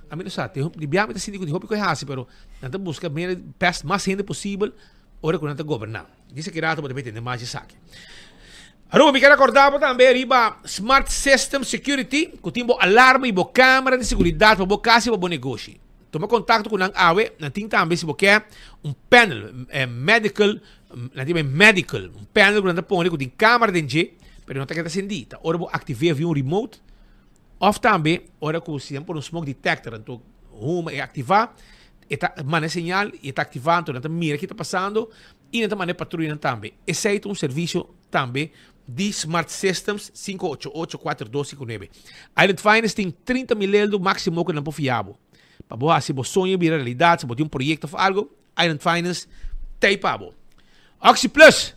Ami no sa, tin di bia mi ta sinti ku tin hopi ku e hasi, pero nan ta buska manera di pest mas hende posibel ora ku nan ta goberná. Disa ki rato bo ta mete den mas esaki. Aruba, mi ker akorda bo tambe riba Smart System Security ku tin bo alarma i bo kamera di seguridat pa bo kas i pa bo negoshi. Tuma kontakto ku nan awe, nan tin tambe si bo ke un panel medical, nan tin medical, un panel ku nan ta pone ku tin kamera den dje, pero no ta keda sendí. Ta ora bo aktiv'é via un remote òf tambe ora ku si nan pone un smoke detector anto huma e aktivá, e ta manda e señal i e ta aktivá anto nan ta mira ki ta pasando i nan ta manda e patruyanan tambe. Esei ta un servisio tambe di Smart Systems 588 4259. Island Finance tin 30 mil eldo maximo ku nan por fia bo. Pa bo hasi bo soño bira realidat, si bo tin un proyekto of algo, Island Finance t'ei pa bo. Oxi Plus,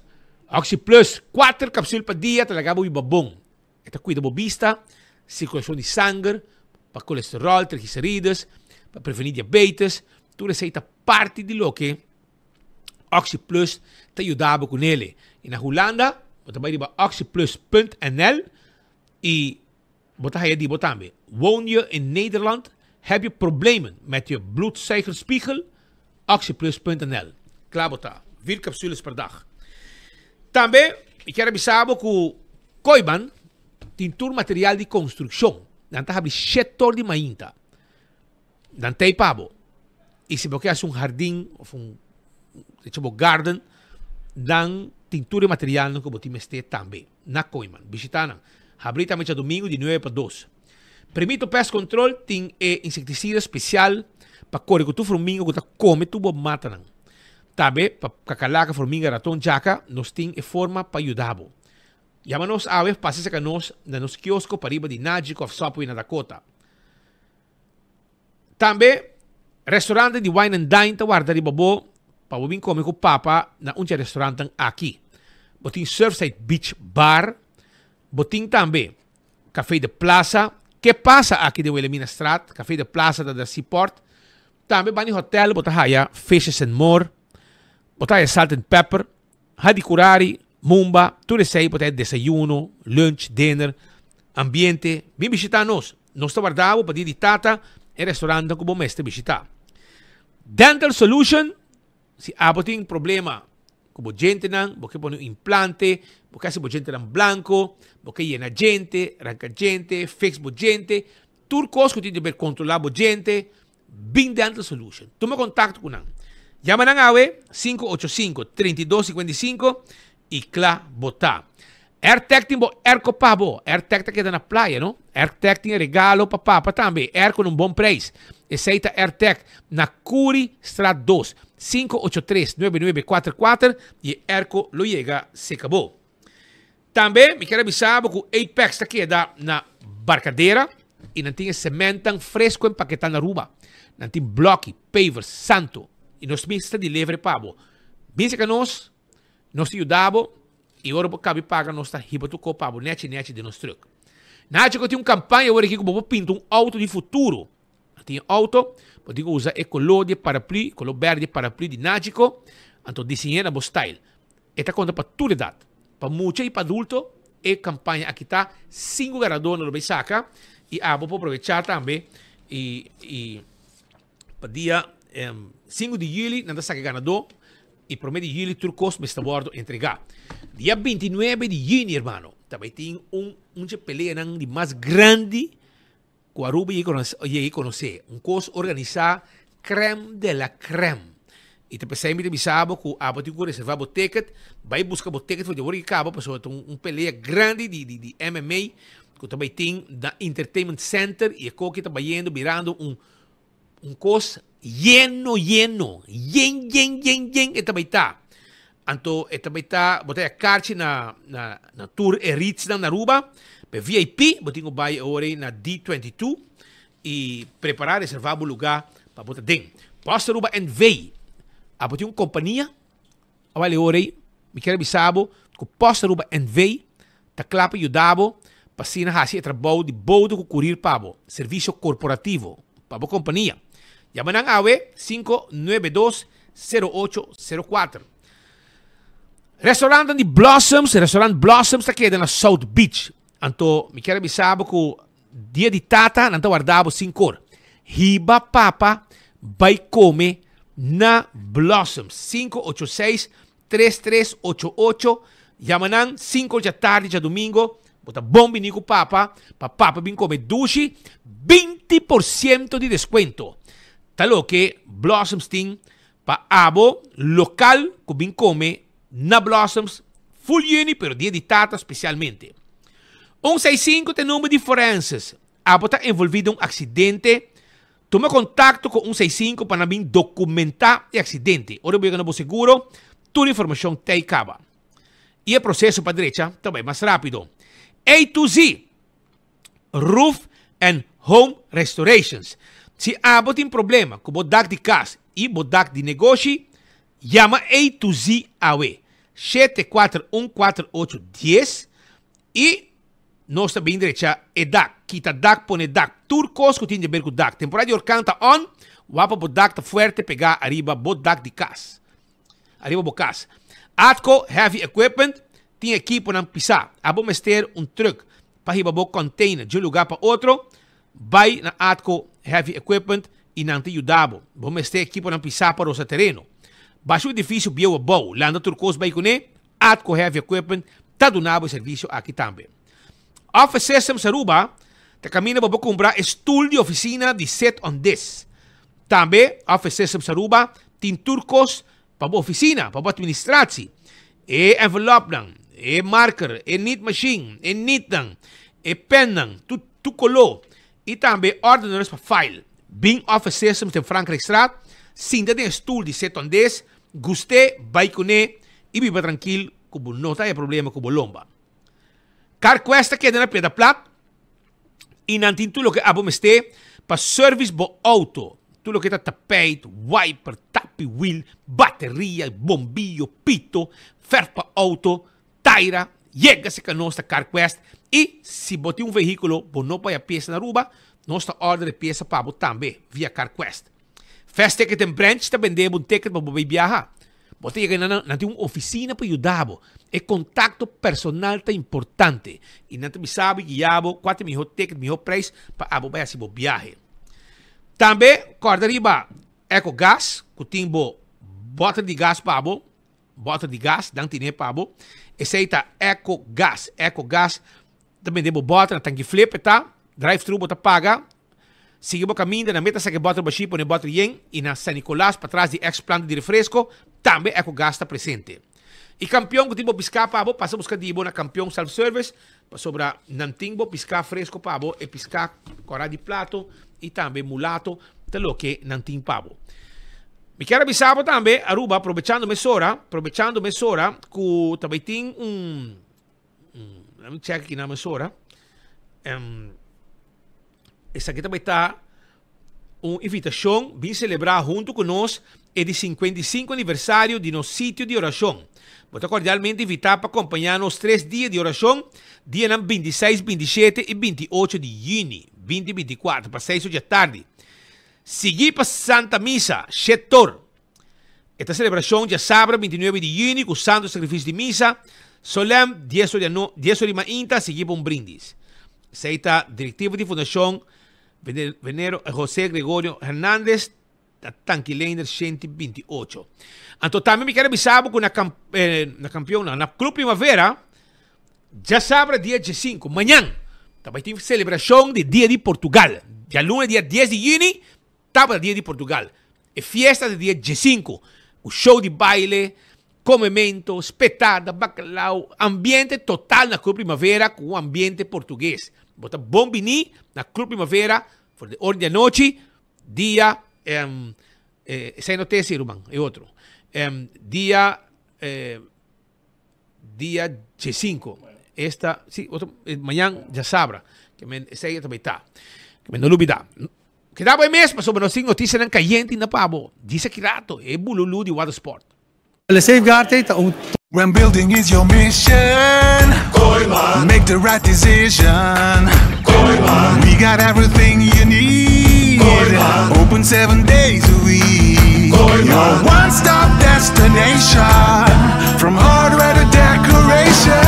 Oxi Plus, kuater kapsul pa dia ta laga bo biba bon. E ta kuida bo bista, sirkulashon di sanger, pa kolesterol, triglicerides, pa prevení diabetes, tur esei ta parti di loke Oxi Plus ta yuda bo ku nele. I na Hulanda bo ta bai riba oxiplus.nl i bo ta haya di bo tambe. Woon je in Nederland? Heb je problemen met je bloedsuikerspiegel? Oxiplus.nl. Kla bo ta. Vier capsules per dag. Tambe mi kier a bisa bo ku Kooiman tin tur material di konstrukshon. Nan ta habri shete or di mainta. Nan ta ei pa bo. I si bo ke hasi un hardin of un hecho bo garden, nan tin tur e materialnan ku bo tin mester tambe na Kooiman. Bishita nan. Habri tambe djadumingu di nuebe pa dos. Primito Pest Control tin e insektisida spesial pa kore ku tur furminga ku ta kome tur bo matanan. Tambe pa kakalaka, furminga, raton, djaka, nos tin e forma pa yuda bo. Yama nos awe of pasa serka nos na nos kiosko pariba di Nagico of Subway na Dakota. Tambe restaurante di Wine and Dine ta warda riba bo pa bo bin kome ku papa na un dje restaurantenan aki. Bo tin Surfside Beach Bar, bo tin tambe Café de Plaza, ke pasa aki den Wilhelminastraat, Café de Plaza ta den Seaport. Tambe bani hotel bo ta haya Fishes and More, bo ta haya Salt and Pepper, Hadicurari, Mumba, tur esei bo ta haya desayuno, lunch, dinner, ambiente. Bin bishita nos. Nos ta warda bo pa dia di tata e restaurantnan ku bo mester bishita. Dental Solution, si abo tin problema ku bo djentenan, bo ke pone un implante, bo ke hasi bo djentenan blanko, bo ke yena djente, ranka djente, fix bo djente, tur kos ku tin di ber kontrolá bo djente, bin Dental Solution. Tuma kontakto ku nan. Yama nan awe, 585 32 55 i kla bo ta. Airtec tin bo airco pa bo. Airtec ta keda na playa, no? Airtec tin e regalo pa papa tambe. Airco na un bon prijs. Esey ta Airtec na Curi Straat dos, 583 9944 y e airco lo yega seca bo. Tambe mi kier a bisa bo cu Apex ta keda na Barcadera y nan tin e cementnan fresco empaketa na Aruba. Nan tin bloki, pavers, santo y nos mes ta deliver pa bo. Bin seca nos. Nos ta yuda bo y ora bo cabi paga nos ta hiba tu copa bo nechi nechi den nos truck. Nacho cu tin un campaña awor aki cu bo por pinta un auto di futuro. A tin e auto, bo tin cu usa e color di e paraplu, color berde di e paraplu di Nachico, anto diseñ'e na bo style. E ta conta pa tur edad, pa mucha y pa adulto, e campaña aki ta cinco ganador nan lo bay saca y abo por aprovecha tambe y y pa dia 5 di juli nan ta saca e ganador. I promé di juli tur kos mester wòrdu entregá. Dia bintinuebe di yüni, hermano, ta bai tin un un dje peleanan di mas grandi ku Aruba yega konosé. Un kos organisá krèm de la krèm. I ta p'esei mi ta bisa bo ku abo tin ku reservá bo ticket. Bai buska bo ticket for di awor i kaba pasobra ta un pelea grandi di di di MMA ku ta bai tin na Entertainment Center i e koki ta bayendo birando un Un kos yeno yeno, yen yen yen yen e ta bai ta. Anto e ta bai ta, bo ta haya karchi na na na tur e ritsnan na Aruba. Pe VIP bo tin ku bai awor ei na D22 i prepará reservá bo lugá pa bo ta den. Post Aruba NV. Abo tin un kompania? Awel e ora ei mi kier a bisa bo ku Post Aruba NV ta kla pa yuda bo pa asina hasi e trabou di boudo ku kurir pa bo, servisio korporativo pa bo kompania. Yama nan awe 592 0804. Restaurantnan di Blossoms, Restaurant Blossoms ta keda na South Beach. Anto mi kier a bisa bo ku Dia di tata nan ta warda bo sin kor. Hiba papa bai kome na Blossoms. 586 3388 Yama nan 5 dja tardi djadumingo. Bo ta bon bini ku papa pa papa bin kome dushi. 20 por ciento di descuento. Ta loke Blossoms tin pa abo lokal ku bin kome na Blossoms full juni pero dia di tata spesialmente. Un seis sinku ta e number di forenses. Abo ta envolvi den un aksidente? Tuma kontakto ku un seis sinku pa nan bin dokumentá e aksidente. Ora bo yega na bo seguro, tur informashon ta ei kaba. I e proseso pa drecha ta bai mas rápido. A to Z! Roof and Home Restorations. Si abo tin problema ku bo dak di kas i bo dak di negoshi, yama A to Z awe, 741 48 10 i nos ta bin drecha e dak, kita dak, pone dak, tur kos ku tin di ber ku dak. Temporada di orkan ta on, wak pa bo dak ta fuerte pegá ariba bo dak di kas. Ariba bo kas. Atco Heavy Equipment tin ekiponan pisá. Abo mester un trùk pa hiba bo kònteiner di un lugá pa otro? Bai na Atco Heavy Equipment i nan ta yuda bo. Bo mester ekiponan pisá pa rosa tereno? Basha un edifisio bieu abou, landa tur kos bai kuné? Atco Heavy Equipment ta duna bo e servisio aki tambe. Office Systems Aruba ta kaminda bo por kumpra e stul di ofisina di Sit on This. Tambe Office Systems Aruba tin tur kos pa bo ofisina, pa bo administratie. E envelopnan, e marker, e nit machine, e nitnan, e pennan, tur tur koló. I tambe ordeners pa file. Bin Office Systems den Frankrijkstraat, sinta den e stul di Sit on This, gust'é, bai kuné i biba trankil ku bo no ta haya problema ku bo lomba. CarQuest ta keda na Piedra Plat i nan tin tur loke abo mester pa service bo auto. Tur loke ta tapijt, wiper, tapi wiel, bateria, bombillo, pito, verf pa auto, taira. Yega serka nos ta CarQuest i si bo tin un vehiculo bo no por haya pieza na Aruba, nos ta order e pieza pa bo tambe via CarQuest. Fast Ticket en Branch ta bende bo un ticket pa bo bay biaha. Bo ta yega nan, nan tin un oficina pa yuda bo. E contacto personal ta importante. Y nan ta bisa bo y guia bo cua ta e miho ticket, miho prijs pa abo bay haci bo biahe. Tambe corda riba Ecogas cu tin bo boter di gas pa bo, boter di gas, nan tine pa bo. Esey ta Ecogas. Ecogas ta bende bo boter na tanki flip e ta, drive thru bo ta paga. Sigui bo kaminda na meta saka e bòter bashí pone bòter yen i na San Nicolas patras di ex planta di refresco tambe Ecogas ta presente. I kampion ku tin bo piská pa bo pasa buska di bo na Kampion Self Service pasobra nan tin bo piská fresco pa bo e piská kòrá di plato i tambe mulato ta loke nan tin pa bo. Mi kier a bisa bo tambe Aruba probechando mesora probechando mesora ku ta bai tin un Let me check aki na mesora. Um, esaki ta bai ta un invitacion bin celebra hunto cu nos e di 55 aniversario di nos sitio di oracion. Bo ta cordialmente invita pa acompaña nos tres dia di oracion, dianan 26, 27 y 28 di juni 2024 pa 6 or di atardi. Sigui pa Santa Misa, Shetor. E ta selebrashon djasabra bintinuebe di yüni ku Santu Sakrifisio di Misa solèm dies or di ano dies or di mainta sigui pa un brindis. Esei ta direktivo di Fundashon Venero Jose Gregorio Hernandez na Tanki Leender 128. Anto tambe mi kier a bisa bo ku na na kampion na Club Primavera djasabra dia diesinku mañan ta bai tin selebrashon di dia di Portugal djaluna dia dies di yüni Tabata dia di Portugal. E fiesta ta dia diesinku, ku show di baile, komemento, spetada, bakalau, ambiente total na Club Primavera ku un ambiente portugues. Bo ta bon bini na Club Primavera for di ora di anochi, dia, esei no ta ese ruman, e otro, dia. Dia diesinco, esta, si, otro, mañan djasabra, ke men esei ta bay ta. Ke men no lubida. Keda bo e mes, pasobra nos tin noticianan cayente inda pa bo. Djis aki rato, e bululu di watersport. E safeguard ei ta un. When building is your mission Kooiman Make the right decision Kooiman We got everything you need Kooiman Open seven days a week Kooiman Your one-stop destination From hardware to decoration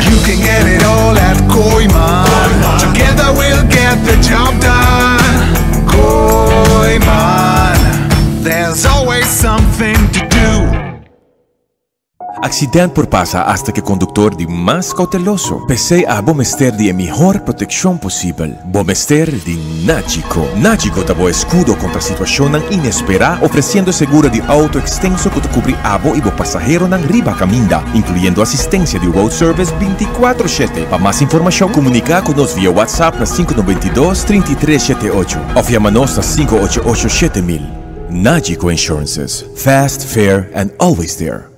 You can get it all at Kooiman Together we'll get the job done Kooiman There's always something to do. Accident por pasa hasta cu e conductor di mas cauteloso. P'esey abo mester di e mihor proteccion posibel. Bo mester di Nagico. Nagico ta bo escudo contra situacionnan inespera, ofreciendo seguro di auto extenso cu ta cubri abo y bo pasaheronan riba caminda, incluyendo asistencia di road service binticuatro shete. Pa mas informacion, comunica cu nos via WhatsApp na sinku 92 33 shete ocho of yama nos na sinku ocho ocho 7000. Nagico Insurances, fast, fair and always there.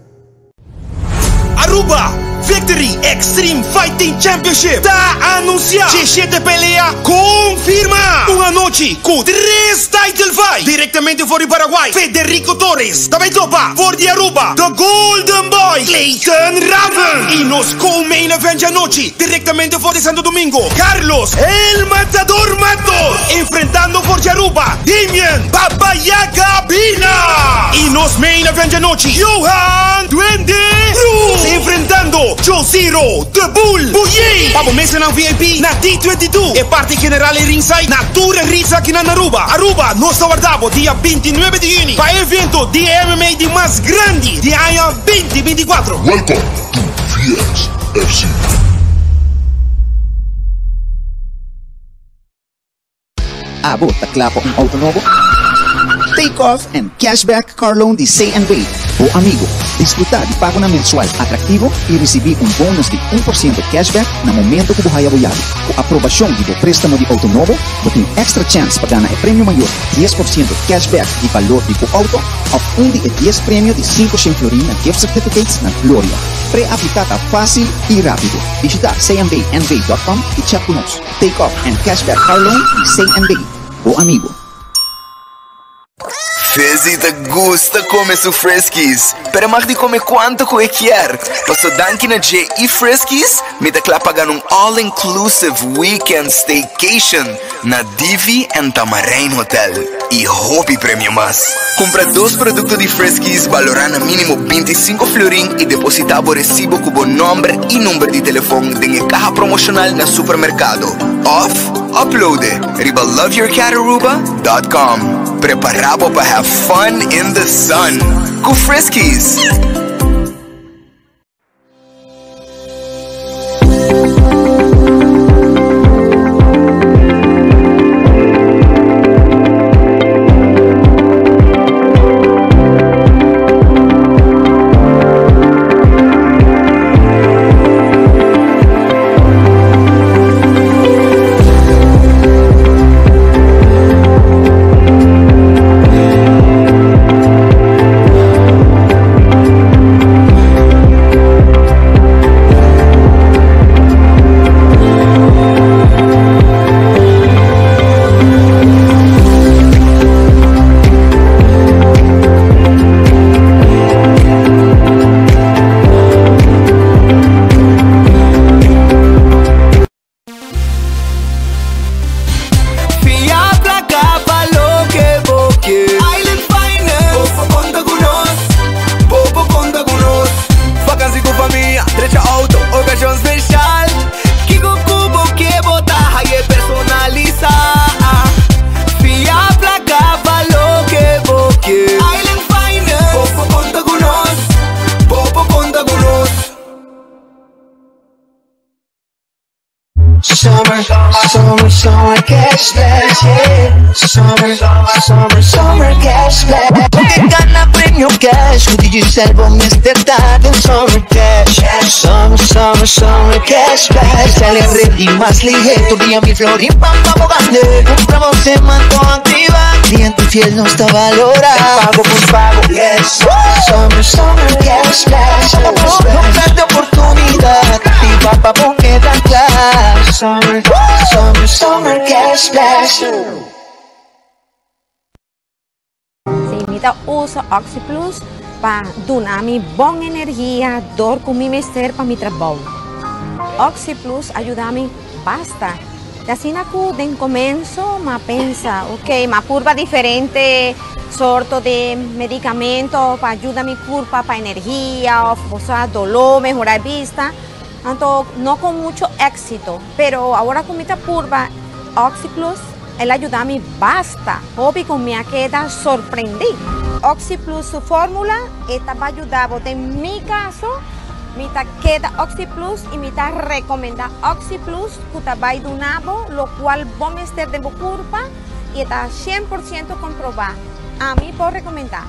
Aruba Victory Extreme Fighting Championship ta anuncia djeshete pelea confirma! Un anochi cu tres title fight directamente for di Paraguay, Federico Torres ta bay topa for di Aruba, The Golden Boy Clayton Raven y nos co-main event djanochi directamente for di Santo Domingo, Carlos El Matador Matos enfrentando for di Aruba, Damian Baba Yaga Bina! Y nos main event djanochi, Johan Duende Cruz enfrentando Josiro The Bull Boyé! Pa bo mesanan VIP na D22, e parti general y ringside na tur e ritz akinan na Aruba. Aruba, nos ta warda bo dia 29 di juni pa e evento di MMA di mas grandi di aña 2024. Welcome to VXFC. Abo ta kla pa un auto nobo? Take off and cashback car loan di CNB, bo amigo. Disfruta di pagonan mensual atractivo y ricibi un bonus di un por ciento cashback na momento cu bo haya bo yabi. Cu aprobacion di bo prestamo di auto nobo, bo tin extra chance pa gana e premio mayor 10 por ciento cashback di balor di bo auto of un di e 10 premio di 500 florin na gift certificates na Gloria. Pre-aplica ta facil y rapido. Bishita cnbnv.com y chat cu nos. Take off and cashback car loan di CNB, bo amigo. Fizzy ta gusta come su Friskies, pero e mag di come cuanto cu e kier. Paso danki na dje y Friskies, mi ta cla pa gana un all-inclusive weekend staycation na Divi and Tamarijn Hotel. Y hopi premio mas. Cumpra dos producto di Friskies balora na minimo 25 florin y deposita bo recibo cu bo nomber y number di telefon den e caha promocional na supermercado. Of upload e riba loveyourcataruba.com. Prepara bo pa have fun in the sun cu Friskies. Fia placa pa loke bo kier. Island Finance. Bo por conta cu nos. Bo por conta cu nos. Vakantie cu famia, drecha auto, ocasion special. Kico cu bo kier bo ta haye personalisa. Fia placa pa loke bo kier. Island Finance. Bo por conta cu nos. Bo por conta cu nos. Summer, summer, summer cash splash, yeah. Summer, summer, summer cash splash. Bo kier gana premio cash, cu Digicel bo mester ta den Summer Cash. Summer, summer, summer cash splash. Sali ready mas lihe, tur dia mil florin pa pa bo gana. Cumpra bo manto activa, cliente fiel nos ta valora. Pago por pago, yes. Summer, summer cash splash. No perde oportunidad, activa pa bo keda cla. Summer, summer, summer cash splash. Si, mi ta usa OxyPlus pa duna mi bon energia, dor cu mi mester pa mi trabou. OxyPlus a yuda mi basta. Y asina cu den comienso m'a pensa, ok, m'a purba diferente sorto di medicamento pa yuda mi curpa pa energia, of sea, dolor, mehora bista. Anto, no cu mucho exito, pero awor cu mi ta purba OxyPlus, el a yuda mi basta. Hopi cu mi a keda sorprendi. OxyPlus su formula e ta bai yuda bo. Den mi caso, mi ta keda OxyPlus y mi ta recomenda OxyPlus cu ta bai duna bo locual bo mester den bo curpa y e ta 100% comproba. Ami por recomenda.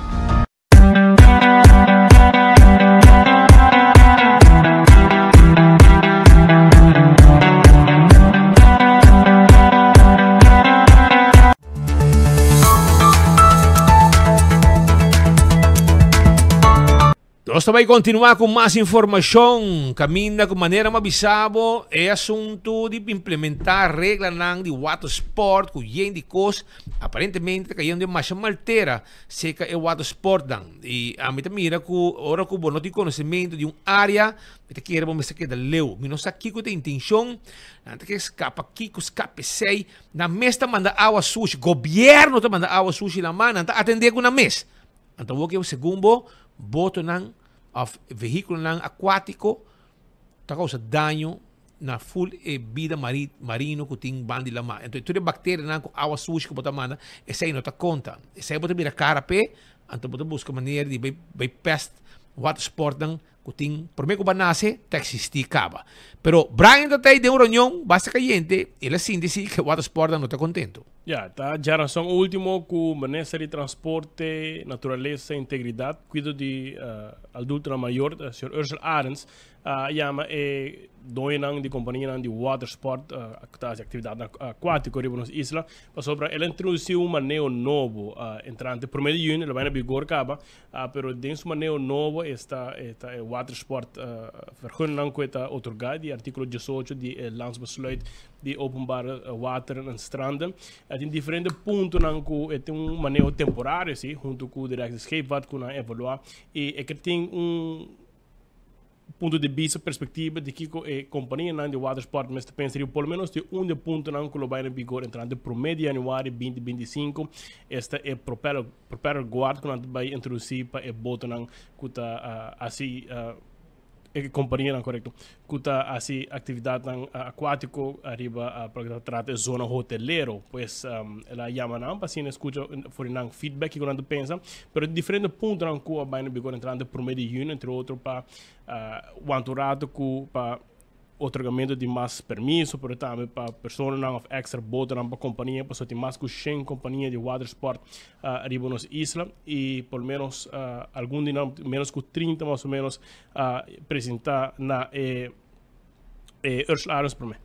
Nos ta bai kontinuá ku mas informashon. Kaminda ku manera m'a bisa bo e asuntu di implementá reglanan di watersport ku yen di kos aparentemente ta kayendo den masha maltera seka e watersportnan. I ami ta mira ku ora ku bo no tin konosementu di un área mi ta kere bo mester keda leu. Mi no sa kiko ta e intenshon. Nan ta ke skapa kiko, skapa esei. Nan mes ta manda awa sushi, gobierno ta manda awa sushi laman, nan ta atende ku nan mes. Anto awor ke segun bo, botonan of vehíkulonan akuátiko ta kousa daño na ful e bida mari marino ku tin banda di laman. Anto tur e bakterianan ku awa sushi ku bo ta manda, esei no ta konta. Esei bo ta bira kara p'e, anto bo ta buska manera di bai bai pèst watersportnan ku tin promé ku bo a nase ta eksistí kaba. Pero Brian ta tei den un reunion basta kayente, el a sinti si ku e watersportnan no ta kontentu. Ya, ta djaranson ultimo ku Minister di Transporte, Naturalesa, Integridat, Kuido di Adultonan Mayor, señor Ursel Arends, a yama e doñonan di kompanianan di watersport ku ta hasi aktividatnan akuátiko riba nos isla pasobra el a introdusí un maneho nobo entrante promé di yüni, el a bai na vigor kaba. Pero den su maneho nobo esta e watersport vergunningnan ku e ta otorgá di artíkulo diesocho di e Landsbesluit di Openbare Wateren en Stranden. E tin diferente puntonan ku e tin un maneho temporario si huntu ku Directie Scheepvaart ku nan a evaluá i e ke tin un punto di bista, perspectiva di kiko e companianan di watersport mester pensa riba por lo menos di un di e puntonan ku lo bai na vigor entrante prome di januari binti binti i sinku, esta e propeller propeller guard ku nan ta bai introduci pa e botonan ku ta hasi e companianan korekto ku ta hasi actividadnan acuatico ariba pa loke ta trata e zona hotelero. Pues el a yama nan pa asina escucha for di nan feedback kiko nan ta pensa. Pero diferente puntonan ku a bai na vigor entrante prome di junio entre otro pa wanta un rato ku pa otorgamento di mas permiso pero tambe pa personanan of extra botonan pa kompania pasobra tin mas ku shen kompania di watersport riba nos isla i por lo menos algun di nan menos ku 30 mas o menos a presenta na e e Ursula Arends prome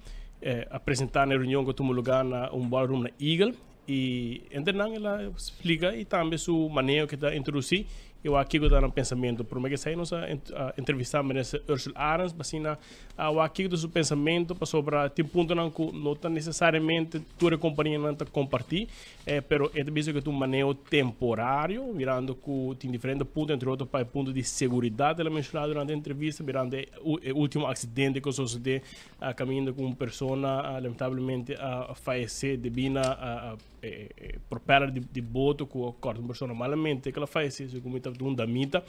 a presenta na e reunion ku a tuma lugar na un ballroom na Eagle i entre nan el a splika i tambe su maneho ke ta introdusi i wak kiko ta nan pensamentu. Prome ke esei nos a entrevista minister Ursula Arends pa asina a wak kiko ta su pensamentu pasobra tin puntonan ku no ta nesesariamente tur e kompanianan ta komparti Pero e ta bisa ku ta un maneho temporario, mirando ku tin diferente punto, entre otro pa e punto di seguridat el a menshoná durante e entrevista, mirando e e último aksidente ku a sosodé kaminda ku un persona lamentablemente a fayesé debí na e propeller di boto ku a kòrta un persona malamente ku el a fayesé, segun mi tabata un damita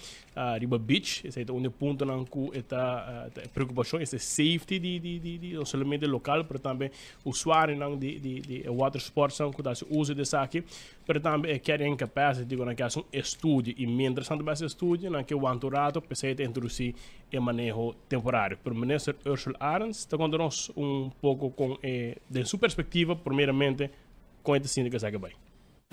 riba beach. Esei ta un di e puntonan ku e ta e preokupashon, esta e safety di no solamente lokal pero tambe usuarionan di di di e watersportsnan ku ta hasi uso di esaki, pero tambe e carrying capacity ku nan ke hasi un estudio i mientras nan ta bai hasi estudio nan ke wanta un rato p'esei ta introdusí e maneho temporario. Pero Minister Ursula Arends ta konta nos un poko kon e den su perspektiva primeramente kon e ta sinti ku esaki bai.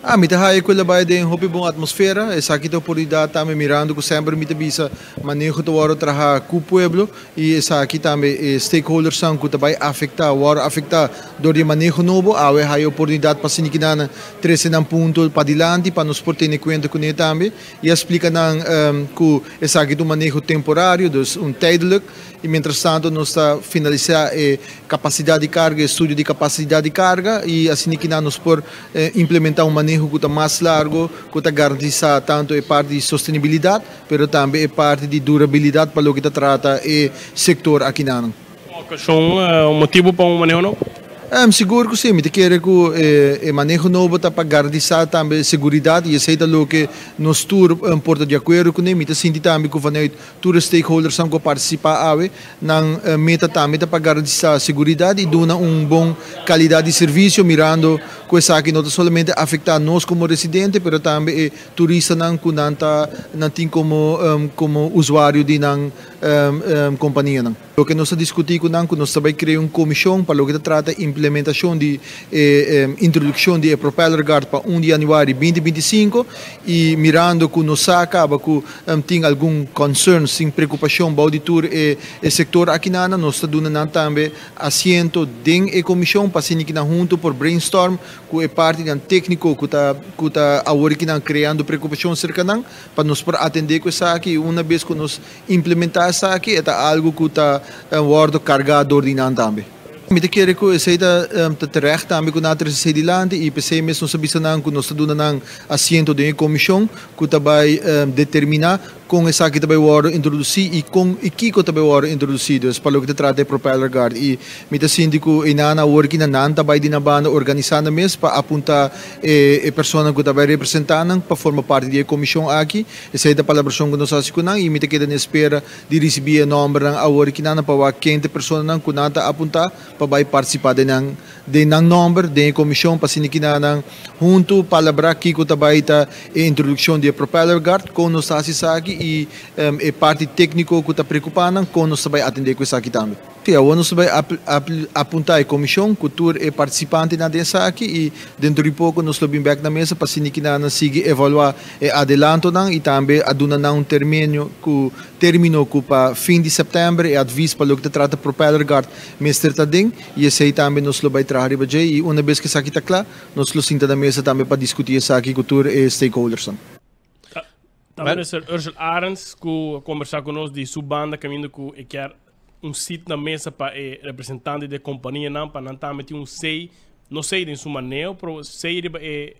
Ah, mi ta haya cu el a bay den hopi bon atmosfera. Esaki ta oportunidad tambe mirando cu semper mi ta bisa maneho ta wordo traha cu pueblo y esaki tambe e stakeholdersnan cu ta bay afecta, wordo afecta door di e maneho nobo. Awe haya oportunidad pa asina kinan trece nan punto padilanti pa nos por tene cuenta cune tambe y a splica nan cu esaki ta un maneho temporario, dus un tijdelijk. Y mientras tanto nos ta finalisa e capacidad di carga, e estudio di capacidad di carga y asina kinan nos por implementa un maneho cu ta mas largo, cu ta garantisa tanto e parti di sostenibilidad, pero tambe e parti di durabilidad pa loke ta trata e sector akinan. Un ocasion, un motibo pa un maneho nobo? Sigur cu si, mi ta kere cu e maneho nobo ta pa garantisa tambe seguridad y esey ta loke nos tur por ta di acuerdo cune. Mi ta sinti tambe cu vanuit Tur e stakeholdersnan ku a partisipá awe, nan meta tambe ta pa garantisá seguridat i duna un bon kalidat di servisio mirando ku ku esaki no ta solamente afektá nos komo residente pero tambe e turistanan ku nan ta nan tin komo komo usuario di nan kompanianan. Loke nos a diskutí ku nan ku nos ta bai krea un komishon pa loke ta trata implementashon di e introdukshon di e propeller guard pa un di yanüari binti 25 i mirando ku nos sa kaba ku tin algun concerns, tin preokupashon bou di tur e sektor akinana, nos ta duna nan tambe asiento den e komishon pa asina kinan huntu por brainstorm ku e partinan tékniko ku ta ku ta awor kinan kreando preokupashon serka nan pa nos por atendé ku esaki i una bes ku nos Implementá esaki e ta algu ku ta wòrdu kargá dor di nan tambe. Mi ta kere ku esei ta ta terecht tambe ku nan a trese esei dilanti i p'esei mes nos a bisa nan ku nos ta duna nan asiento den e komishon ku ta bai determiná kon esaki ta bai wòrdu introdusí i kon i kiko ta bai wòrdu introdusí. Dus pa loke ta trata e propeller guard i mi ta sinti ku einan awor ki na nan ta bai di nan banda organisá nan mes pa apuntá e personanan ku ta bai representá nan pa forma parti di e komishon aki. Esei ta palabrashon ku nos hasi ku nan i mi ta keda na espera di risibí e nòmbernan awor ki nan pa wak ken ta e personanan ku nan ta apuntá pa bai partisipá den nan den nan nòmber den e komishon pa asina ki nan huntu palabrá kiko ta bai ta e introdukshon di e propeller guard, kon nos ta hasi esaki i e parti tékniko ku ta preokupá nan kon nos ta bai atendé ku esaki tambe. Sí, awor nos ta bai apuntá e komishon ku tur e partisipantenan den esaki i dentro di poko nos lo bin bèk na mesa pa asina ki nan sigui evaluá e adelantonan i tambe a duna nan un termenio ku término ku pa fin di sèptèmber e advis pa loke ta trata propeller guard mester ta den i esei tambe nos lo bai traha riba dje i una bes ku esaki ta kla nos lo sinta na mesa tambe pa diskutí esaki ku tur e stakeholdersnan. Ta Minister Ursel Arends ku a kombersá ku nos di su banda kaminda ku e kier un sit na mesa pa e representante di e kompanianan pa nan tambe tin un sei, no sei den su maneho, pero sei riba e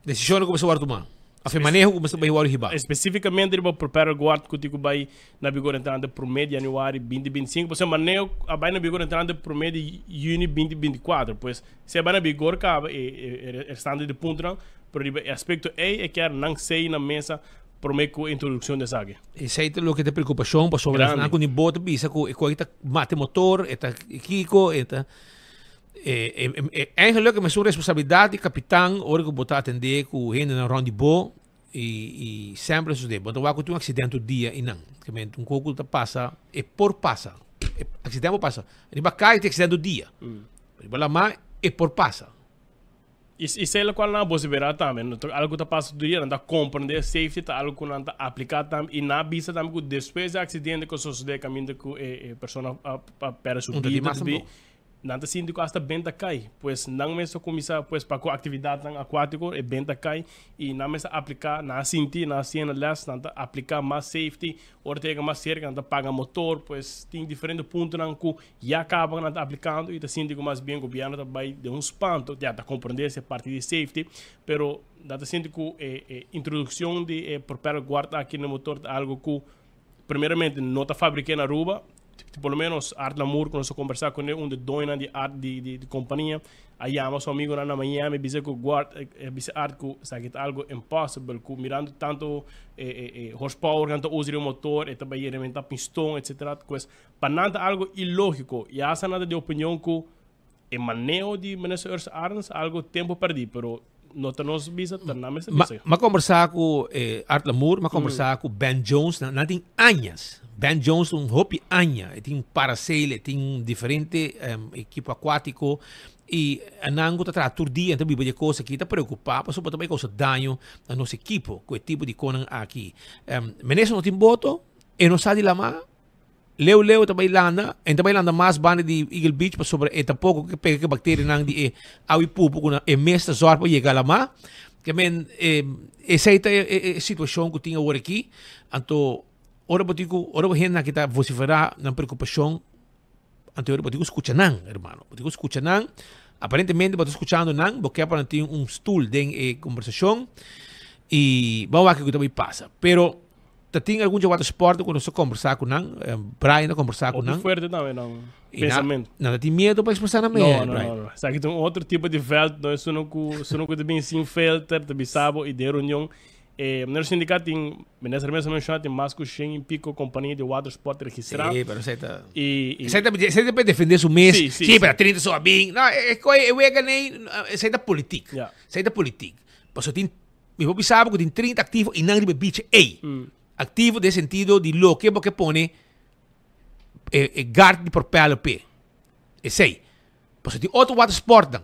Desishonnan ku mester wòrdu tumá òf e maneho ku mester bai wòrdu hibá. Espesífikamente riba propeller guard ku tin ku bai na vigor entrante promé di yanüari 2025, pasobra maneho a bai na vigor entrante promé di yüni 2024, pues si a bai na vigor kaba e e restante di puntonan Pero riba e aspekto ei e kier nan sei na mesa promé ku e introdukshon di esaki. Esei ta loke ta preokupashon pasobra Grandi. esnan ku ni bo ta bisa ku e koi ta mata e motor, e ta kiko, e ta e e eigenlijk e mesun responsabilidat di kapitan ora ku bo ta atendé ku hendenan rònt di bo i i semper a sosodé. Bo ta wak ku tin un aksident tur dia einan. Kimente un kos ku ta pasa, e por pasa. E aksident por pasa. Riba kaya tin aksident tur dia. Riba lamá e por pasa. I i sea lokual nan a bosiberá tambe, no ta algu ku ta pasa tur dia, nan ta komprendé safety ta algu ku nan ta apliká tambe i nan a bisa tambe ku despues di aksidente ku a sosodé kaminda ku e e persona a a pèrdè su Un ta di bida mas tambe, tampoco. nan ta sinti ku asta benta kai. Pues nan mes a kuminsá pues pa ku aktividatnan akuátiko e benta kai i nan mes a apliká, nan a sinti, nan a siña na lès, nan ta apliká mas safety, ora ta yega mas serka nan ta paga motor, pues tin diferente puntonan ku Ya caba nan ta aplicando y ta sinti cu mas bien gobierno ta bay den un spanto, ya ta comprende si e parti di safety, pero nan ta sinti cu e e introduccion di e propeller guard aki na motor ta algo cu primeramente no ta fabrica na Aruba, por lo menos Art Lamour cu nos a conversa cune, un di doñonan di Art di di compania, a yama su amigonan na Miami bisa cu guard a bisa Art cu esaki ta algo impossible cu mirando tanto e e horsepower cu nan ta usa den motor e ta bay rementa piston etcetera, pues Pa nan ta algo ilógiko i hasta nan ta di opinion ku e maneho di Minister Urs Arends algo tempo pèrdí, pero no ta nos bisa, ta nan mester bisa. M'a kombersá ku Art Lamour, m'a kombersá ku Ben Jones, nan tin añas. Ben Jones ta un hopi aña, e tin parasail, e tin diferente ekipo akuátiko i nan ku ta traha tur dia, nan ta biba di e kos aki, ta preokupá pasobra bo ta bai kousa daño na nos ekipo ku e tipo di konan aki. Minister no tin boto, e no sa di lamá. Leu leu ta bai landa, en ta bai landa mas banda di Eagle Beach pasobra e tampoko ke pega ke bakterianan di e awi pupu ku nan e mes ta zòrg pa yega lamá. Ke men e esei ta e situashon ku tin awor aki. Anto ora bo tin ku ora bo hendenan aki ta vosiferá nan preokupashon anto ora bo tin ku skucha nan hermano. Bo tin ku skucha nan. Aparentemente bo ta skuchando nan, bo ke pa nan tin un stul den e kombersashon i bo a wak kiko ta bai pasa. Pero Ta tin algun dje water sport ku nos a kombersá ku nan, Brian a kombersá ku nan. Hopi fuerte tambe nan pensamentu. Nan ta tin miedo pa ekspresá nan mes, Brian. No, no, no. Esaki ta un otro tipo di veld, no es uno ku, es uno ku ta bin sin filter, ta bisa bo i den reunion. E manera sindiká tin, minister mes a menshoná, tin mas ku shen i piko kompania di watersport registrá. Sí, pero esei ta. I, i. Esei ta, esei ta pa defendé su mes. Sí, sí, Sí, pero sí. 30 so a bin. No, e koi, e wega nei, esei ta politiek. Ja. Esei ta politiek. Pasobra tin, mi por bisa bo ku tin 30 aktivo i nan riba e bichi ei. Aktivo den sentido di loke bo ke pone e, e guard di propeller p'e. Esei. Pasobra tin otro watersportnan.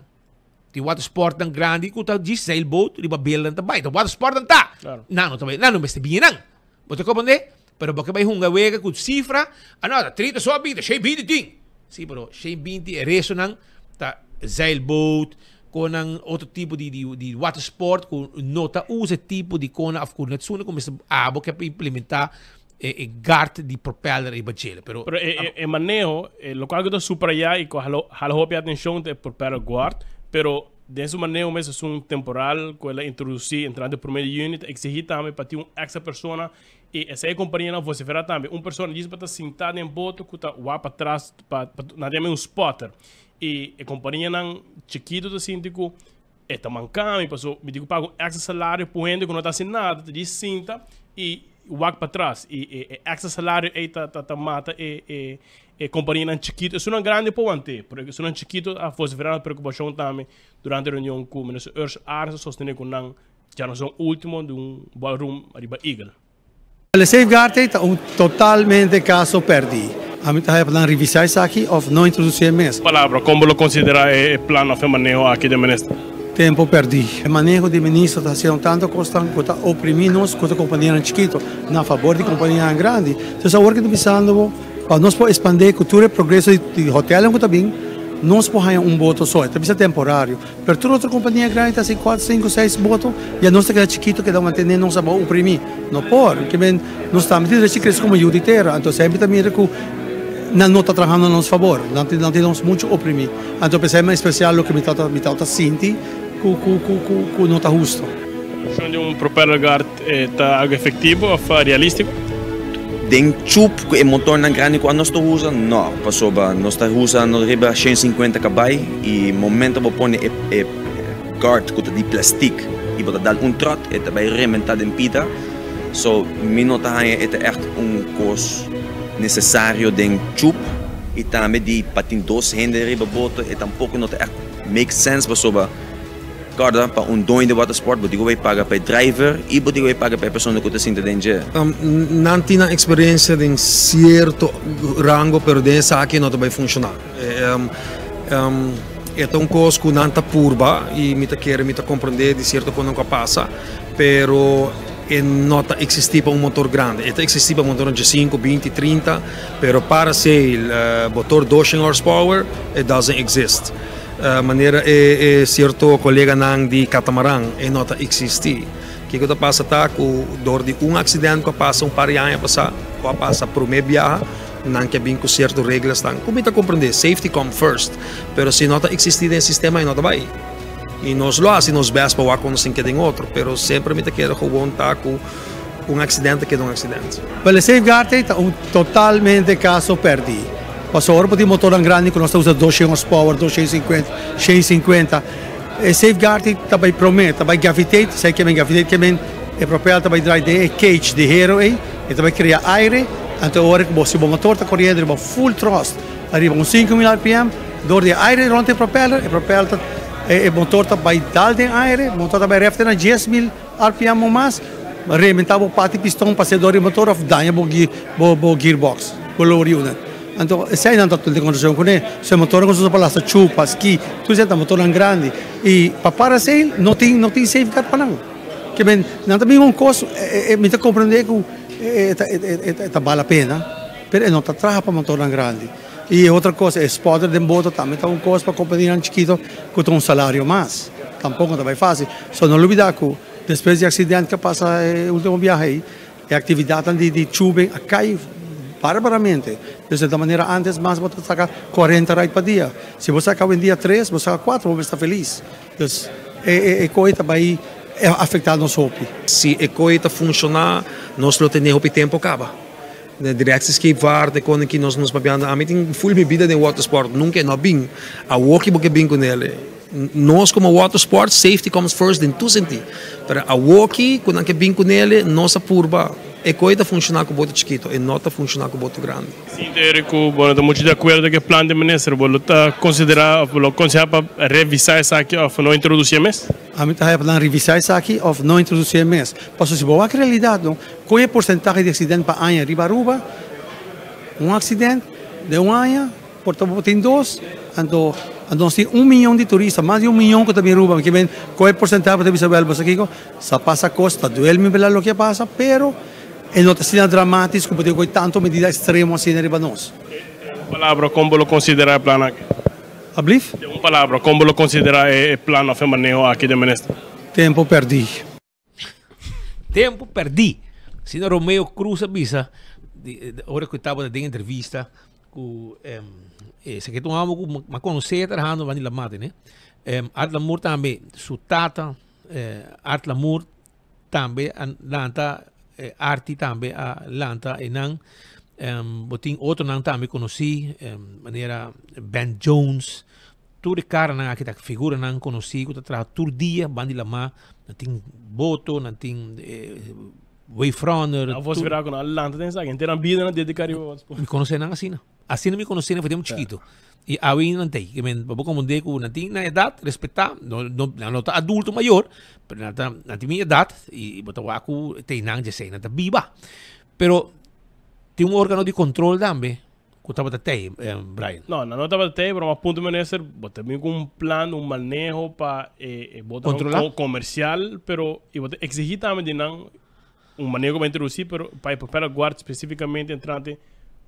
Tin watersportnan grandi ku ta djis zeilboot riba bel nan ta bai. Ta watersportnan ta. Claro. Nan no ta bai, nan no mester bini nan. Bo ta komprendé? Pero bo ke bai hunga wega ku sifra, ah no, ta 30 so a binti, 120 tin. Si, pero 120 e restonan ta zeilboot, konan otro tipo di di di watersport ku no ta usa e tipo di kona of ku net suna ku mester abo ke implementá e e guard di propeller riba djele. Pero Pero e e e maneho, e lokual ku ta suprayá i ku hala hala hopi atenshon ta e propeller guard, pero den su maneho mes esun temporal ku el a introdusí entrante promé di yüni ta eksigí tambe pa tin un èkstra persona i esei e kompanianan vosiferá tambe un persona djis pa ta sintá den boto ku ta wak patras pa pa nan ta yama un spotter i e kompanianan chikitu ta sinti ku E ta manka mi paso mi tin ku paga un extra salario pa un hende ku no ta hasi nada ta djis sinta i wak patras i e e extra salario ei ta ta ta mata e e e kompanianan chikitu esunnan grandi por want'é pero esunnan chikitu a vosifera nan preokupashon tambe durante e reunion ku minister Urs Arends a sostene ku nan djarazon ultimo di un ballroom riba Eagle. E safeguard ei ta un totalmente caso perdi. Ami ta haya pa nan revisa esaki of no introduci e mes. Palabra, kon bo lo considera e plan of e maneho aki den minister? Tempo perdi. E maneho di minister ta haciendo tanto cosnan cu ta oprimi nos cu ta companianan chikito na fabor di companianan grandi. Entonces awor ki ta bisando bo pa nos por expande cu tur e progreso di hotelnan cu ta bin nos por haya un boto so. E ta bisa temporario. Pero tur otro kompania grandi ta hasi kuater, sinku, seis boto i anos ta keda chikitu keda mantené nos abou oprimí. No por. Ke men nos tambe tin derecho di krese komo yu di tera. Anto semper ta mira ku nan no ta trahando na nos fabor. Nan tin nan tin nos muchu oprimí. Anto p'esei mas espesial loke mi ta mi ta sinti ku ku ku ku ku no ta husto. Funcion di un propeller guard ta algo efectivo of realistico? Den chup ku e motornan grandi ku anos ta usa? No, pasobra nos ta usa no riba 150 kabai i momento bo pone e e guard ku ta di plastic i bo ta dal un trot e ta bai rementa den pita. So mi no ta haña e ta ègt un kos nesesario den chup i tambe di pa tin dos hende riba boto e tampoko no ta ègt make sense pasobra Corda, pa un doño di watersport bo tin cu bay paga pa e driver y bo tin cu bay paga pa e persona cu ta sinta den dje. Nan tin nan experiencia den cierto rango pero den esaki no ta bay funciona. E ta un cos cu nan ta purba y mi ta kere mi ta comprende di cierto cosnan cu a pasa pero e no ta existi pa un motor grandi. E ta existi pa motornan dje cinco, binti, trinta pero parasail, motor doshen horsepower it doesn't exist. Manera e sierto koleganan di katamaran e no ta eksistí. Kiko ta pasa ta ku dor di un aksident ku a pasa un par di aña pasá, ku a pasa promé biaha, nan ke bin ku sierto reglasnan ku mi ta komprendé, safety come first, pero si no ta eksistí den e sistema e no ta bai. I nos lo hasi nos bèst pa wak kono sin keda den otro, pero semper mi ta kere gewoon ta ku un aksident ta keda un aksident. Wel e safeguard ei ta un totalmente kaso pèrdí. Pasobra ora bo tin motornan grandi ku nos ta usa 200 horsepower, 250, 150, e safeguard ei ta bai promé, ta bai gavitate, sa ke men gavitate ke men e propel ta bai drai den e cage di hero ei, e ta bai krea aire, anto ora ku bo si bo motor ta koriendo riba full thrust ariba un 5000 rpm, dor di e aire rònt e propeller, e propel ta e motor ta bai dal den aire, e motor ta bai ref te na 10000 rpm o mas, Rementa bo parti piston pa ser dor di motor of daña bo bo gearbox, bo lower unit. Anto esei nan ta den konstrukshon kuné. So e motornan ku nos usa pa lasta chupa, ski, tur esei ta motornan grandi. I pa parasail no tin no tin safeguard pa nan. Ke men nan ta bin un kos mi ta komprende ku e ta e ta bal la pena, pero e no ta traha pa motornan grandi. I e otro kos e spotter den boto tambe ta un kos pa kompanianan chikito ku ta un salario mas. Tampoko ta bai fasil. So no lubida ku. Despues di accident cu a pasa e ultimo biaha ey, e actividadnan di di tubing a cay barbaramente. Dus ta manera antes mas bo ta saca cuarenta ride pa dia. Si bo saca awendia tres, bo saca cuatro, bo mester ta feliz. Dus e e e coy ta bay afecta nos hopi. Si e coy ta funciona, nos lo tene hopi tempo caba. De directie scheepvaart, e con aki nos nos papiando. Ami tin full mi bida den watersport, nunca e no a bin. Awor ki bo ke bin cu nele. Nos komo water sport, safety comes first den tur sentí. Pero awoki ku nan ke bin kunele, nos a purba e koe ta funshoná ku boto chikito, e no ta funshoná ku boto grandi. Sinti Eric ku bo no ta muchu di akuerdo ku e plan di minister, bo lo ta konsiderá òf bo lo konsehá pa revisá esaki òf no introdusié mes? Ami ta haya pa nan revisá esaki òf no introdusié mes. Pasobra si bo wak realidat no, kon e porsentahe di aksident pa aña riba Aruba? Un aksident den un aña por ta bo tin dos, anto nos tin un miyon di turista, mas di un miyon ku ta bin Aruba. Kimen kon e porsentahe bo ta bisa wèl bo sa kiko? Sa pasa kos, ta duel mi bela loke a pasa, pero e no ta asina dramatis ku bo tin ku kohe tantu medida ekstremo asina riba nos. Den un palabra, kon bo lo konsiderá e plan aki? Ablief? Den un palabra, kon bo lo konsiderá e plan òf e maneho aki den minister? Tempo pèrdí. Tempo pèrdí. Asina Romeo Cruz a bisa ora ku e tabata den entrevista ku esaki ta un hòmber ku mi a konosé trahando banda di Lamate, ne. Art Lamour tambe su tata Art Lamour tambe a lanta Arti tambe a lanta einan. Bo tin otronan tambe konosí manera Ben Jones. Tur e karanan aki ta figuranan konosí ku ta traha tur dia banda di lamá. Nan tin boto, nan tin wave runner. Nan vos mira ku nan a lanta den esaki. Henter nan bida nan dediká riba watersport. Mi konosé nan asina. Asina mi konosé nan for tempu chikitu. I awe ainda nan ta ei. Ke men pa bo komprendé ku nan tin nan edat, respetá, no no nan no ta adulto mayor, pero nan ta nan tin mi edat i bo ta wak ku ta einan djesei nan ta biba. Pero tin un organo di kontrol tambe ku tabata tei, Brian. No, nan no tabata tei, pero mas punto minister, bo ta bin ku un plan, un maneho pa e e botonan komersial, pero i bo ta eksigí tambe di nan Un maneho ku bo a introdusí pero pa e propeller guard spesífikamente entrante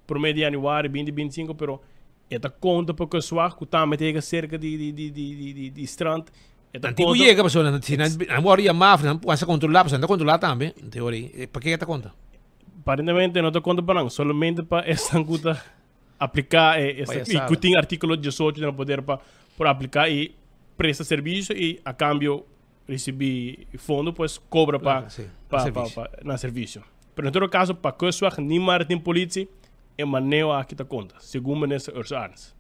promé di yanüari binti binti sinku pero e ta konta pa kustwacht ku tambe ta yega serka di di di di di di di strand e ta Nan tin ku konta yega pasobra nan si nan nan wòrdu yamá òf nan pasa kontrolá pasobra nan ta kontrolá tambe en teoria pa ke e ta konta? Aparentemente no ta konta pa nan solamente pa esnan ku ta apliká e Vaya i ku sala. tin artíkulo diesocho den nan poder pa por apliká i presta servisio i a kambio Ricibi fondo pues cobra pa, Sí, pa, pa, servicio. pa, na servicio. Pero en todo caso, pa Kustwacht ni Maritiem Politie, e maneho aki ta conta, segun minister Urs Arns.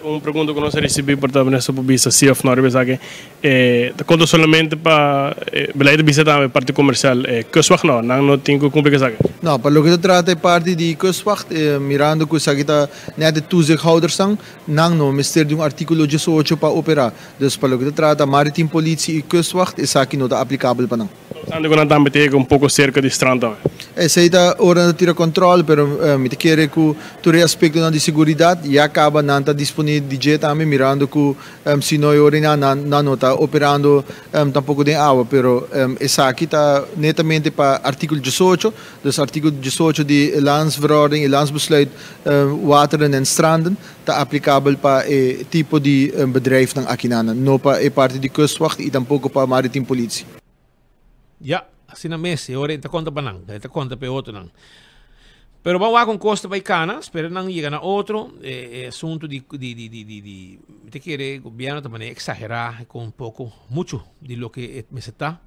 Un pregunta cu nos a ricibi por ta minister por bisa si of no riba esaki, eh, ta conta solamente pa eh, beleid ta bisa tambe parti comercial, eh, Kustwacht no, nan no tin cu cumpli cu esaki. No, pa loke ta trata e parti di Kustwacht, eh, mirando cu esaki ta net e toezichthoudersnan, nan no mester di un articulo diesocho pa opera. Dus pa loke ta trata Maritiem Politie i Kustwacht esaki no ta aplikabel pa nan. No obstante ku nan tambe ta yega un poko serka di strand tambe. Esei ta ora nan ta tira kòntròl, pero mi ta kere ku tur e aspektonan di seguridat ya kaba nan ta disponé di dje tambe mirando ku si no e ora ei nan nan no ta operando tampoko den awa. Pero esaki ta netamente pa artíkulo diesocho, dus artíkulo diesocho di Landsverordening i Landsbesluit Wateren en Stranden. Ta aplikabel pa e tipo di bedrijfnan akinan, no pa e parti di kustwacht i tampoko pa Maritiem Politie. Ya, asina mes, e ora e ta konta pa nan, e ta konta pa e otronan. Pero ban wak un kos ta bai kana, spera nan yega na otro, e asuntu di di di di di di mi ta kere gobièrnu ta manera eksagerá kon un poko muchu di loke e mester ta,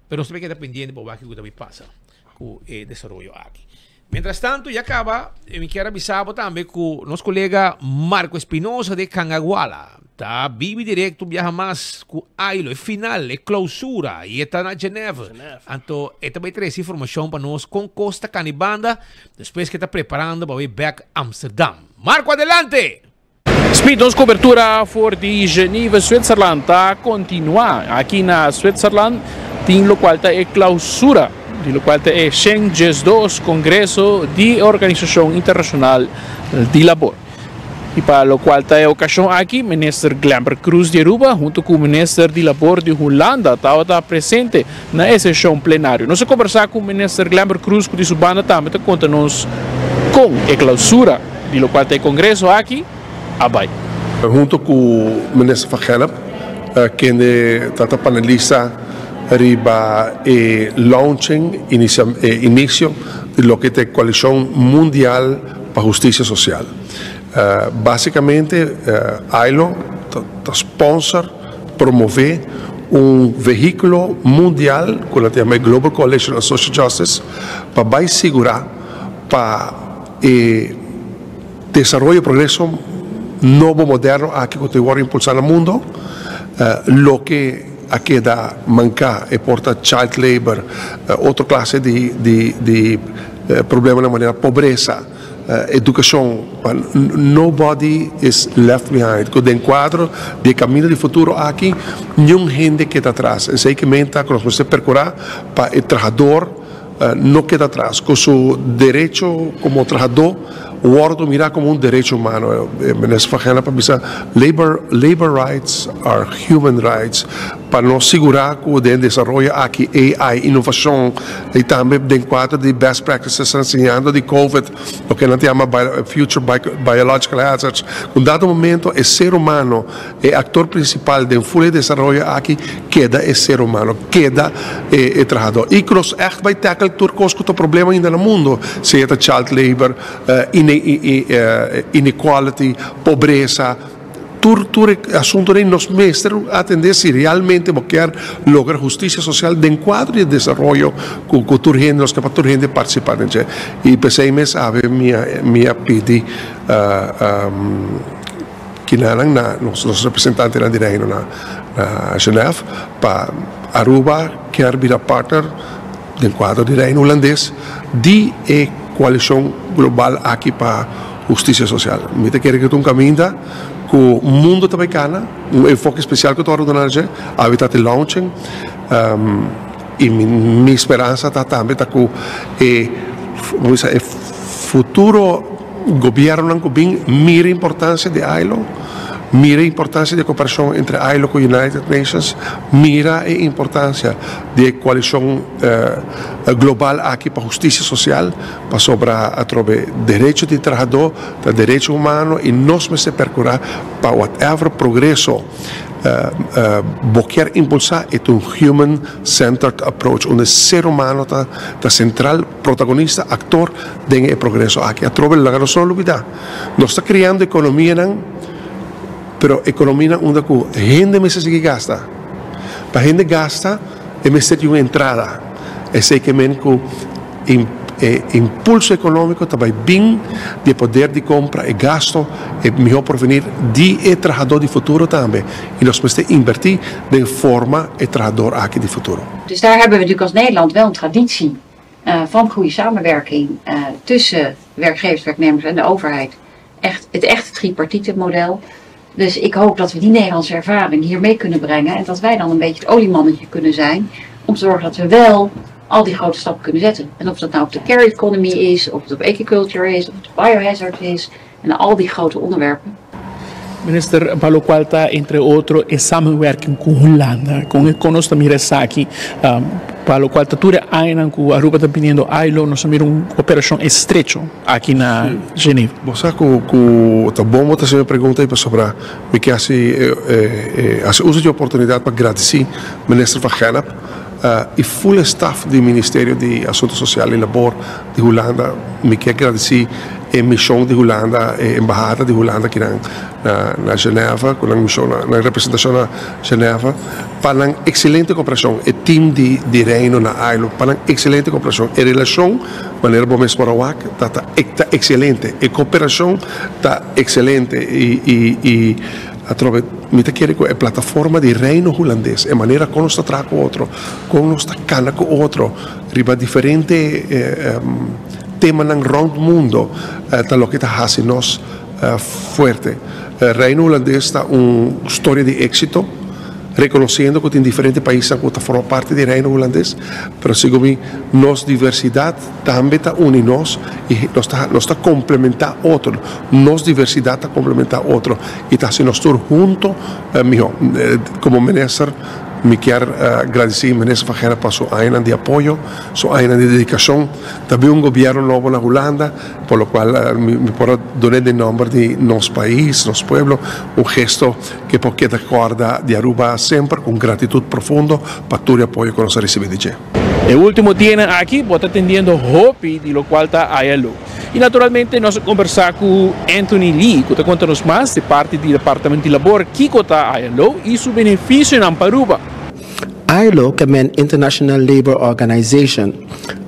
pero nos ta bai keda pendiente pa wak kiko ta bai pasa ku e desaroyo aki. Mientras tanto ya caba mi kier a bisa bo tambe cu nos colega Marco Espinosa de Cangaguala ta bibi directo biaha mas cu Ailo e final e clausura y e ta na Genève. Anto e ta bay trece informacion pa nos con cos ta cana y banda despues cu e ta preparando pa bay bek Amsterdam. Marco adelante! Speed, nos cobertura for di Geneva, Switzerland ta continua. Aki na Switzerland tin locual ta e clausura di locual ta e shen diesdos Congreso di e Organisacion Internacional di Labor. Y pa locual ta e ocasion aki, Minister Glenbert Croes di Aruba hunto cu Minister di Labor di Hulanda tabata presente na e sesion plenario. Nos a conversa cu Minister Glenbert Croes cu di su banda tambe ta conta nos con e clausura di locual ta e congreso aki a bay. Hunto cu Minister van Gennep, kende ta ta panelista riba e launching, e inicio di loke ta e Coalicion Mundial pa Husticia Social. Basicamente ILO ta sponsor, promove un vehiculo mundial cu nan ta yama e Global Coalition on Social Justice pa bay sigura pa e desaroyo progreso nobo moderno aki cu ta worde impulsa na mundo. Loke a keda manká e por ta child labor, otro klase di di di problemanan manera pobresa, edukashon, pa nobody is left behind. Ku den kuadro di e kaminda di futuro aki niun hende keda atras. Esei ke menta ku nos mester perkurá pa e trahador no keda atras, ku su derecho komo trahadó wòrdu mirá komo un derecho humano. Minister Van Gennep a bisa, Labor labor rights are human rights. Pa nos sigurá ku den desaroyo aki AI, inovashon i tambe den kuadro di best practices siñando di covid, loke nan ta yama future biological hazards, ku un dado momento e ser humano E aktor prinsipal den ful e desaroyo aki keda e ser humano, keda e trahadó. I ku nos ègt bai tackle tur kos ku ta problema ainda na mundo, sea ta child labor, inequality, pobresa, tur tur e asuntunan ei nos mester atendé si realmente bo kier logra hustisia sosial den kuadro di e desaroyo ku tur hende, nos ke pa tur hende partisipá den dje. I p'esei mes awe mi a pidi. Kinanan na nos nos representantenan di Reino na na Genève pa Aruba kier bira partner den kuadro di Reino Hulandes di e koalishon global aki pa hustisia sosial. Mi ta kere ku ta un kaminda ku mundu ta bai kana, un enfoke spesial ku ta wòrdu duna na dje, awe ta te launching i mi mi speransa ta tambe ta ku e e futuro. Gobiernonan cu bin mira importancia di ILO, mira importancia di e cooperacion entre ILO cu United Nations, mira e importancia di e coalicion global aki pa husticia social, pasobra atrobe derecho di trahador ta derecho humano y nos mester percura pa whatever progreso Bo kier impulsá e ta un human centered approach unda e ser humano ta ta sentral, protagonista, aktor den e progreso aki. Atrobe laga nos no lubidá, nos ta kriando ekonomianan, pero ekonomianan unda ku hende mester sigui gasta. Pa hende gasta e mester tin un entrada. Esei ke men ku. E impulso económico ta bay bin di e poder di compra, e gasto, e mihor porvenir di e trahador di futuro tambe. Y nos mester inverti den forma e trahador aki di futuro. Dus daar hebben we natuurlijk als Nederland wel een traditie van goede samenwerking tussen werkgevers, werknemers en de overheid. Echt, het echte tripartite model. Dus ik hoop dat we die Nederlandse ervaring hier mee kunnen brengen en dat wij dan een beetje het oliemannetje kunnen zijn om te zorgen dat we wel al die grote stappen kunnen zetten. En of dat nou op de care economy is, of het op agriculture is, of het op biohazard is en al die grote onderwerpen. Minister, pa locual ta entre otro e samenwerking cu Hulanda, con e con nos ta mira esaki? Pa locual ta tur e añanan cu Aruba ta biniendo ILO, nos a mira un cooperacion estrecho aki na Geneva. Bo sa cu cu ta bon bo ta haci mi pregunta ei pasobra mi ke haci haci uso di e oportunidad pa gradici Minister van Gennep y full e staf di Ministerio di Asunto Social y Labor di Hulanda. Mi ke gradici e mision di Hulanda, e embahada di Hulanda akinan na Geneva cu nan mision, nan representacion na Geneva pa nan excelente cooperacion. E team di Reino na ILO pa nan excelente cooperacion. E relacion manera bo mes por a wak ta ta excelente. E cooperacion ta excelente y y atrobe mi ta kere cu e plataforma di Reino Hulandes, e manera con nos ta traha cu otro, con nos ta cana cu otro riba diferente temanan rond mundo ta loke ta haci nos fuerte. Reino Hulandes ta un storia di exito, reconociendo cu tin diferente paisnan cu ta forma parti di Reino Hulandes, pero segun mi nos diversidad tambe ta uni nos y nos ta nos ta complementa otro, nos diversidad ta complementa otro y ta haci nos tur hunto miho. Como minister mi kier gradici minister Van Gennep pa su añanan di apoyo, su añanan di dedicacion. Ta bin un gobierno nobo na Hulanda, por lo cual mi por a dun'e den nomber di nos pais, nos pueblo, un gesto ke por keda corda di Aruba semper cu un gratitud profundo pa tur e apoyo cu nos a ricibi di dje. E ultimo dianan aki bo ta tendiendo hopi di locual ta ILO. Y naturalmente nos a conversa cu Anthony Lee cu ta conta nos mas di parti di Departamento di Labor kico ta ILO y su beneficionan pa Aruba. ILO ke men International Labor Organization.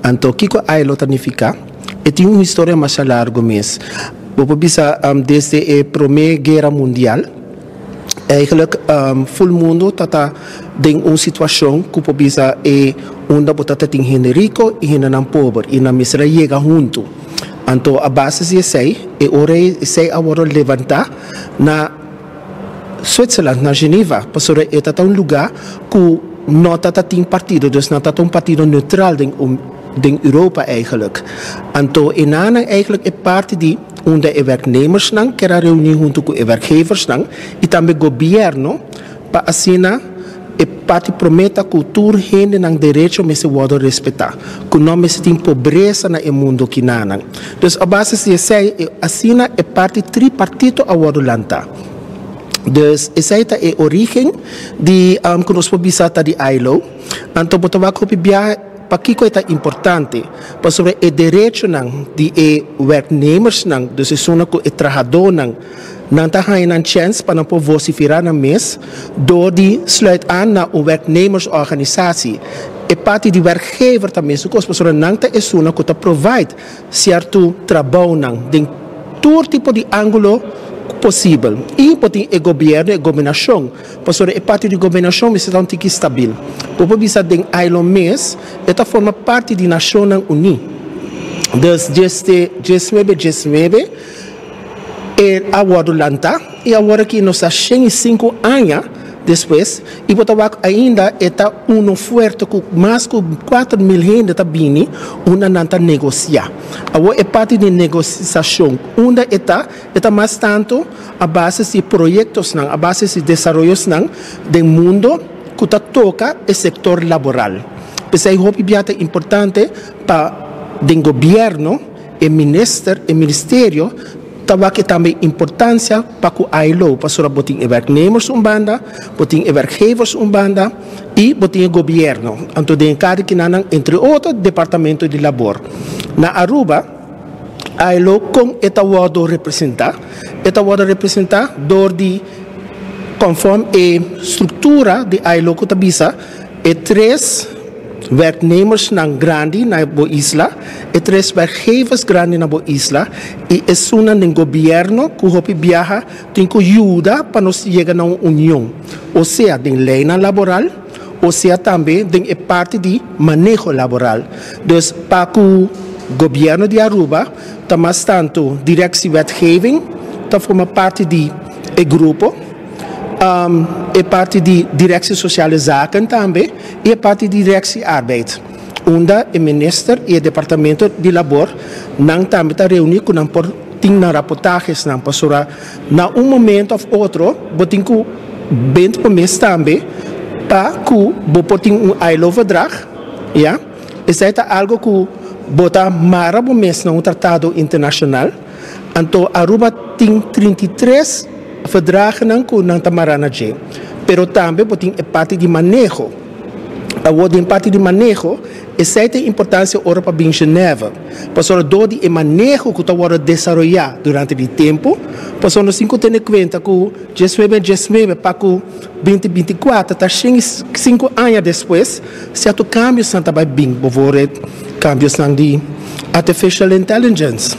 Anto kiko ILO ta nifiká? E tin un historia masha largu mes. Bo por bisa desde e Promé Guera Mundial Eigenlijk full mundo ta ta den un situacion cu por bisa e unda bo ta ta tin hende rico y hendenan pober y nan mester a yega hunto. Anto a basis di esey e ora esey a wordo levanta na Switzerland, na Geneva, pasobra e ta ta un lugar cu no ta ta tin partido, dus nan ta ta un partido neutral den den Europa eigenlijk. Anto e nanan eigenlijk e parti di unda e werknemersnan ker a reuni hunto cu e werkgeversnan y tambe gobierno pa asina e parti prome ta cu tur hendenan derecho mester wordo respeta, cu no mester tin pobresa na e mundo kinanan. Dus a basis di esey e asina e parti tripartito a wordo lanta. Dus esey ta e origen di cu nos por bisa ta di ILO. Anto bo ta wak hopi biaha Pakiko e ta importante? Pasobra e derechonan di e werknemersnan, dus esunnan ku e trahadónan, nan ta haña nan chèns pa nan por vosiferá nan mes dor di sluit aan na un werknemersorganisatie. E parti di werkgever ta mesun kos, pasobra nan ta esunnan ku ta provide Sierto trabounan den tur tipo di ángulo posibel. I por tin e gobièrnu, e gobernashon, pasobra e parti di gobernashon mester ta un tiki stabil. Bo por bisa den ILO mes e ta forma parti di Nashonnan Uní. Dus djeste diesnuebe diesnuebe e a wòrdu lantá i awor aki nos ta 105 aña despues i bo ta wak ainda e ta uno fuerte ku mas ku 4000 hende ta bini unda nan ta negosiá. Awor e parti di negosiashon unda e ta, e ta mas tantu a basis di proyektosnan, a basis di desaroyosnan den mundo ku ta toka e sektor laboral. P'esei hopi bia ta importante pa den gobièrnu e minister, e ministerio ta wak e tambe importancia pa cu ILO, pasobra bo tin e werknemers un banda, bo tin e werkgevers un banda y bo tin e gobierno. Anto den e cada kinanan entre otro departamento di labor. Na Aruba ILO con e ta wordo representa? E ta wordo representa door di conform e structura di ILO cu ta bisa e tres werknemersnan grandi na bo isla, e tres werkgevers grandi na bo isla i esunnan den gobièrnu ku hopi biaha tin ku yuda pa nos yega na un union, osea den leinan laboral, osea tambe den e parti di maneho laboral. Dus pa ku gobièrnu di Aruba ta mas tantu Directie Wetgeving ta forma parti di e grupo. E parti di Directie Sociale Zaken tambe y e parti di Directie Arbeid, unda e minister y e departamento di labor nan tambe ta reuni cu nan por tin nan raportagesnan pasobra na un momento of otro bo tin cu bent bo mes tambe pa cu bo por tin un ILO verdrag, ya, esey ta algo cu bo ta mara bo mes na un tratado internacional. Anto Aruba tin 33 verdragennan ku nan ta mará na dje. Pero tambe bo tin e parti di maneho. Awor den parti di maneho, esei ta e importansia ora pa bin Genève. Pasobra dor di e maneho ku ta wòrdu desaroyá durante di tempu, pasobra nos tin ku tene kuenta ku diesnuebe diesnuebe pa ku binti binti kuater ta 105 aña despues, sierto kambionan ta bai bin, bovoret kambionan di artificial intelligence,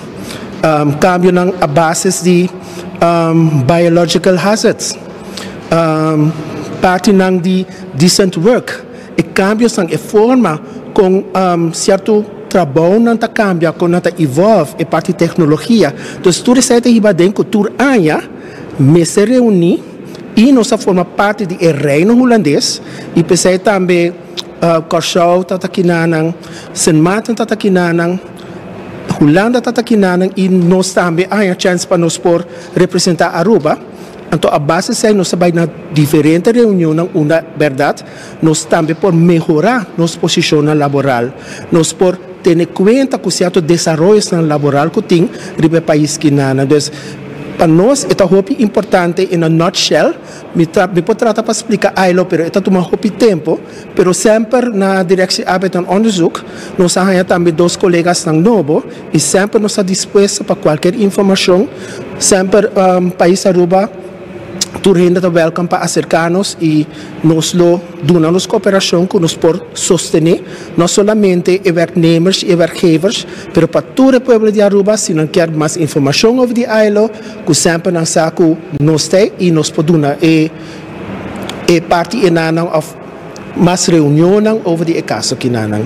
kambionan a basis di biological hazards, partinan di decent work, e kambionan, e forma kon sierto trabounan ta kambia, kon nan ta evolve, e parti teknologia. Dus tur esei ta hiba den ku tur aña mester reuní i nos ta forma parti di e Reino Hulandes i p'esei tambe Kòrsou ta ta kinanan, Sint Maarten ta ta kinanan, Hulanda ta ta kinanan i nos tambe a haña chèns pa nos por representá Aruba. Anto a base esei nos ta bai na diferente reunionnan unda bèrdat nos tambe por mehorá nos posishonnan laboral. Nos por tene kuenta ku sierto desaroyosnan laboral ku tin riba e pais kinanan. Dus pa nos e ta hopi importante in a nutshell. Mi ta mi por trata pa splika ILO pero e ta tuma hopi tempo. Pero semper na Directie Arbeid en Onderzoek nos a haña tambe dos kolegasnan nobo i semper nos ta dispuesto pa kualkier informashon. Semper pais Aruba. Tur hende ta welcome pa acerca nos y nos lo duna nos cooperacion cu nos por sostene no solamente e werknemers y e werkgevers, pero pa tur e pueblo di Aruba si nan kier mas informacion over di ILO cu semper nan sa cu nos ta y nos por duna e e parti enanan of mas reunionnan over di e caso kinanan.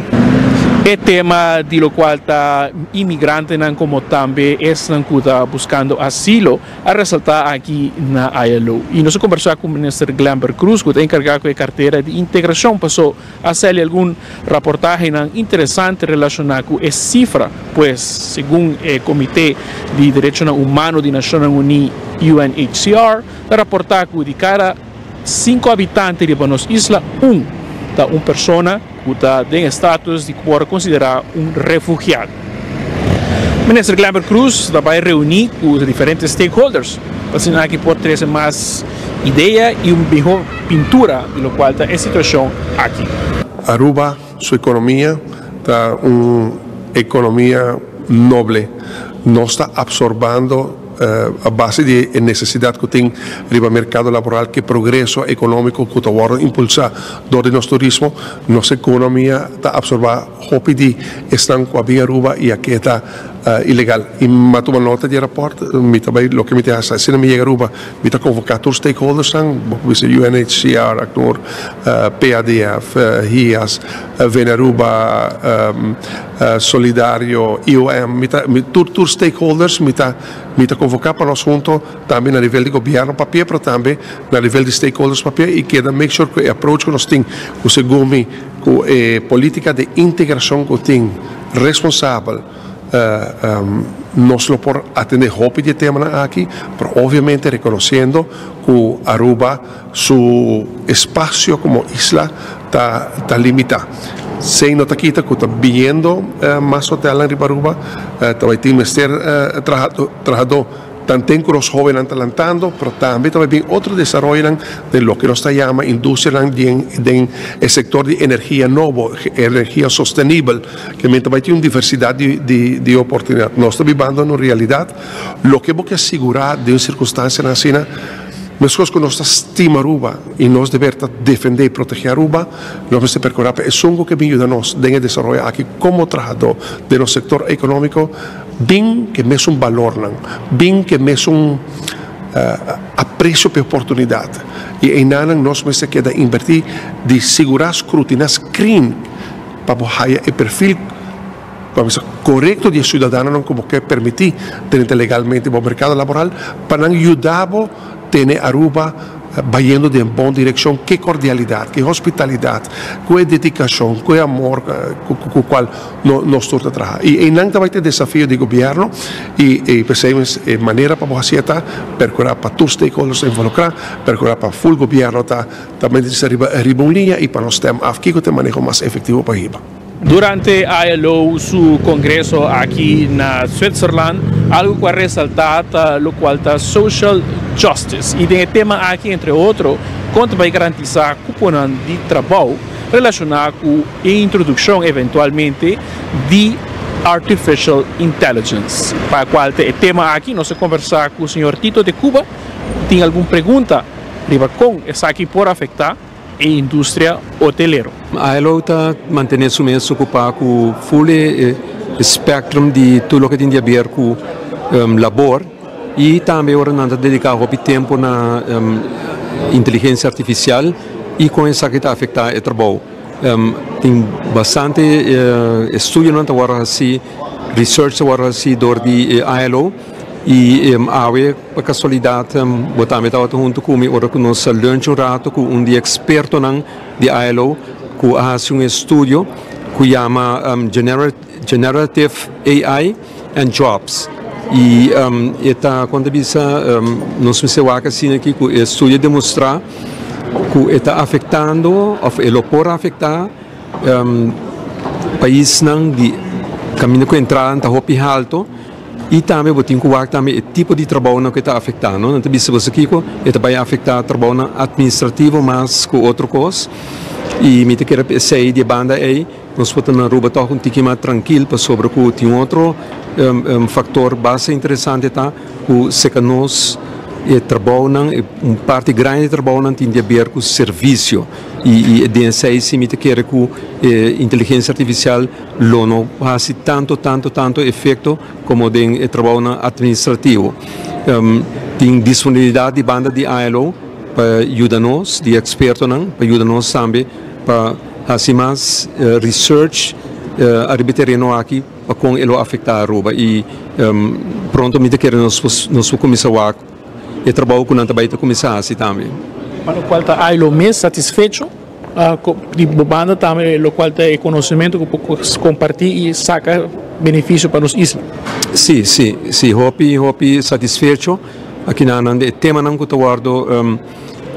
E tema di locual ta inmigrantenan como tambe esnan cu ta buscando asilo a resaltá aki na ILO. I nos a kombersá ku Minister Glenbert Croes ku ta enkargá ku e kartera di integrashon paso a sali algun raportahenan interesante relashoná ku e sifra. Pues, segun e Komité di Derechonan Humano di Nashonnan Uní, UNHCR, ta raportá ku di kada sinku habitante riba nos isla un ta un persona ku ta den e status di ku por konsiderá un refugiado. Minister Glenbert Croes ta bai reuní ku diferente stakeholders pa asina aki por trese mas idea i un mihó pintura di lokual ta e situashon aki. Aruba su ekonomia ta un ekonomia noble. Nos ta absorbando A base di e nesesidat ku tin riba merkado laboral ku e progreso ekonómiko ku ta wòrdu impulsá dor di nos turismo, nos ekonomia ta apsorbá hopi di esnan ku a bin Aruba i a keda ilegal. I mi a tuma nota di e rapòrt, mi ta bai loke mi ta hasi asina mi yega Aruba mi ta konvoká tur stakeholdersnan, bo por bisa UNHCR, ACNUR, PADF, HIAS, Venearuba, Solidario, IOM, mi ta tur tur stakeholders mi ta mi ta convoca pa nos hunto tambe na nivel di gobierno papia pero tambe na nivel di stakeholders papia y keda make sure cu e approach cu nos tin cu segun mi cu e politica di integracion cu tin responsabel nos lo por atende hopi di e temanan aki pero obviamente reconociendo cu Aruba Su espacio como isla ta ta limita. Sey no ta kita cu ta biniendo mas hotelnan riba Aruba, ta bay tin mester trahador tanten cu nos hobennan ta lantando, pero tambe ta bay bin otro desaroyonan den loke nos ta yama industrianan den den e sector di energia nobo, energia sostenibel, ke men ta bay tin un diversidad di di di oportunidad. Nos ta bibando na un realidad, loke bo ke sigura den circunstancianan asina, Meskos ku nos ta stima Aruba i nos deber ta defendé i protegé Aruba, nos mester perkurá pa esun ku ke bin yuda nos den e desaroyo aki komo trahadó den nos sektor ekonómiko bin ku e mesun balornan, bin ku e mesun apresio pa e oportunidat. I einanan nos mester keda inbertí di sigurá, skrutiná, screen pa bo haya e perfil. Pa bisa korekto di e siudadanonan ku bo ke permití drenta legalmente bo merkado laboral pa nan yuda bo tene Aruba bayendo den bon direkshon ke kordialidat, ke hospitalidat, ku e dedikashon, ku e amor ku kual nos tur ta traha. I einan ta bai ta e desafio di gobièrnu i p'esei mes e manera pa bo hasié ta perkurá pa tur stakeholders ta involukrá, perkurá pa ful gobièrnu ta ta riba riba un liña i pa nos stem af kiko ta e maneho mas efektivo pa hiba. Durante ILO su congreso aki na Switzerland, algo cu a resalta ta locual ta social justice y den e tema aki entre otro con ta bay garantisa cuponan di trabao relaciona cu e introduccion eventualmente di artificial intelligence. Pa cual ta e tema aki nos a conversa cu señor Tito de Cuba, tin algun pregunta riba con esaki por afecta. e industria hotelero. ILO ta mantene su mes ocupa cu full e spectrum di tur loke tin di haber cu labor y tambe ora nan ta dedica hopi tempo na inteligencia artificial y con esaki ta afecta e trabou. Tin bastante estudionan ta worde haci, research ta worde haci door di ILO y awe Pa kasualidat bo tambe tabata huntu ku mi ora ku nos a lunch un rato ku un di ekspertonan di ILO ku a hasi un estudio ku yama Generative AI and Jobs. I e ta kon ta bisa nos mester wak asina aki ku e estudio a demostrá ku e ta afektando òf e lo por afektá paisnan di kaminda ku entradanan ta hopi halto. I tambe bo tin ku wak tambe e tipo di trabounan ku e ta afektá, no? Nan ta bisa boso kiko, e ta bai afektá trabounan atministrativo mas ku otro kos. I mi ta kere p'esei di e banda ei nos por ta na Aruba tòg un tiki mas trankil pasobra ku tin otro faktor basta interesante ta ku seka nos E trabounan, un parti grandi di e trabounan tin di haber ku servisio i den esei si mi ta kere ku e inteligensia artifisial lo no hasi tanto tanto tanto efekto komo den e trabounan atministrativo. Tin disponibilidat di banda di ILO pa yuda nos, di ekspertonan pa yuda nos tambe pa hasi mas research ariba e tereno aki. Pa kon e lo afektá Aruba i pronto mi ta kere nos nos por kuminsá wak e trabou ku nan ta bai ta kuminsá hasi tambe. Pa lokual ta Ailo mes satisfecho di bo banda tambe lokual ta e konosementu ku por kompartí i saka benefisio pa nos isla. Sí, sí, sí, hopi hopi satisfecho. Akinan e temanan ku ta wòrdu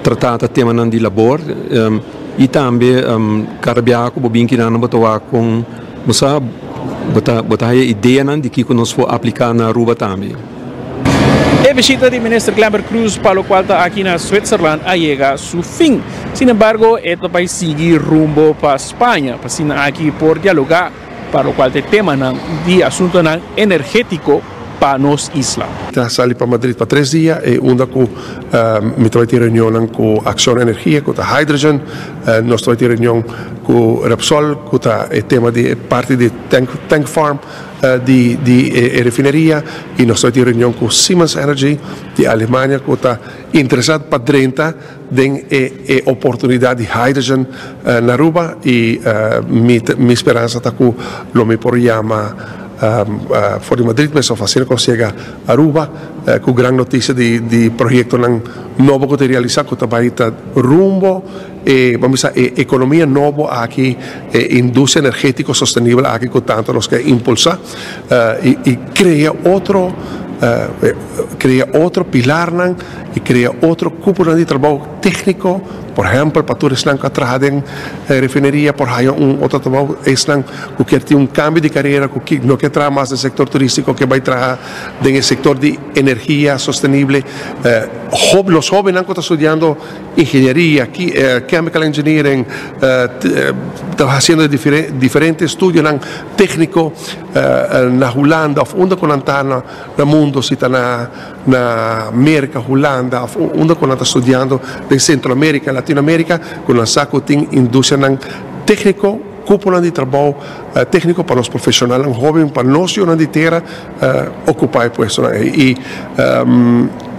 tratá ta temanan di labor i tambe kada biaha ku bo bin kinan bo ta wak kon bo sa bo ta bo ta haya ideanan di kiko nos por apliká na Aruba tambe. E bishita di Minister Glenbert Croes pa lokual ta aki na Switzerland a yega su fin. Sin embargo e ta bai sigui rumbo pa Spaña pa asina aki por dialogá pa lokual ta e temanan di asuntonan energetiko pa nos isla. Ta sali pa Madrid pa tres dia e unda ku mi ta bai tin reunionnan ku Acciona Energia ku ta hydrogen, nos ta bai tin reunion ku Repsol ku ta e tema di e parti di tank tank farm di di e refineria i nos ta bai tin reunion ku Siemens Energy di Alemania ku ta interesá pa drenta den e e oportunidat di hydrogen na Aruba i mi mi speransa ta ku lo mi por yama for di Madrid mes of asina ku nos yega Aruba ku gran notisia di di proyektonan nobo ku ta realisa ku ta bai ta rumbo e bo bisa e ekonomia nobo aki e industria energetiko sostenibel aki ku tantu nos ke impulsa i i krea otro krea otro pilarnan. I krea otro kuponan di trabou tékniko, por ehèmpel pa tur esnan ku a traha den refineria por haña un otro trabou, esnan ku kier tin un kambio di karera ku no kier traha mas den sektor turístiko ke bai traha den e sektor di energia sostenible. Los hóbennan ku ta studiando ingenieria, chemical engineering, ta hasiendo diferente estudionan tékniko na Hulanda òf unda ku nan ta na mundo, si ta na. Na Merka, Hulanda of unda ku nan ta studiando den Sentro Amerika, Latino Amerika, ku nan sa ku tin industrianan tekniko, kuponan di trabou tekniko pa nos profeshonalnan hoben, pa nos yunan di tera okupá e puestonan ei. I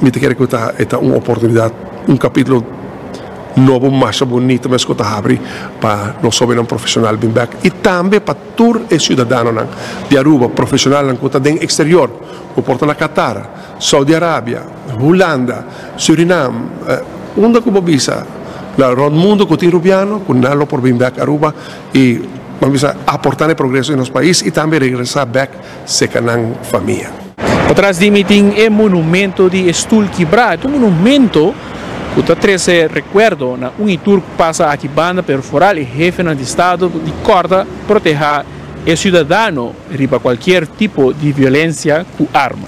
mi ta kere ku ta e ta un oportunidat, un kapitulo nobo masha bunito mes ku ta habri pa nos hobennan profeshonal bin bèk i tambe pa tur e siudadanonan di Aruba, profeshonalnan ku ta den eksterior. Ku por ta na Qatar, Saudi Arabia, Hulanda, Surinam, unda ku bo bisa na rònt mundu ku tin rubiano ku nan lo por bin bèk Aruba i bo bisa aportá na e progreso di nos pais i tambe regresá bèk seka nan famia. Patras di mi tin e monumento di e Stoel Kibrá. E ta un monumento ku ta trese rekuerdo na un i tur ku pasa aki banda, pero foral e hefenan di estado di kòrda protehá e ciudadano riba cualkier tipo di violencia cu arma.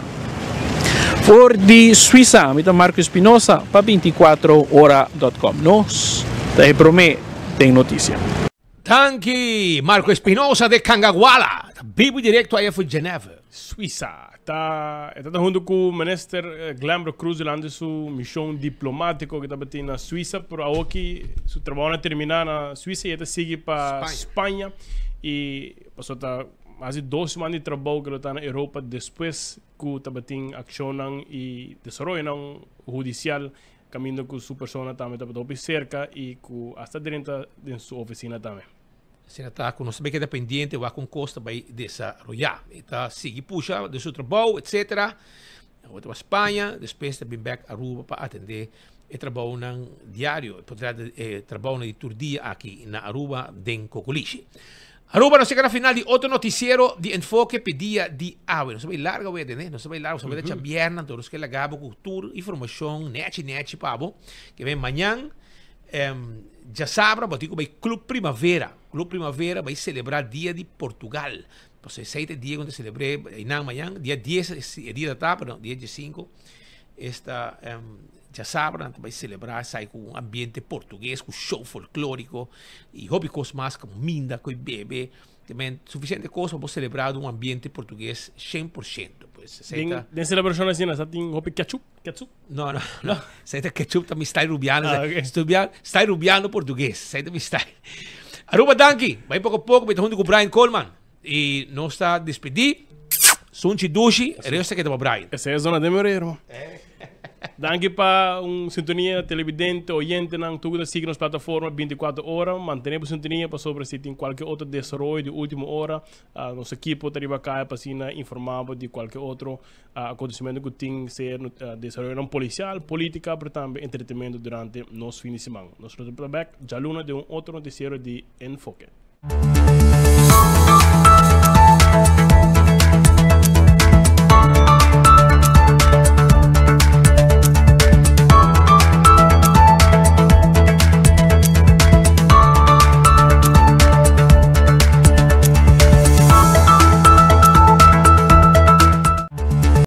For di Suiza, mi ta Marco Espinosa pa 24 ora dot com. Nos ta e prome den noticia. Danki Marco Espinosa de Cangaguala, ta bibu directo aya for Genève. Suiza ta e ta hunto cu Minister Glenbrook Cruz durante su mision diplomatico cu tabatin na Suiza, pero awoki su trabao na termina na Suiza y e ta sigui pa Spaña y pasobra ta mas di dos siman di trabao cu lo ta na Europa despues cu tabatin accionnan y desaroyonan hudicial caminda cu su persona tambe tabata hopi cerca y cu hasta drenta den su oficina tambe. Asina ta ku nos ta bai keda pendiente wak kon kos ta bai desaroyá. E ta sigui pusha den su trabou etcetera. Awor ta bai Spaña, despues ta bin bèk Aruba pa atendé e trabounan diario, por trata e trabounan di tur dia aki na Aruba den Kokolishi. Aruba nos yega na final di otro noticiero di Enfoke p'e dia di awe. Nos a bai larga awe dene, nos a bai larga, nos a bai djabièrna, anto nos ke laga bo ku tur informashon nechi nechi pa bo. Ke men mañan. Djasabra bo tin ku bai Club Primavera. Club Primavera bai selebrá dia di Portugal. Pasobra esei ta e dia ku nan ta selebr'é einan mañan. Dia dies e dia ta ta, pero dia diesinku esta djasabra nan ta bai selebrá esei ku un ambiente portugues, ku show folklóriko i hopi kos mas, ku minda, ku e bebe. Ke men sufisiente kos pa bo selebrá den un ambiente portugues 100%. Pues, esei Den, ta... den selebrashon asina sa tin hopi ketchup, ketchup? No, no, no. Esei ta ketchup ta mi style rubiano. Ah, ok. Stubia, style rubiano portugues. Esei ta mi style. Aruba danki. Bai poko a poko mi ta huntu ku Brian Coleman. I nos ta despedí. Sunchi dushi. E resto ta keda pa Brian. Esei e zona den mi oreya, hermano. Danki pa un sintonia televidente, oyentenan, tur ku ta sigui nos plataforma 24 ora. Mantene bo sintonia pasobra si tin kualke otro desaroyo di ultimo ora, nos ekipo ta riba kaya pa asina informa bo di kualke otro akontesimentu ku tin, sea desaroyonan polisial, politika, pero tambe entretenimento durante nos fin di siman. Nos lo ta bek djaluna den un otro notisiero di Enfoke.